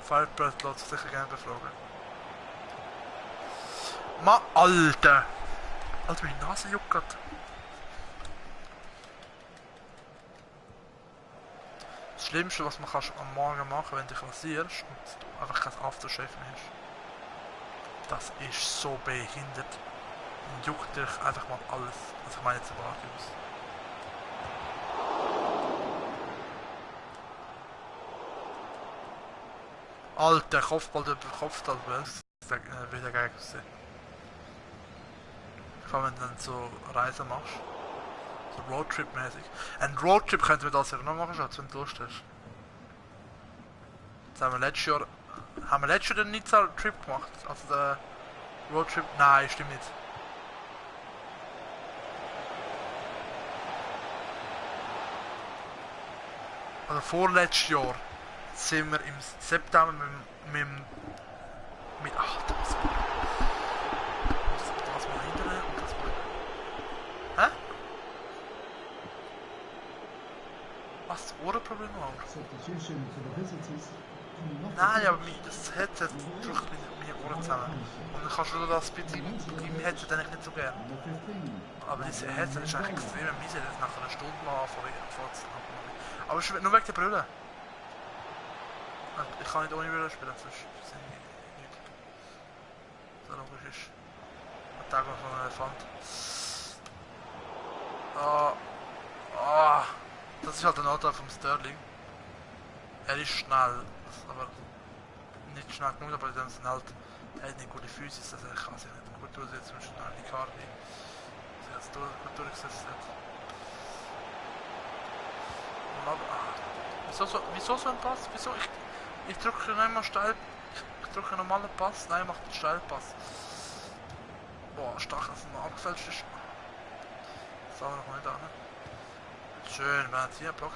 Firebrand lässt sich sicher gerne befragen. Alter! Alter, meine Nase juckt grad. Das Schlimmste, was man am Morgen machen kann, wenn du dich rasierst und du einfach kein Aftershave mehr hast. Das ist so behindert. Und juckt dich einfach mal alles. Also ich meine jetzt aber aus. Alter, Kopfball über Kopfball, wieder geil aussehen. Vor allem wenn du dann so Reisen machst. So Roadtrip-mäßig. Ein Roadtrip könnten wir das ja noch machen, Schatz, wenn du Lust hast. Jetzt haben wir letztes Jahr den Nizza-Trip gemacht? Also der Roadtrip? Nein, stimmt nicht. Also vorletztes Jahr sind wir im September mit ach, das mal hinterher und das mal. Hä? Was? Ohrenproblem auch? Substitution for the visitors. Nein, aber das Headset drückt meine Ohren zusammen. Und dann kannst du das bei deinem Headset eigentlich nicht so gern. Aber dieses Headset ist eigentlich extrem mies, das nach einer Stunde mal anfangen. Aber es ist nur wegen der Brille. Ich kann nicht ohne Brille spielen, sonst sind die nicht. So logisch ist. Ein Tag von einem Elefant. Das ist halt der Nachteil vom Sterling. Er ist schnell, aber nicht schnell genug, aber dann sind halt, er hat nicht gute Physis, also er kann sich nicht gut durchsetzen, zum Beispiel die Karte, die sich jetzt gut durchgesetzt hat. Wieso so ein Pass? Wieso? Ich drücke nicht mal steil, ich drücke einen normalen Pass, nein, ich mache den Steilpass. Boah, stark, dass er noch abgefälscht ist. Das haben wir noch nicht an. Schön, man hat hier, Block.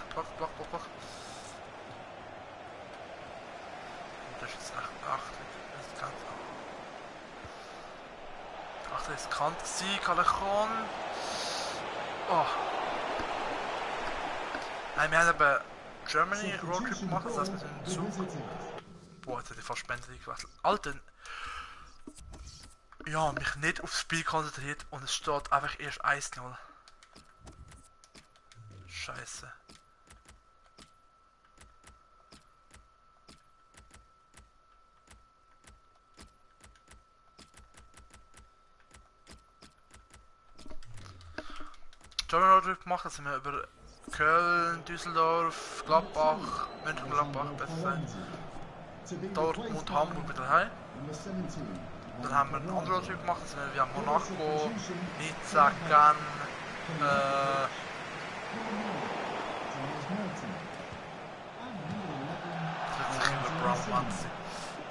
Das ist jetzt echt achtig. Das ist Kante Sieg, Alechon. Oh. Nein, wir haben eben Germany Roadtrip gemacht, das heißt mit dem Zug. Boah, jetzt hätte ich fast Spender gewechselt. Alter! Ja, mich nicht aufs Spiel konzentriert und es steht einfach erst 1-0. Scheiße. German Roadtrip gemacht, da sind wir über Köln, Düsseldorf, Gladbach, Mönchengladbach, besser Dortmund, Hamburg wieder heim. Dann haben wir einen anderen Roadtrip gemacht, da sind wir via Monaco, Nizza, Cannes,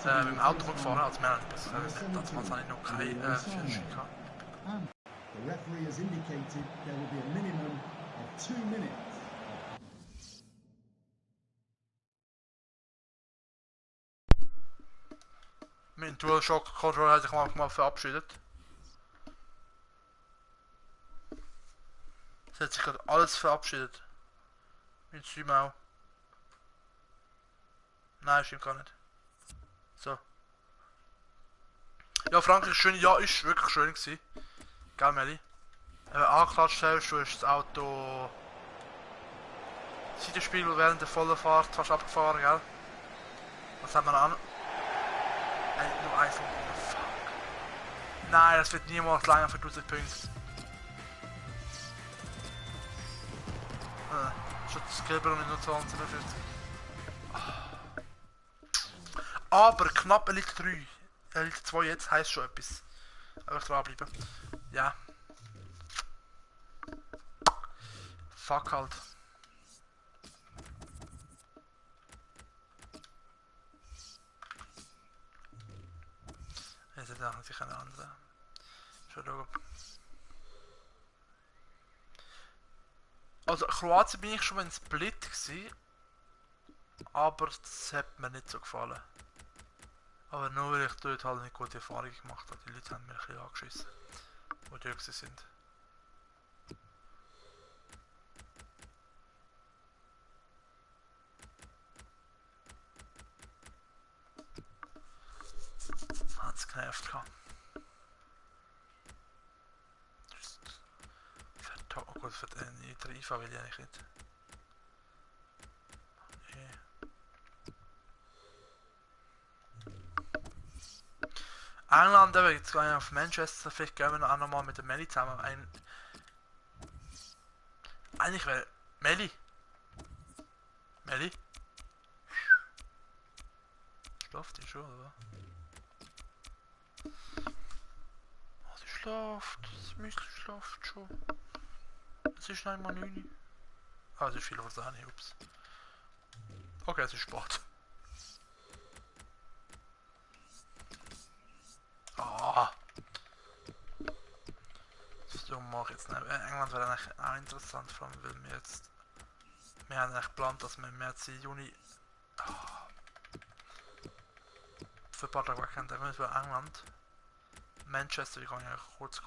mit dem Auto gefahren, als wir damals hatte ich noch keine Führerschein gehabt. The referee has indicated there will be a minimum of 2 minutes. Mit dem DualShock Controller hat sich manchmal verabschiedet. Es hat sich gerade alles verabschiedet. Mit Stream auch. Nein, stimmt gar nicht. So. Ja, Frankreich ist schön. Ja, ist wirklich schön gewesen. Gell, Meli? Angeklatscht hast, du hast das Auto Seitenspiegel während der vollen Fahrt fast abgefahren, gell? Was haben wir noch an? Nein, nur eins. Oh, fuck. Nein, das wird niemals länger für 1000 Punkte. Schon das Gelbe und nur 247. Aber knapp Elite 3. Elite 2 jetzt heisst schon etwas. Einfach dranbleiben. Ja. Fuck halt. Jetzt hat er sich eine andere. Schon schauen. Also Kroatien bin ich schon mal in Split gewesen, aber das hat mir nicht so gefallen. Aber nur weil ich dort halt nicht gute Erfahrungen gemacht habe. Die Leute haben mir ein bisschen angeschissen, die dort sind. Hat's genervt gehabt. Oh gut, für den IV will ich eigentlich nicht. Okay. England, jetzt gehe ich auf Manchester, vielleicht gehen wir auch nochmal mit der Melli zusammen. Eigentlich wäre... Melli? Melli? Schlaft die schon, oder? Oh, sie schlaft. Das Müsli schlaft schon. Es ist einmal 9. Ah, es ist viel was an, ups. Okay, es ist Sport. Ah. Das mache ich jetzt nicht. England wäre eigentlich auch interessant, vor allem weil wir haben eigentlich geplant, dass wir im März, Juni für ein paar Tage weg haben. Dann müssen wir England. Manchester, ich kann ja kurz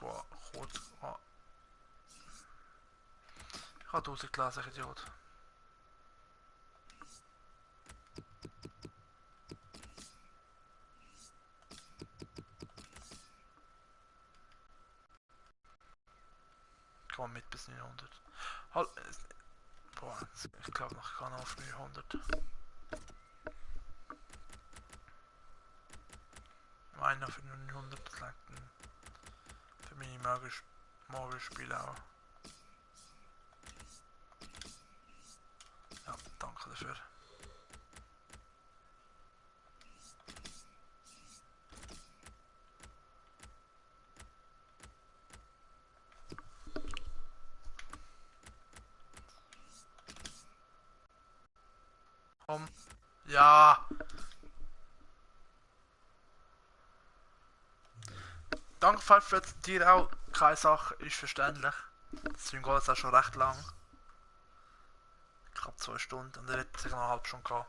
ich habe 1000 gelesen, ich Idiot. fahre mit bis 900. Halt, boah, ich glaube noch kann auf 900. Einer für 900, das reicht für meine Morgenspiele auch. Ja, danke dafür. Komm. Ja. Danke für dir auch. Keine Sache, ist verständlich. Deswegen geht es auch schon recht lang. Knapp 2 Stunden und er wird sicher noch eine halbe Stunde gehen.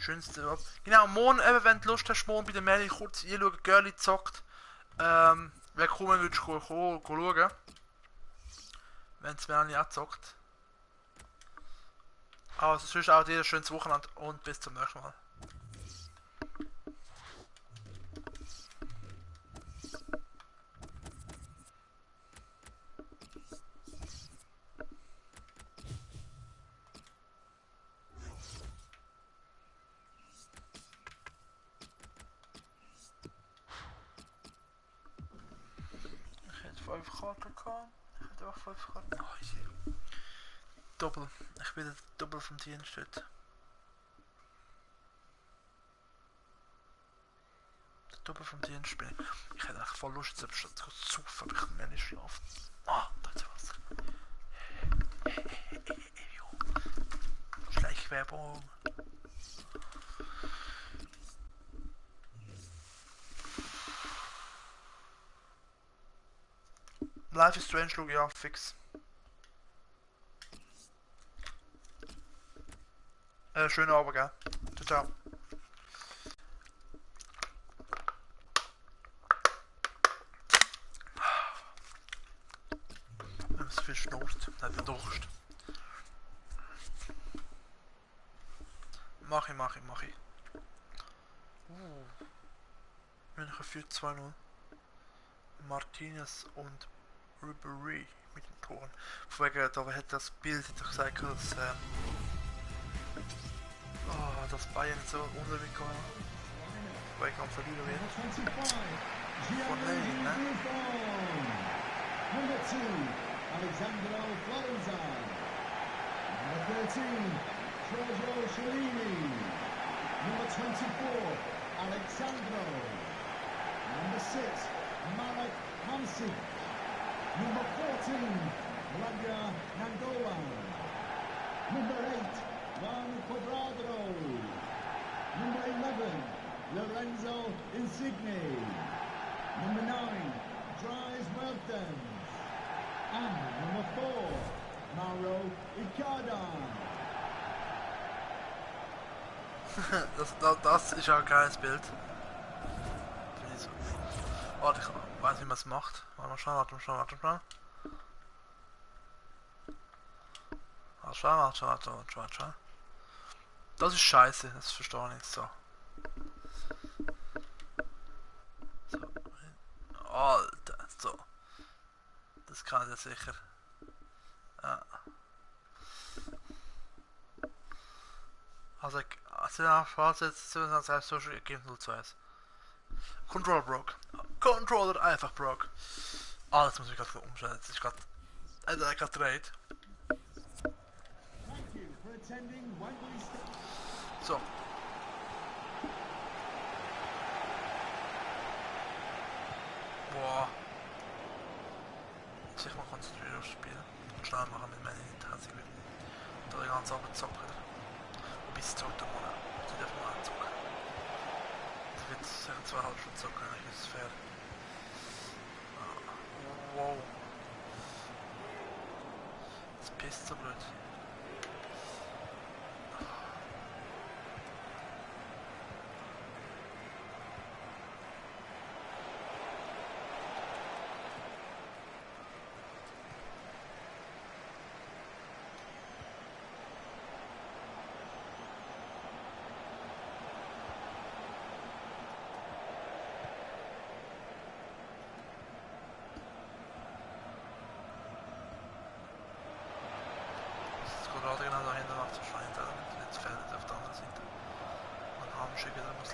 Schönste. Genau, morgen, eben, wenn du Lust hast, morgen bei der Mary kurz einschauen, Girlie zockt. Wer kommen würdest du schauen. Wenn es Melanie auch zockt. Also sonst auch dir ein schönes Wochenende und bis zum nächsten Mal. Ich hätte 5 Karten gehabt. Ich hätte auch 5 Karten. Nice. Doppel. Ich bin der Doppel vom Dienst heute. Der Doppel vom Dienst bin ich. Ich hätte echt voll Lust, jetzt statt zu saufen, aber ich kann mehr nicht schlafen. Ah, da ist was. Schleichwerbung. Life is Strange, schau ja, fix. Schönen Abend, gell? Ciao, ciao. Wenn man so viel schnurrt, hat man Durst. Mach ich. München führt 2-0. Martinez und Ribery mit den Toren. Von wegen, da hat das Bild gesagt, dass Bayern so unruhig war. Weil ich am Verlieren wird. Von Lenny, ne? Number 2, Alexandro Florenza. Number 13, Giorgio Cellini. Number 24, Alexandro. Number 6, Marek Hamsik. Number 14, Vladimir Nandoa. Number 8, Juan Cuadrado. Number 11, Lorenzo Insigne. Number 9, Dries Mertens. And number 4, Mauro Icardi. das ist ja ein geiles Bild. Warte, ich weiß, wie man es macht. Warte mal schauen. Warte. Das ist scheiße, das verstehe ich nicht so. Alter, so. Das kann ich ja sicher. Ja. Also jetzt Social Ergebnis 0-2. Controller broke. Controller einfach broke. Alles muss ich gerade umstellen. Jetzt ist gerade. Er hat gerade gedreht. So. Boah. Sich mal konzentrieren aufs Spiel. Und schnell machen mit meinen Intensiv. Da die ganze Arbeit zocken. Wobei es zockt am Monat. Sie dürfen mal zocken. Das wird sicher 2,5 Stunden zocken, eigentlich ist es fair. Wow. Das pisst so blöd.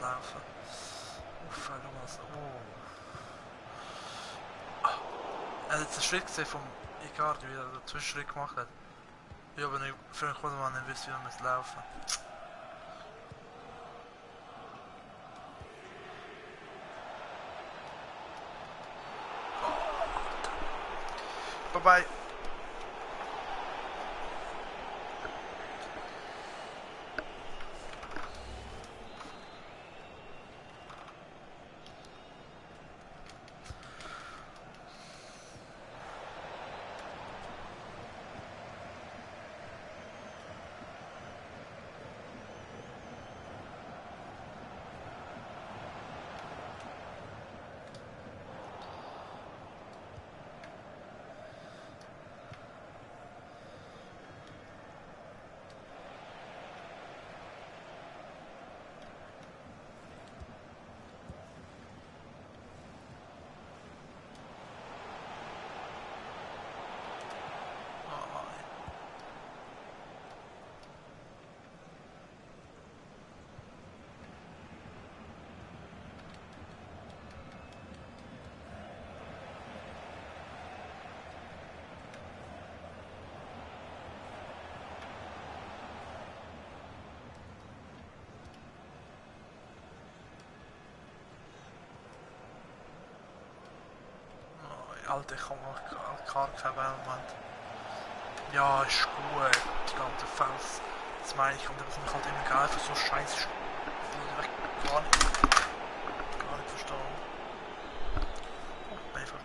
laufen. Uff, schau mal so. Er hat jetzt einen Schritt gesehen vom Icardi, wie er den Zwischenschritt gemacht hat. Ich habe nicht, für einen Kunden nicht wissen, wie man muss laufen. Bye bye. Alter, ich kann gar keinen Moment. Ja, ist gut. Die ganze Fans. Das meine ich, und dann bekomme ich halt immer geil für so scheiße Spiele. Ich gar nicht verstehen. Oh, einfach.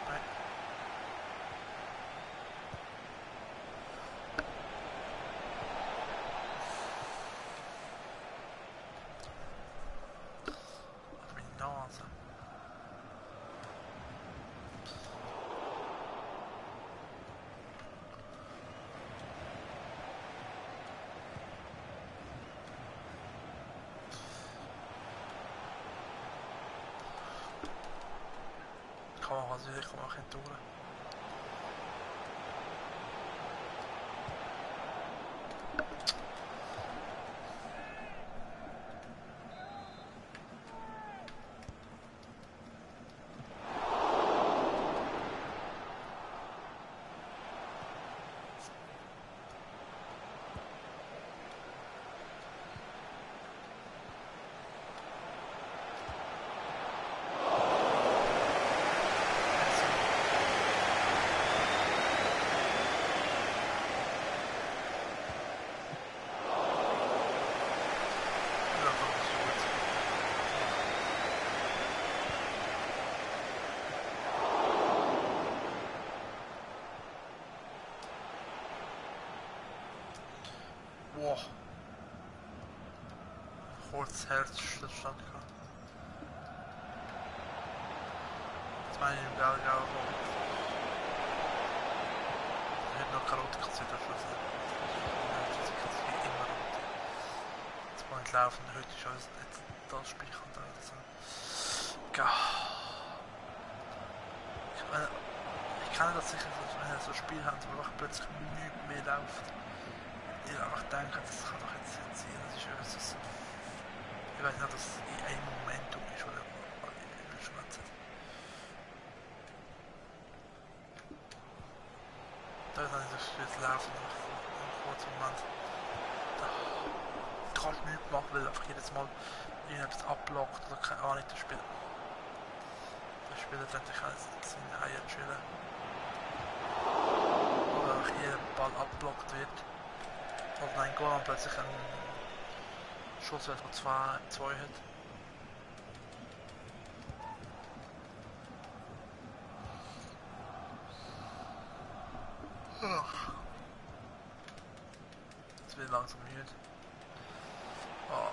Nein. Meine Nase. Kann man also ich komme auch nicht durch. Wow. Kurz Herzstillstand gehabt. Das meine ich im Belgien auch. Ich hätte noch keine rote kassiert dafür. Ich kassiere immer rot. Jetzt muss ich laufen, heute ist alles nicht das Spiel kann da wieder so. Ich kenne das sicher, wenn ihr so ein Spiel habt, wo einfach plötzlich nichts mehr läuft. Ich einfach denke, das kann doch jetzt nicht sein, das ist etwas, ich weiß nicht, ob das in einem Momentum ist oder ich will schon nicht. Da ist das jetzt laufen nach einem kurzen Moment. Da kannst du nichts machen, weil einfach jedes Mal irgendetwas abblockt oder keine Ahnung, der Spieler letztendlich seine Eier chillen. Oder einfach jeder Ball abblockt wird. Oder ein Goal plötzlich einen Schusswert von 2 hat. Jetzt wird langsam müde. Oh,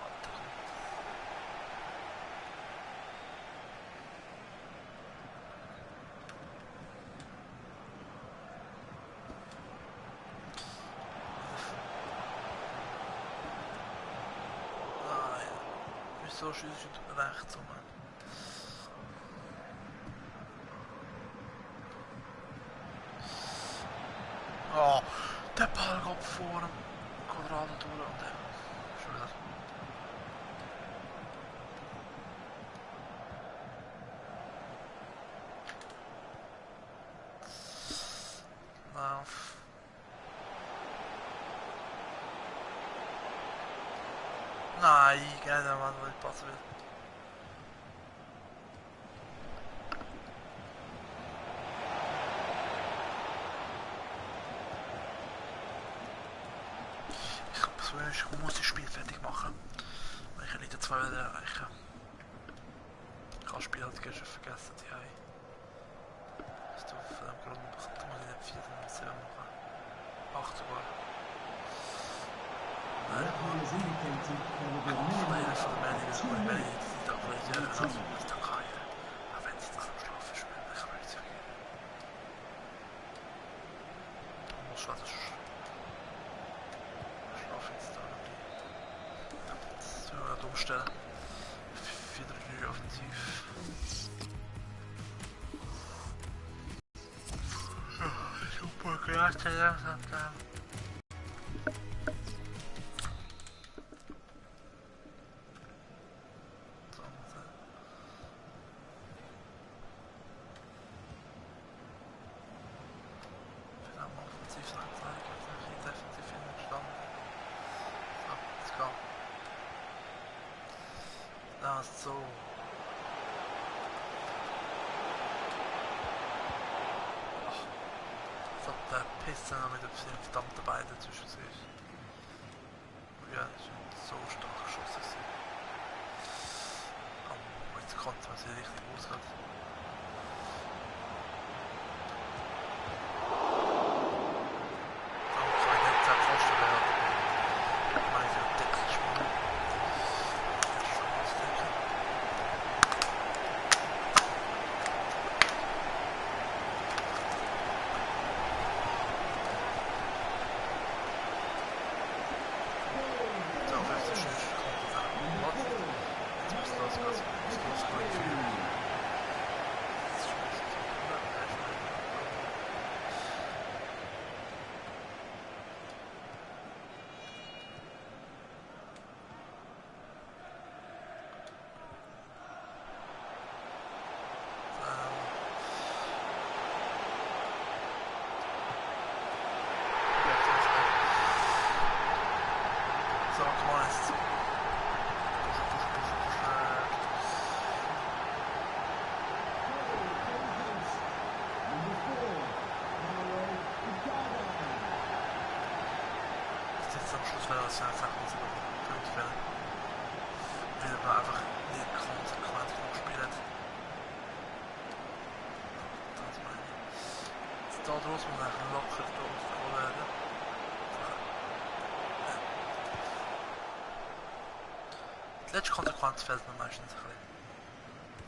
so schießt rechts rum. Oh, der Ball geht vor dem Quadrado durch und dann schon wieder. Lauf. Nein, keine Ahnung, was nicht passen will. Ich muss das Spiel fertig machen. Weil ich nicht zwei wieder erreichen. Ich habe das Spiel halt gestern vergessen, die haben. Das tut von dem Grund, muss ich nicht 4 und 7 machen. 8 sogar. Nein, ich von der Meldung, weil ich die da vielleicht also ich da kann. Aber wenn sie das am Schlafen spielen, dann kann man nicht sagen. Man muss schon das jetzt da das werden wir umstellen. 4-3 offensiv. Super, grazie. So. Als ob der Pisser noch mit den verdammten Beinen dazwischen ist. Ja, das ist so stark geschossen. Oh, jetzt kommt es, was hier richtig ausgeht. Das sind einfach unsere Punktfälle. Weil man einfach nicht konsequent genug spielt. Das meine ich. Jetzt da draus muss man einfach locker durchgekommen werden. Die letzte Konsequenz fällt mir meistens ein bisschen.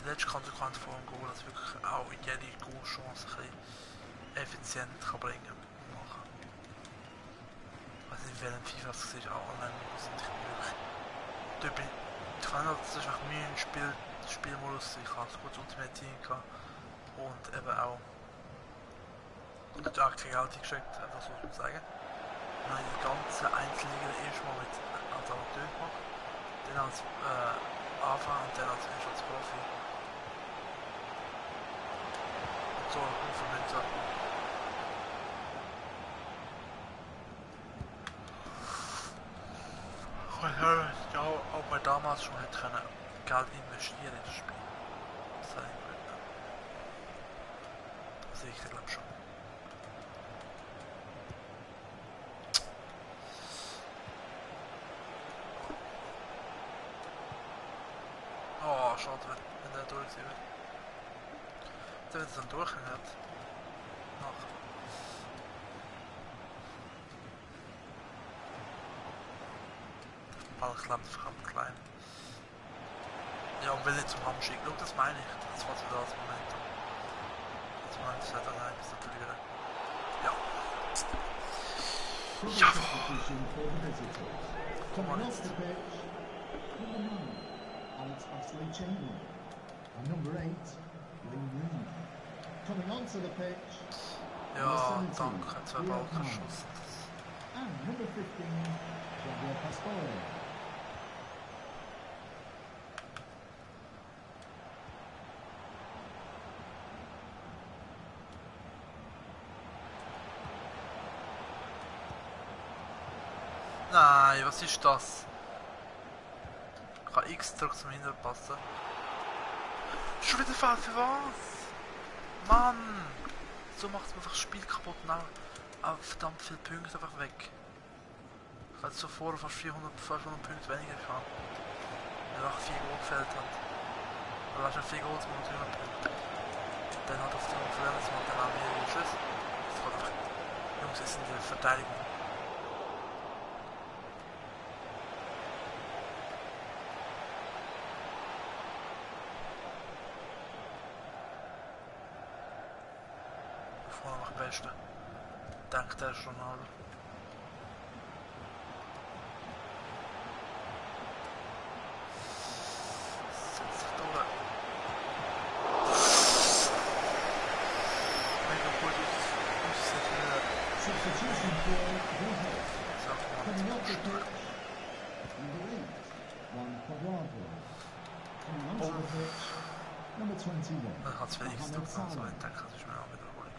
Die letzte Konsequenz vor dem Goal, dass wirklich auch jede Goalchance ein bisschen effizient kann bringen kann. In welchem FIFA es ist, auch online sind ich wirklich. Ich fand halt, das ist einfach Mühe im Spielmodus. Ich habe ein gutes Ultimate Team gehabt und eben auch und auch kein Geld eingeschickt, einfach so muss man sagen. Dann habe ich die ganze Einzelliga erstmal mit als Amateur gemacht, dann als Anfang und dann als Profi. Und so unvermünzt. Ja, auch man damals schon hätte können Geld investieren in das Spiel. Das hätte ich gut. Also ich glaube schon. Oh, schade, wenn der durch wird. Der wird es dann durchgehört. Nach. Ball klappt verdammt klein. Ja, und will nicht zum Hamm schicken. Und das meine ich. Das war so das Momentum. Das Moment ist halt allein bis zu verlieren. Ja. Jawohl. Komm mal jetzt. Alex Oxlade-Chamberlain. And number 8, Lee Rooney. Coming onto the pitch. Ja, danke. 2 Ball geschossen. And number 15, Javier Pastore. Nein, was ist das? Ich kann X drücken zum Hinterpassen. Schon wieder Fall für was? Mann! So macht es mir einfach das Spiel kaputt und auch verdammt viele Punkte einfach weg. Ich hatte so vorher fast 500 Punkte weniger gehabt. Weil er 4 Goal gefällt hat. Oder hast du 4 Goals mit 300 Punkten. Dann hat auf die Konferenz und dann haben wir Schuss. Das geht einfach. Jungs, es ist in der Verteidigung. Vorne nach Beste. Denkt er schon alle. Setzt sich durch. Mega gut Substitution for Wilhelm. Coming off the stark. pitch, number 8, Juan Cuadrado. Coming onto the pitch, number 21, Dann hat es wenigstens Mohamed noch so Salah. ein Denken, das ist mir auch Wiederholung.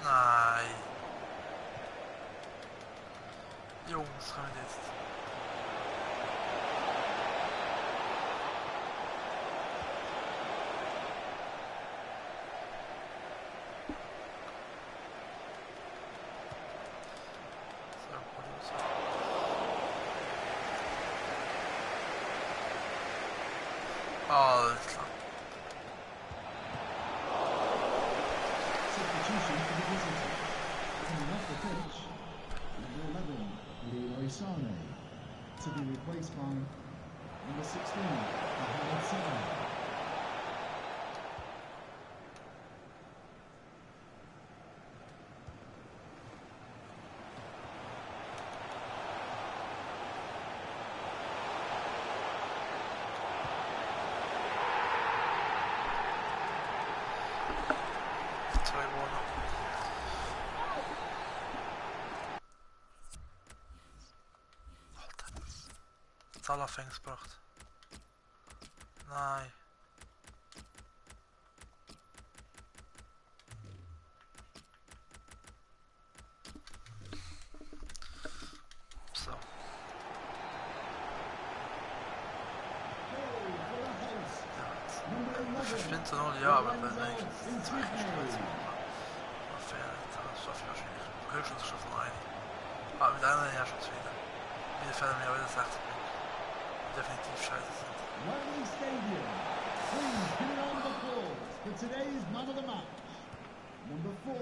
Nein. Jungs, kommen jetzt. So, gut, Alter. Substitution for the visitors. Coming off the pitch, number 11, Leroy Sane. To be replaced by number 16, Mohamed Salah. Zwei Wohner. Alter. Salah fängt's gebracht. Nein. So. Verschwindet zu 0, ja, aber wenn wenigstens 2 gespielt sind. Fair, das schaffe ich wahrscheinlich. Höchstens schon von einem. Aber mit einer ja schon wieder. Wieder fällt mir wieder 60 Punkte. Definitiv scheiße sind. Wembley Stadium. Please give it on the applause for today's man of the match. Number 4,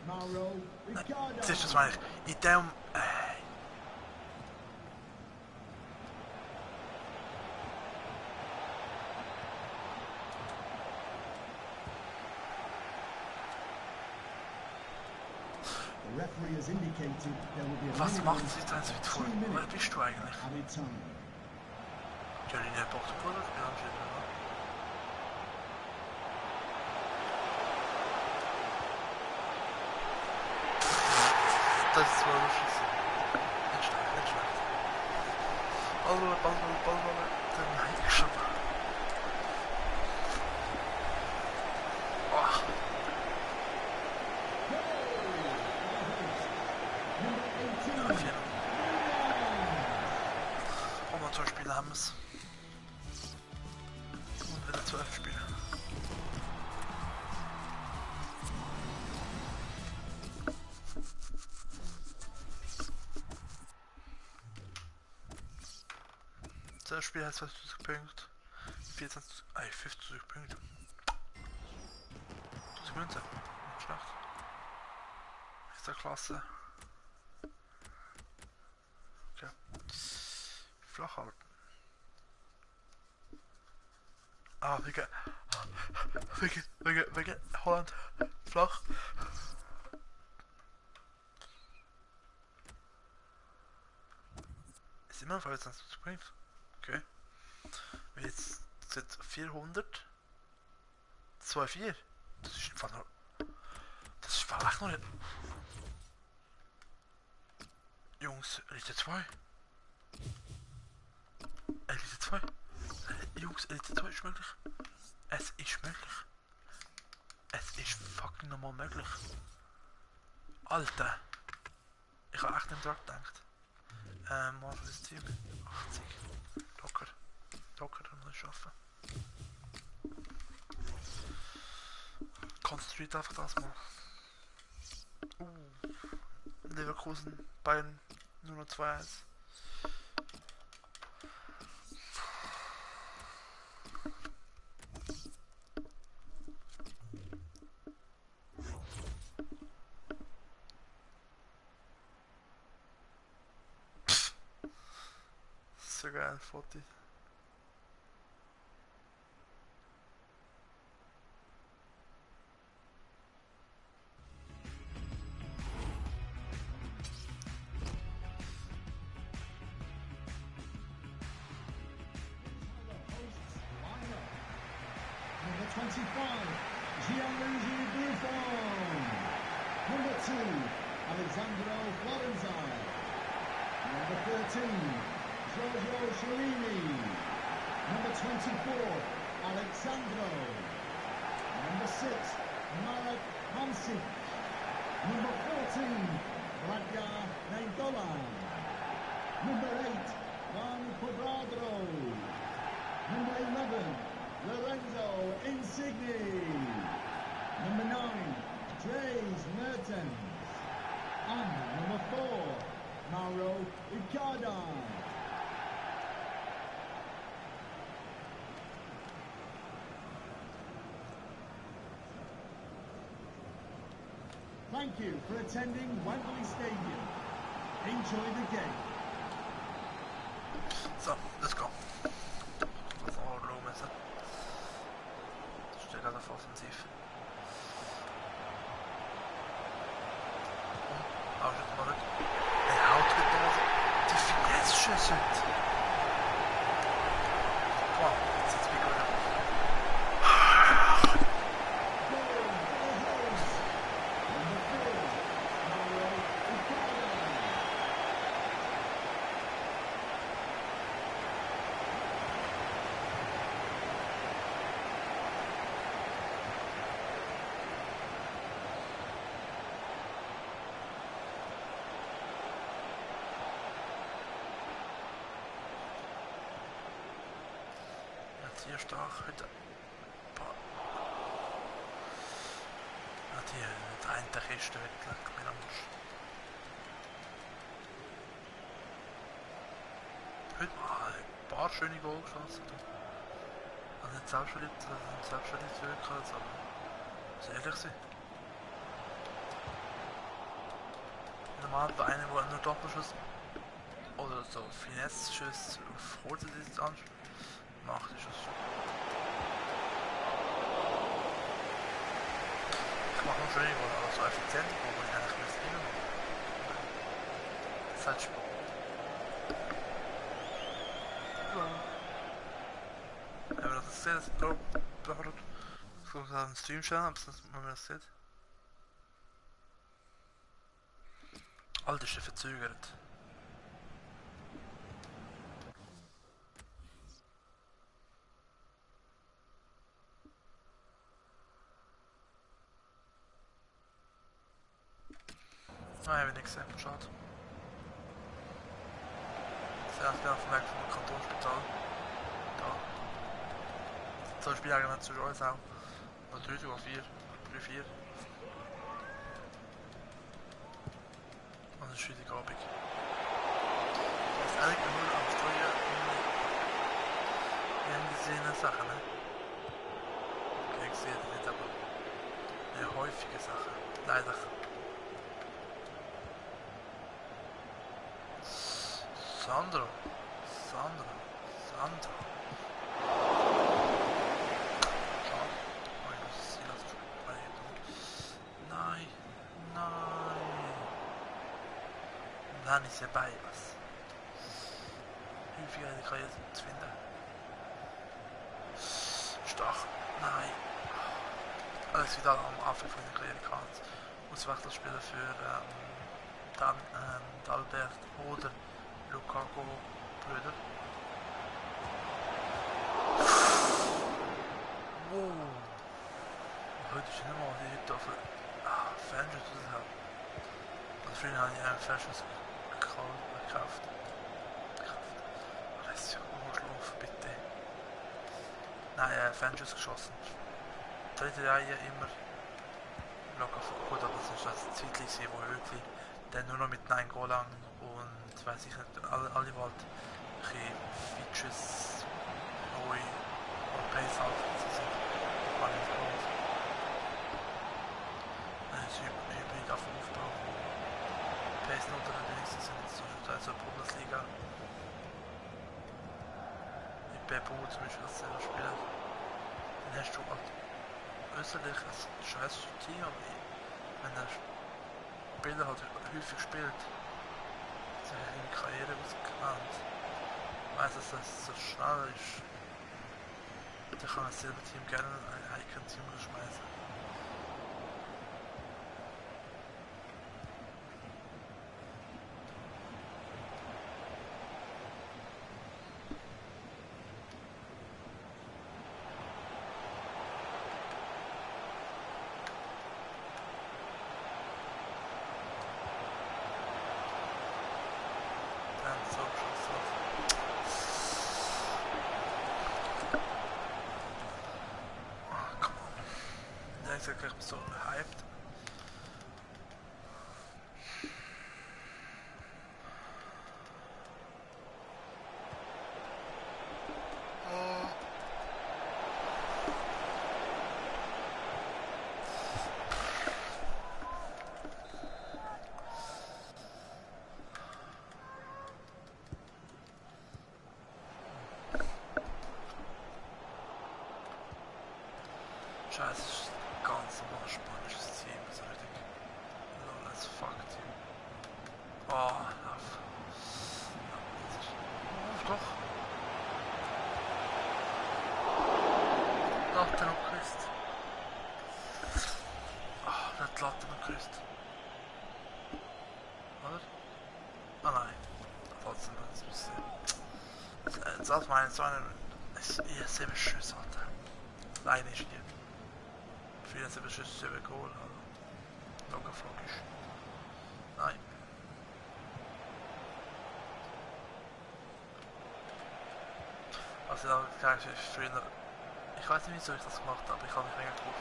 Mauro Ricciardo. Das ist das meine ich. In dem. The referee has indicated there will be a Was minimum macht sie jetzt eins mit of vor? 2 Wer minutes bist du eigentlich? added time. Johnny n'importe quoi là, je mélange les deux. Das ist mal lustig. Nicht schlecht, nicht schlecht. Ballrolle. Dann ich schon. Oh. Number 18, Ja, 4. Und noch 2 Spiele haben es. Und wieder 12 Spiele. Das Spiel hat 20 Punkte. 24, 50 Punkte. 20 Münzen. Nicht schlecht. Ist der Klasse. Okay. Flach halten. Ah, wegen Holland. Flach. Ist immer noch 25 Punkte. Okay. Wenn jetzt sieht 400. 2,4. Das ist einfach noch. Das ist vielleicht noch nicht. Jungs, Elite 2. Elite 2. Jungs, Elite 2 ist möglich. Es ist möglich. Es ist fucking normal möglich. Alter. Ich habe echt nicht dran gedacht. Was ist das Team? 80. Locker. Locker, dann muss ich schaffen. Konzentriert einfach das mal. Leverkusen, Bayern, nur noch 2-1. So geil, Foto. Number 25, Gianluigi Buffon. Number 2, Alessandro Florenzi. Number 13, Giorgio Chiellini. Number 24, Alexandro. Number 6, Marek Hamsik. Number 14, Radja Nainggolan. Number 8, Juan Cuadrado. Number 11, Lorenzo Insigne. Number 9, Dries Mertens. And number 4, Mauro Icardi. Thank you for attending Wembley Stadium. Enjoy the game. So, let's go. Das war low müssen. Das steht gerade auf offensiv. Oh, shit, mal weg. Er haut mit noch die Finesse-Schüsse. Wow, jetzt ist es wieder. Hier stark heute. Die der Kiste wirklich mehr anders. Heute mal ein paar schöne Goal geschossen. Also nicht selbstverliebt wirklich, aber muss ehrlich sein. Normal bei einem, der nur Doppelschuss oder so Finesse-Schuss auf kurze Distanz macht, ist es so. Ich mache noch schön, aber so effizient, aber ich eigentlich müsste immer machen. Das ist halt Spaß. Wenn man das sieht, ich kann gerade einen Stream schauen, ob man das sieht. Alter, ist der verzögert. Ah, habe ich nicht gesehen, schade. Sehr viel auf dem Weg vom Kantonsspital. Da. So Spiel eigentlich zu uns auch. Oder 3 oder 4. 3, 4. Und es ist Freitagabend. Das ist eigentlich nur am Steuer in gesehene Sachen, ne? Okay, ich sehe das nicht, aber eine häufige Sache. Leider. Sandro. Schade. Oh, ich muss sie das bei Nein. Dann ist er bei was. Wie viel kann ich jetzt finden? Stach. Nein. Alles wieder am Anfang von der Karriere. Auswechselspieler für Dalbert oder Lukaku Brüder. Wow. Heute ist nicht mal die Hütte auf Fernschuss raushauen. Also früher habe ich einen Fernschuss gekauft. Lass dich auch schlafen, bitte. Nein, Fernschuss geschossen. Dritte Reihe immer locker gut, aber es ist das Zeitliche, wo wirklich dann nur noch mit 9 Goal lang und weiß ich nicht, alle halt Features neu oder Pace auf sind alle groß. Ein Hybrid auf dem Aufbau, wo Pace noch unterwegs sind, also Bundesliga. Mit Beppo zum Beispiel als Spieler. Dann hast du halt Österreich als scheiß Team, aber wenn der Spieler halt häufig spielt, sich in die Karriere ausgekannt, weiss, dass das so schnell ist, dann kann das selbe Team gerne ein eigenes Team schmeißen. Ich bin so hyped. Scheiße, das ist ein ganz normal spanisches Team, so richtig lol as fuck Team. Oh, lauf. Doch. Latte noch geküsst. Oh, nicht Latte noch geküsst. Oder? Ah nein. Trotzdem noch ein bisschen. Jetzt hat meine so einen. Ich sehe mir Schüsse, Alter. Nein, ist hier. 74 Schüsse, 7 Goal, also locker flockig. Nein. Also da gesagt ist früher, ich weiß nicht wieso ich das gemacht habe, ich habe mich mega gefühlt,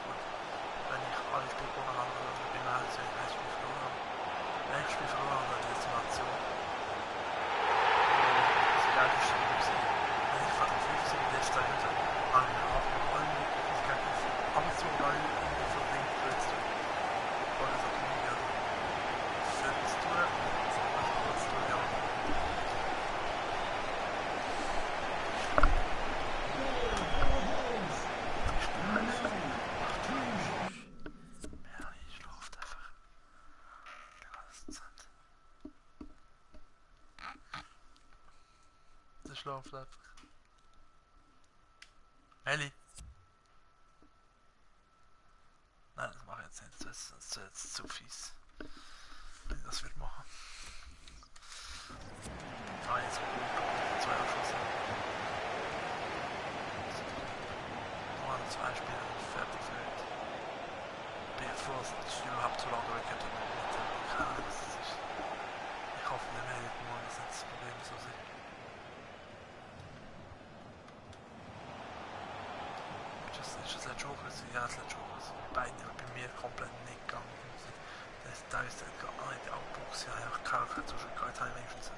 wenn ich alle Spiele gewonnen habe oder ich bin halt so ein Spiel verloren habe. Wenn ich ein Spiel verloren habe, dann ist die Nation. Das geil ist wenn ich von 50 in der Zeit heute an mir auch noch alle ab und zu alle irgendwie so Dinge willst du. Oder so mega findest du was du ja. Ich schlaft einfach. Die ganze Zeit. Sie schlaft einfach. Ellie. Nein, das mache ich jetzt nicht. Das ist jetzt zu fies. Wenn ich das würde machen. Ah, jetzt gut. 2 Abschlüsse. Noch 2 Spiele fertig fällt. Bevor es überhaupt so lange weg hätte mit der Ukraine. Ich hoffe, wir werden morgen das Problem so sehen. Ist das letzte Woche? Ja, das letzte Woche. Beide bei mir komplett nicht gegangen. Da ist der gar nicht Outbox. Ja, ich kann zwischen kein Time wenigstens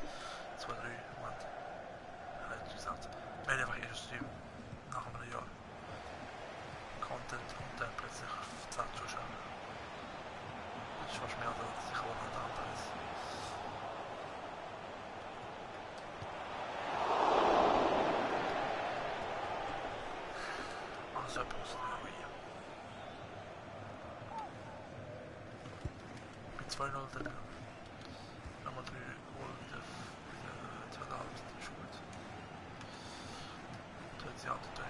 2, 3 Moment. Wie gesagt, wir haben einfach erst nach einem Jahr Content und dann plötzlich 10 Zuschauer. Das ist fast mehr als ich wohne da anderes. Also etwas neu. Mit 2-0 dann nochmal 3 Goal wieder 2,5 ist gut. sie an der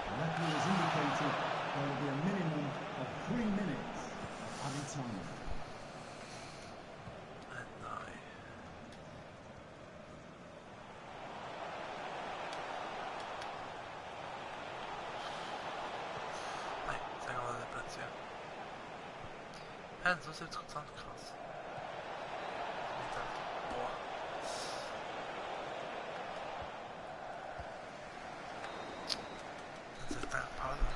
The referee has indicated there will be a minimum of 3 minutes of added time. En så ser det trots allt krass. Boah. Das ist der Pause.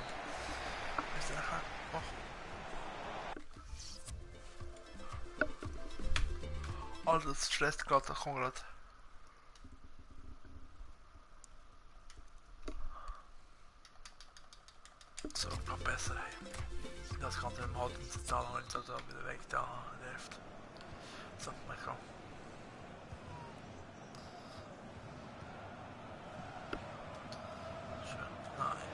Ist der nachher? Och. Alles stresst gerade, da kommt gerade. So, noch besser, hey. Das kan hem houden te talen, maar dat weer de weg daar heeft. Zo, maar gewoon. Zo, nee.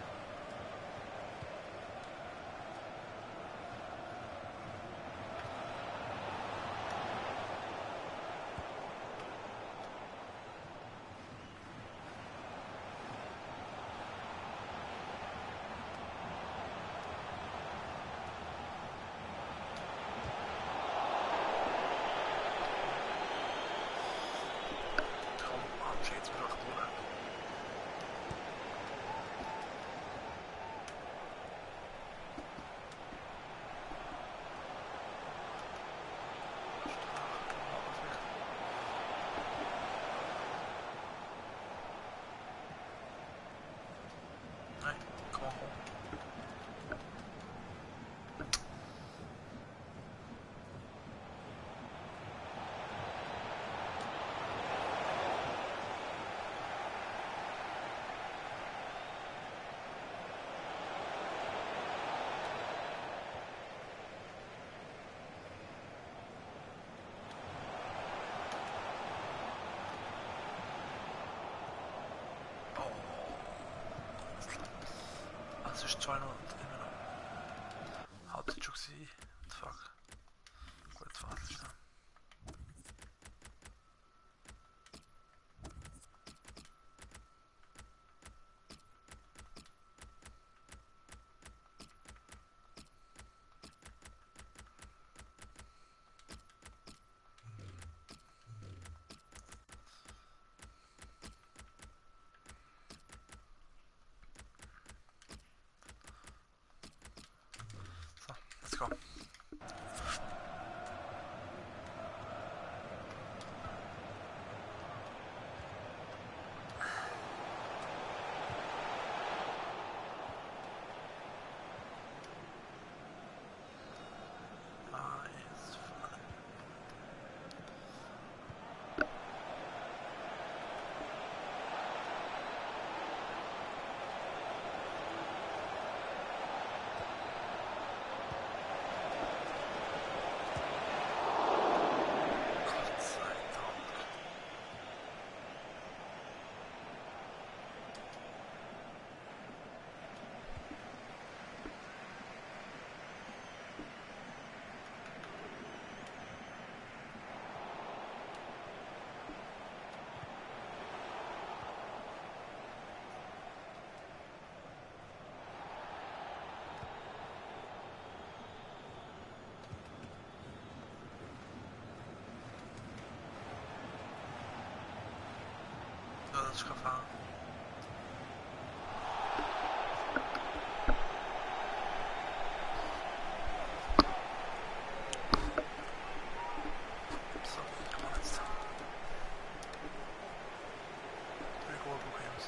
Das ist 2-0 immer noch. Halbzeit schon gewesen. Fuck. Gut, fast. Let's go. Dat is gevaar. Zo, kom maar eens. 3 goal boekings.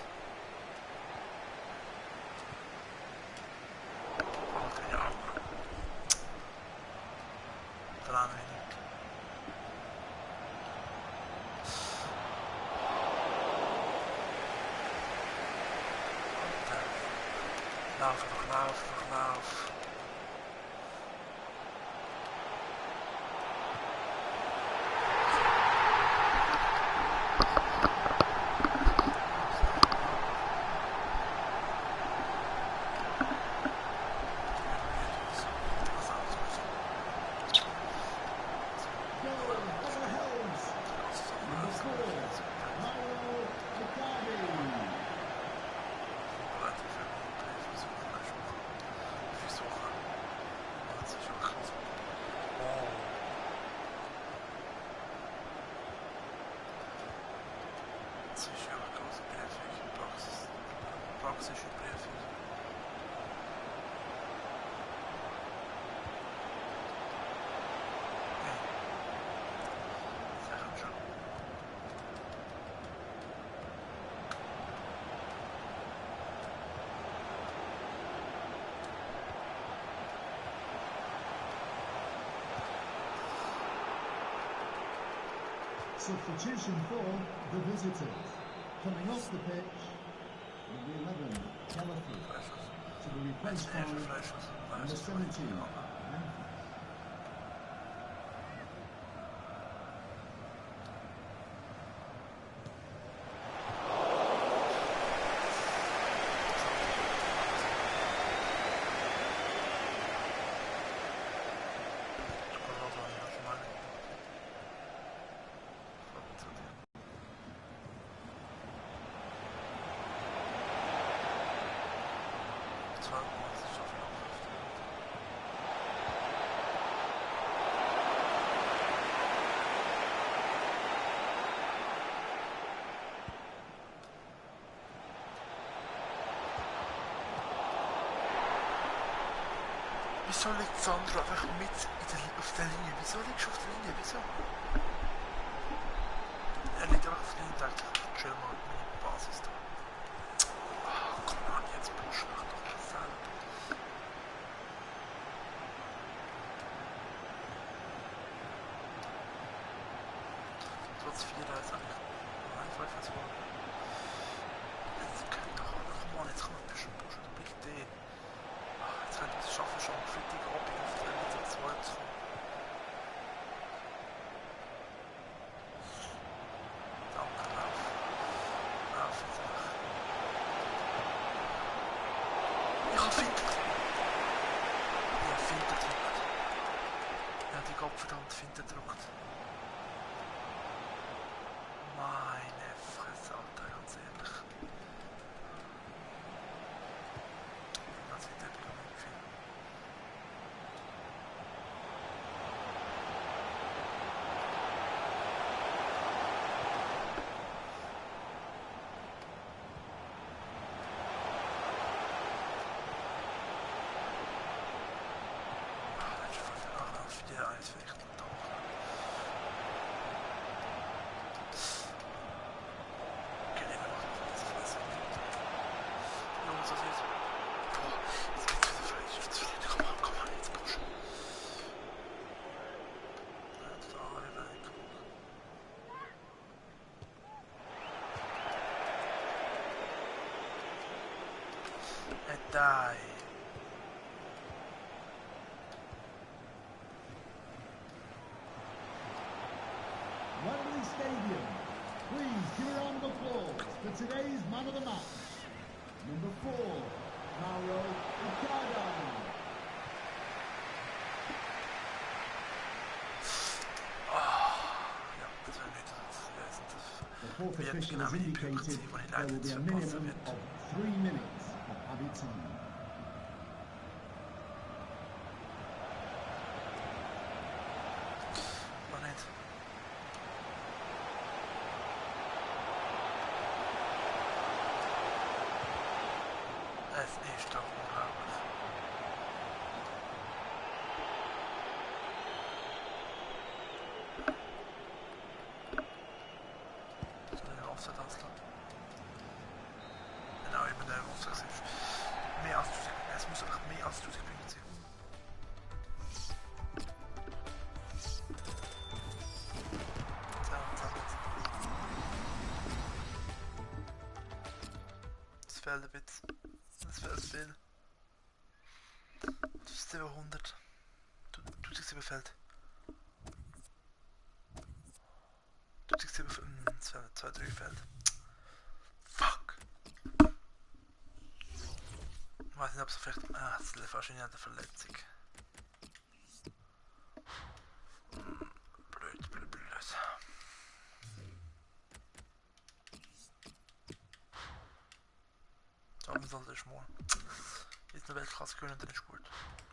Oké, ja. Verlaten we niet. Lauf. praxische Prüfung. Substitution for the visitors. Coming off the pitch, number 11, Caliphate, to be replaced by number 17, Memphis. Wieso liegt Sandro einfach mit auf der Linie? Wieso liegst du auf der Linie? Wieso? Er liegt einfach auf der Linie und denkt, chill mal mit meiner Basis da. Ah, komm an, jetzt push mich doch selber. Trotz 4 da ist eigentlich einfach was vor. Jetzt kann doch, komm an, jetzt kann man ein bisschen pushen, bitte. Jetzt könnte ich es schaffen, schon Kritik ab auf der Mitte 2 zu kommen. Danke, lauf. Lauf jetzt einfach. Ich hab Finte gedrückt. Ich hab Finte gedrückt. Ich hab die Gottverdammt Finte gedrückt. Meine Fresse, Alter, ganz ehrlich. Das wird der Film. Die. Wembley Stadium, please give a round of applause for today's man of the match, number 4, Mauro Icardi. The fourth official has indicated there will be a minimum of 3 minutes of added time. Es ist doch unglaublich. Das ist der Offset-Taste. Genau, eben der Offset ist mehr als 1000. Es muss einfach mehr als 1000 Punkte sein. Es fehlt ein bisschen. Es fehlt viel. 700. 1007 fehlt. 1007 2, 3 fehlt. Fuck! Ich weiß nicht, ob es vielleicht. Ah, es lief wahrscheinlich an der Verletzung. Blöd, blöd, blöd. So, man sollte es mal. Jetzt eine Weltklasse gewinnen, dann ist gut.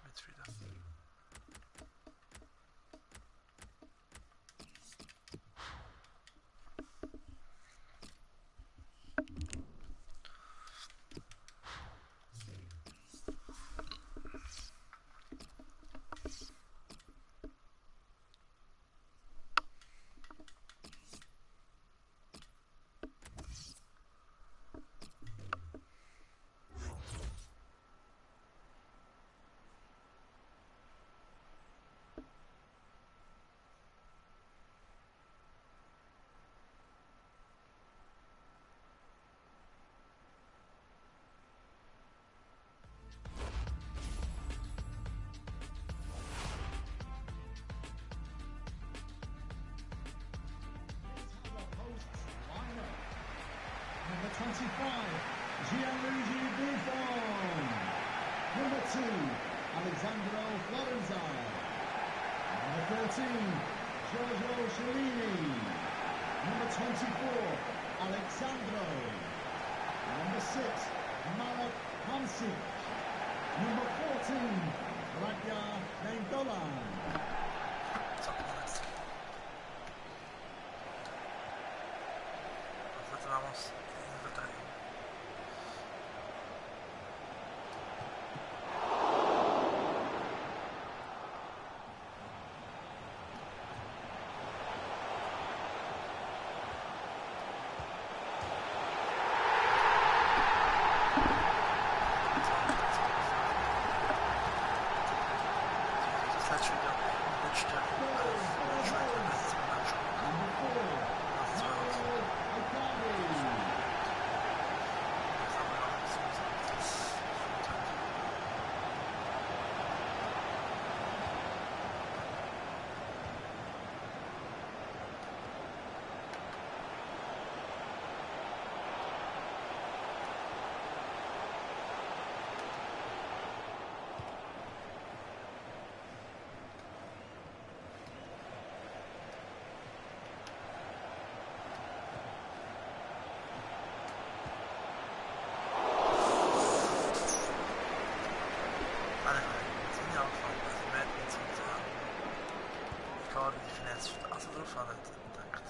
Bin zufrieden. Giorgio Chiellini. Number 24, Alexandro. Number 6, Marek Hamsik. Number 14, Radja Nainggolan. Vamos en Verteidigung. Also drauf an, denkt.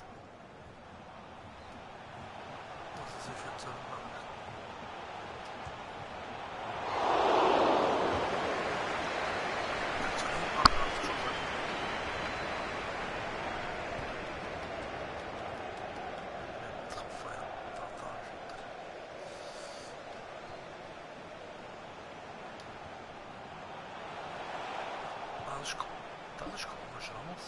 Was ist hier für zu machen? Das ist komisch aus.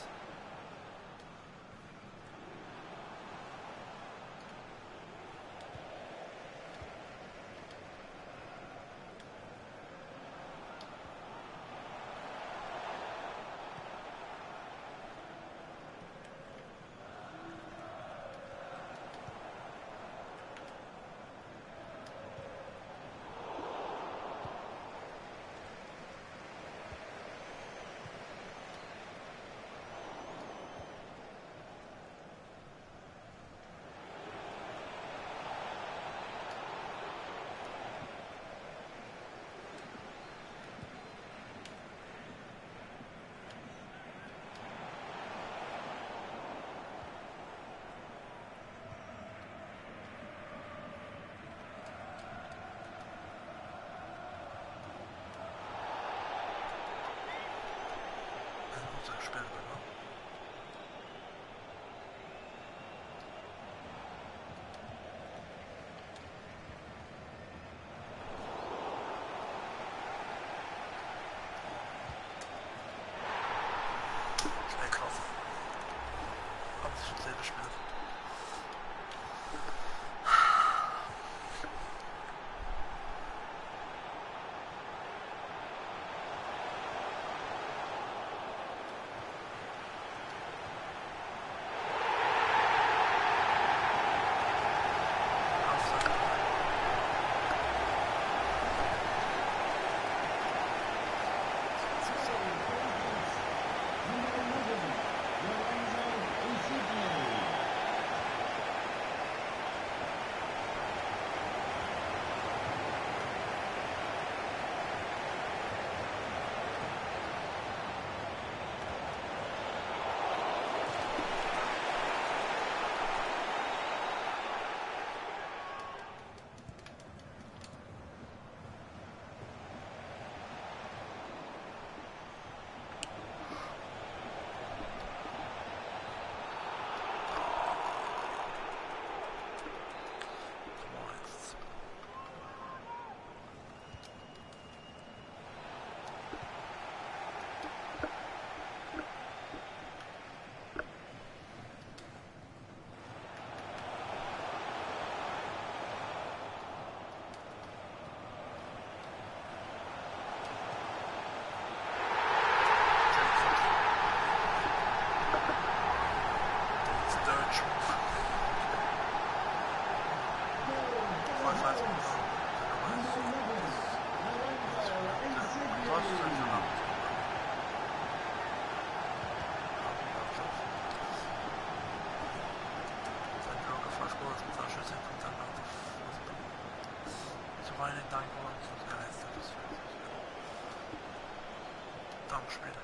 Danke später.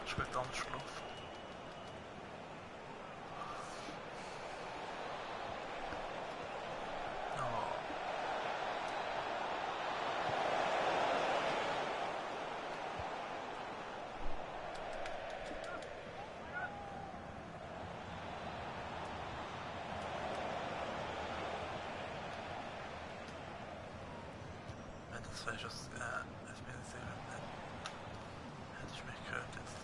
Spielt anders gelaufen. Wenn das vielleicht was, ich bin nicht sicher, hätte ich mich gehört jetzt.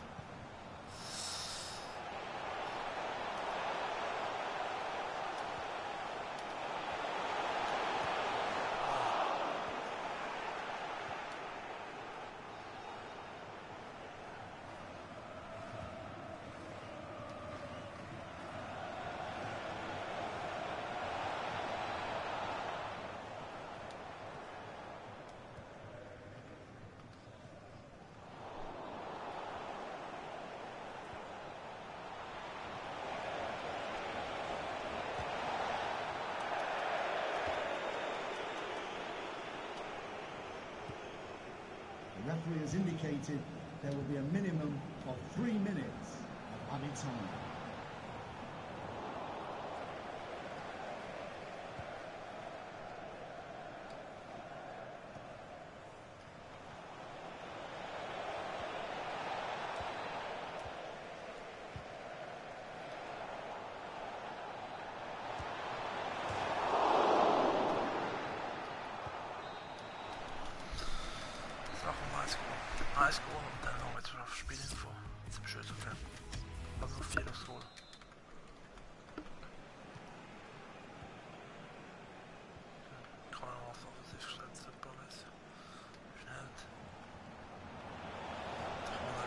The referee has indicated there will be a minimum of 3 minutes of added time. Nice Goal und dann noch jetzt auf Spielinfo. Jetzt ist schön so viel. Also 4 aufs Goal. Kann man auf offensiv gestellt, der Ball ist. Schnell. Come on.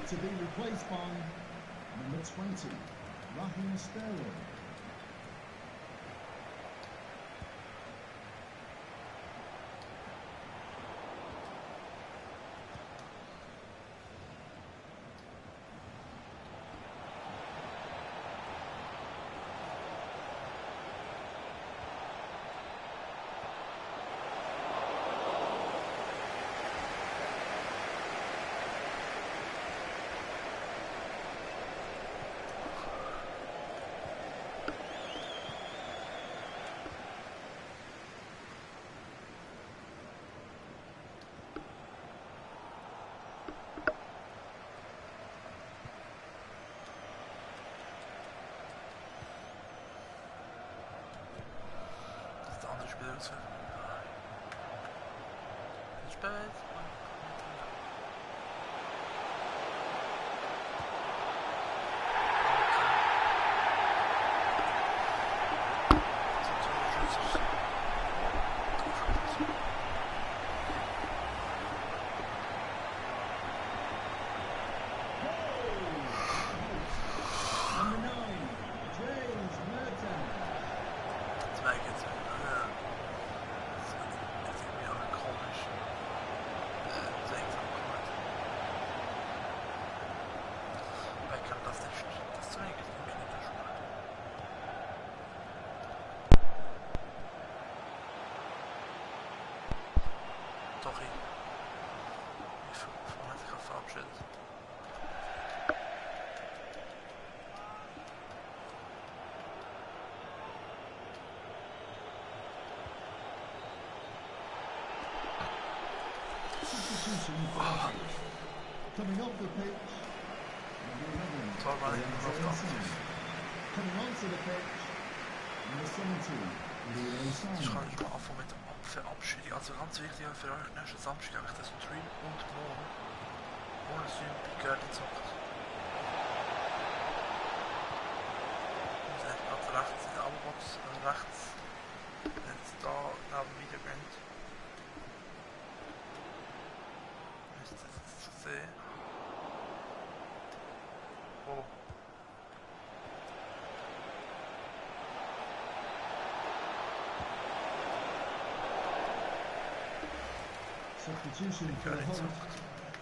To be replaced by number 20, Raheem Sterling. zu. Spät. Number 9, James Merton. Zwei geht's. Das ist irgendwie auch komisch. Sehr gut. Weil kann das nicht. Das zu wenig ist irgendwie nicht der Sport. Sorry. Ich hat sich gerade verabschiedet. Substitution for coming off the pitch. Number 11, Torwart Lorenzo läuft Insigne. aktiv. Coming onto the pitch. Number 17, Leroy Ich Sané. kann nicht mal anfangen mit der Verabschiedung. Also ganz wichtig für euch, nächsten Samstag habe ich das Stream und morgen ohne Stream bei Girlie gezockt. Und eigentlich ganz rechts in der Abo-Box, rechts, jetzt da neben dem Video geht. Müsst ihr jetzt sehen. Oh. Substitution for the Girlie host. gezockt.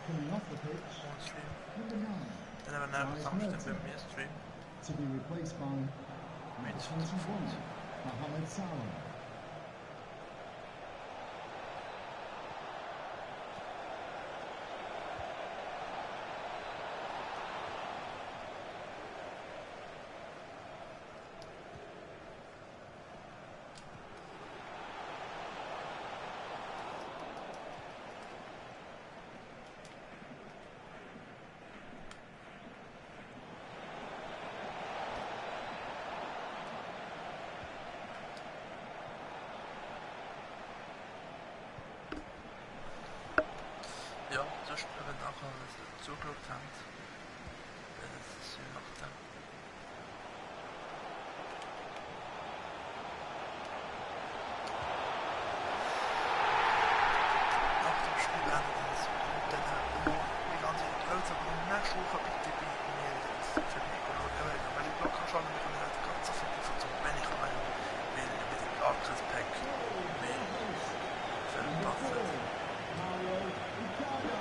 Coming off the pitch. Ohne Stream. Number 9, Dann haben wir nächsten Samstag bei mir Stream. to be replaced by number 21, Mohamed Salah. Ja, sonst, wenn ihr auch zugeschaut habt, dann ist es je nachdem. Nach dem Spiel endet es und dann wie ganze also nächste Woche bitte bei mir für mich schauen, weil ich Blog anschauen und ich habe halt ganz so viel verzogen, wenn ich meine, will mit dem Arcus Pack mehr verpassen. Mauro Icardi.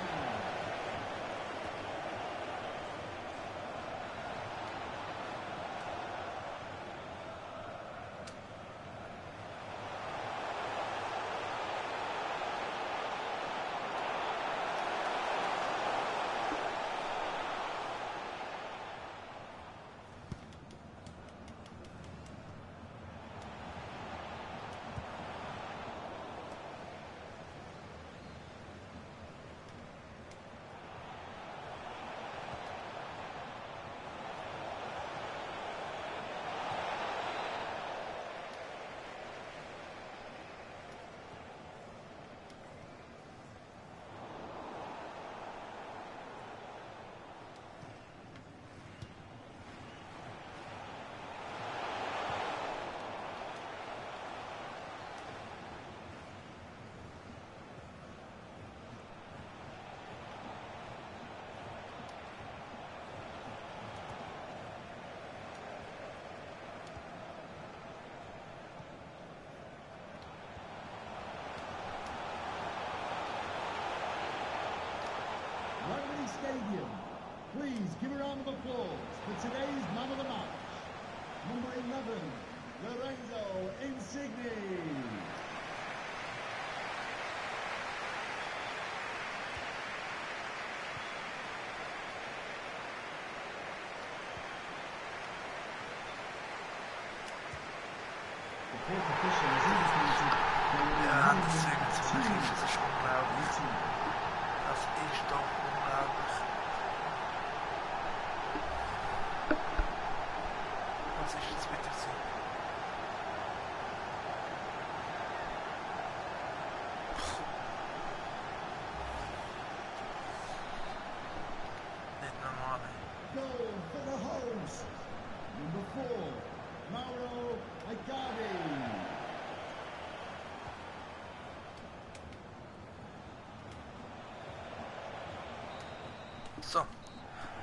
Wembley Stadium. Please give a round of applause for today's man of the match. Number 11, Lorenzo Insigne. The fourth official has indicated there will be Ja, a das minimum ist of so two das ist unglaublich. meeting. Das ist doch unglaublich. Was ist jetzt wieder so?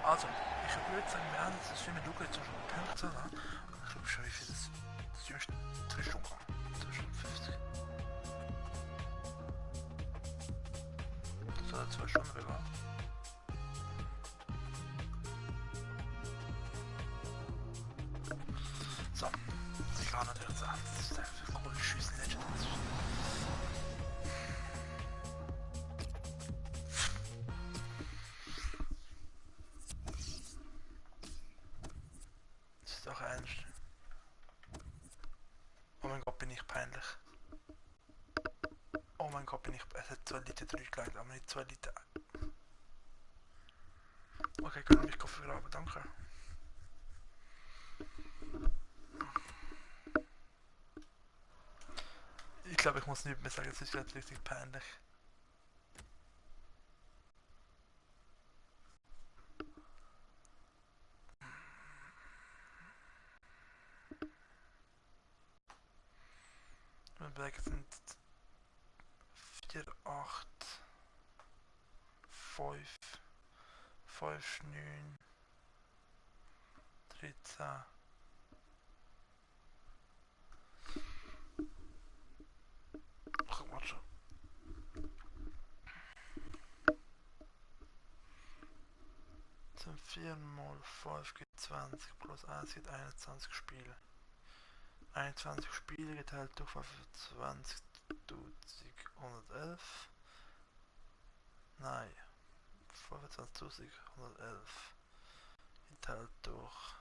Also, ich würde sagen, wir haben jetzt das Film, wir schauen jetzt schon die Punktzahl an. Und ich glaube schon, wie viel das jüngste 3 Stunden geht. 3 Stunden 50. Das hat 2 Stunden begangen. So, ich kann natürlich sagen, das ist einfach coole Schüsse Legend. Das ist doch ernst. Oh mein Gott, bin ich peinlich. Oh mein Gott, bin ich. Es hat 2 Liter 3 gelegt, aber nicht 2 Liter. Okay, können mich vergraben, danke. Ich glaube, ich muss nicht mehr sagen, es ist jetzt richtig peinlich. Meine Berge sind 4, 8, 5, 5, 9, 13. Ach, warte schon. Sind 4 mal 5 gibt 20, plus 1 gibt 21 Spiele. 21 Spiele geteilt durch 25.111. Nein. 25.111 geteilt durch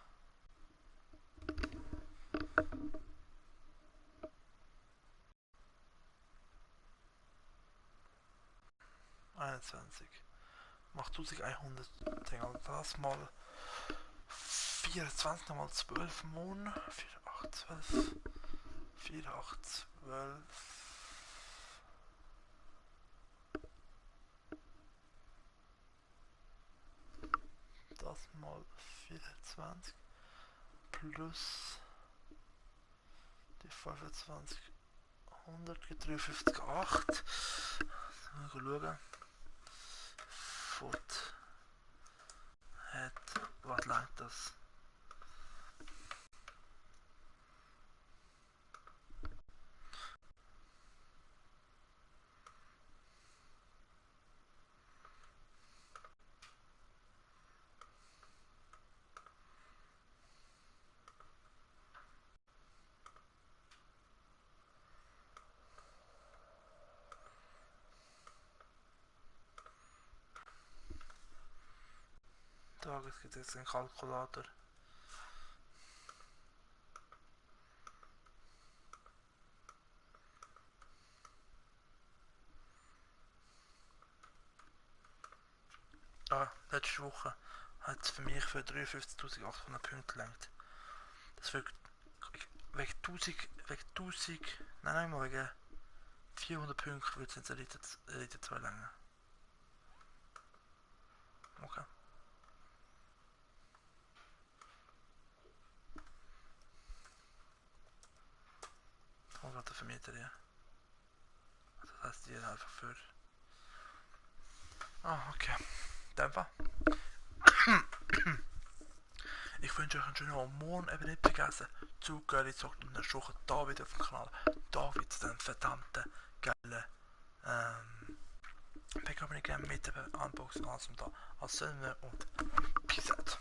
21 macht 1100. Das mal 24 mal 12 Mon. 4, 8, 12. 4, 8, 12. Das mal 24 plus die 25. 100 geht 53,8. Mal schauen. Foot hat. Was langt das? Da gibt es jetzt einen Kalkulator. Letzte Woche hat es für mich für 53.800 Punkte gelangt. Das wird wegen 1000, nein, mal wegen 400 Punkte würde es jetzt Elite 2 länger. Okay. Ich habe gerade den Vermieter hier. Also das heißt, die einfach für. Okay. Dämpfer. Ich wünsche euch einen schönen Morgen. Eben nicht vergessen, zugehörig zockt und dann schaut da wieder auf dem Kanal. Da gibt es den verdammten geilen Pick-up-Game mit dem Unboxing, alles und da. Als Söhne und Peace out.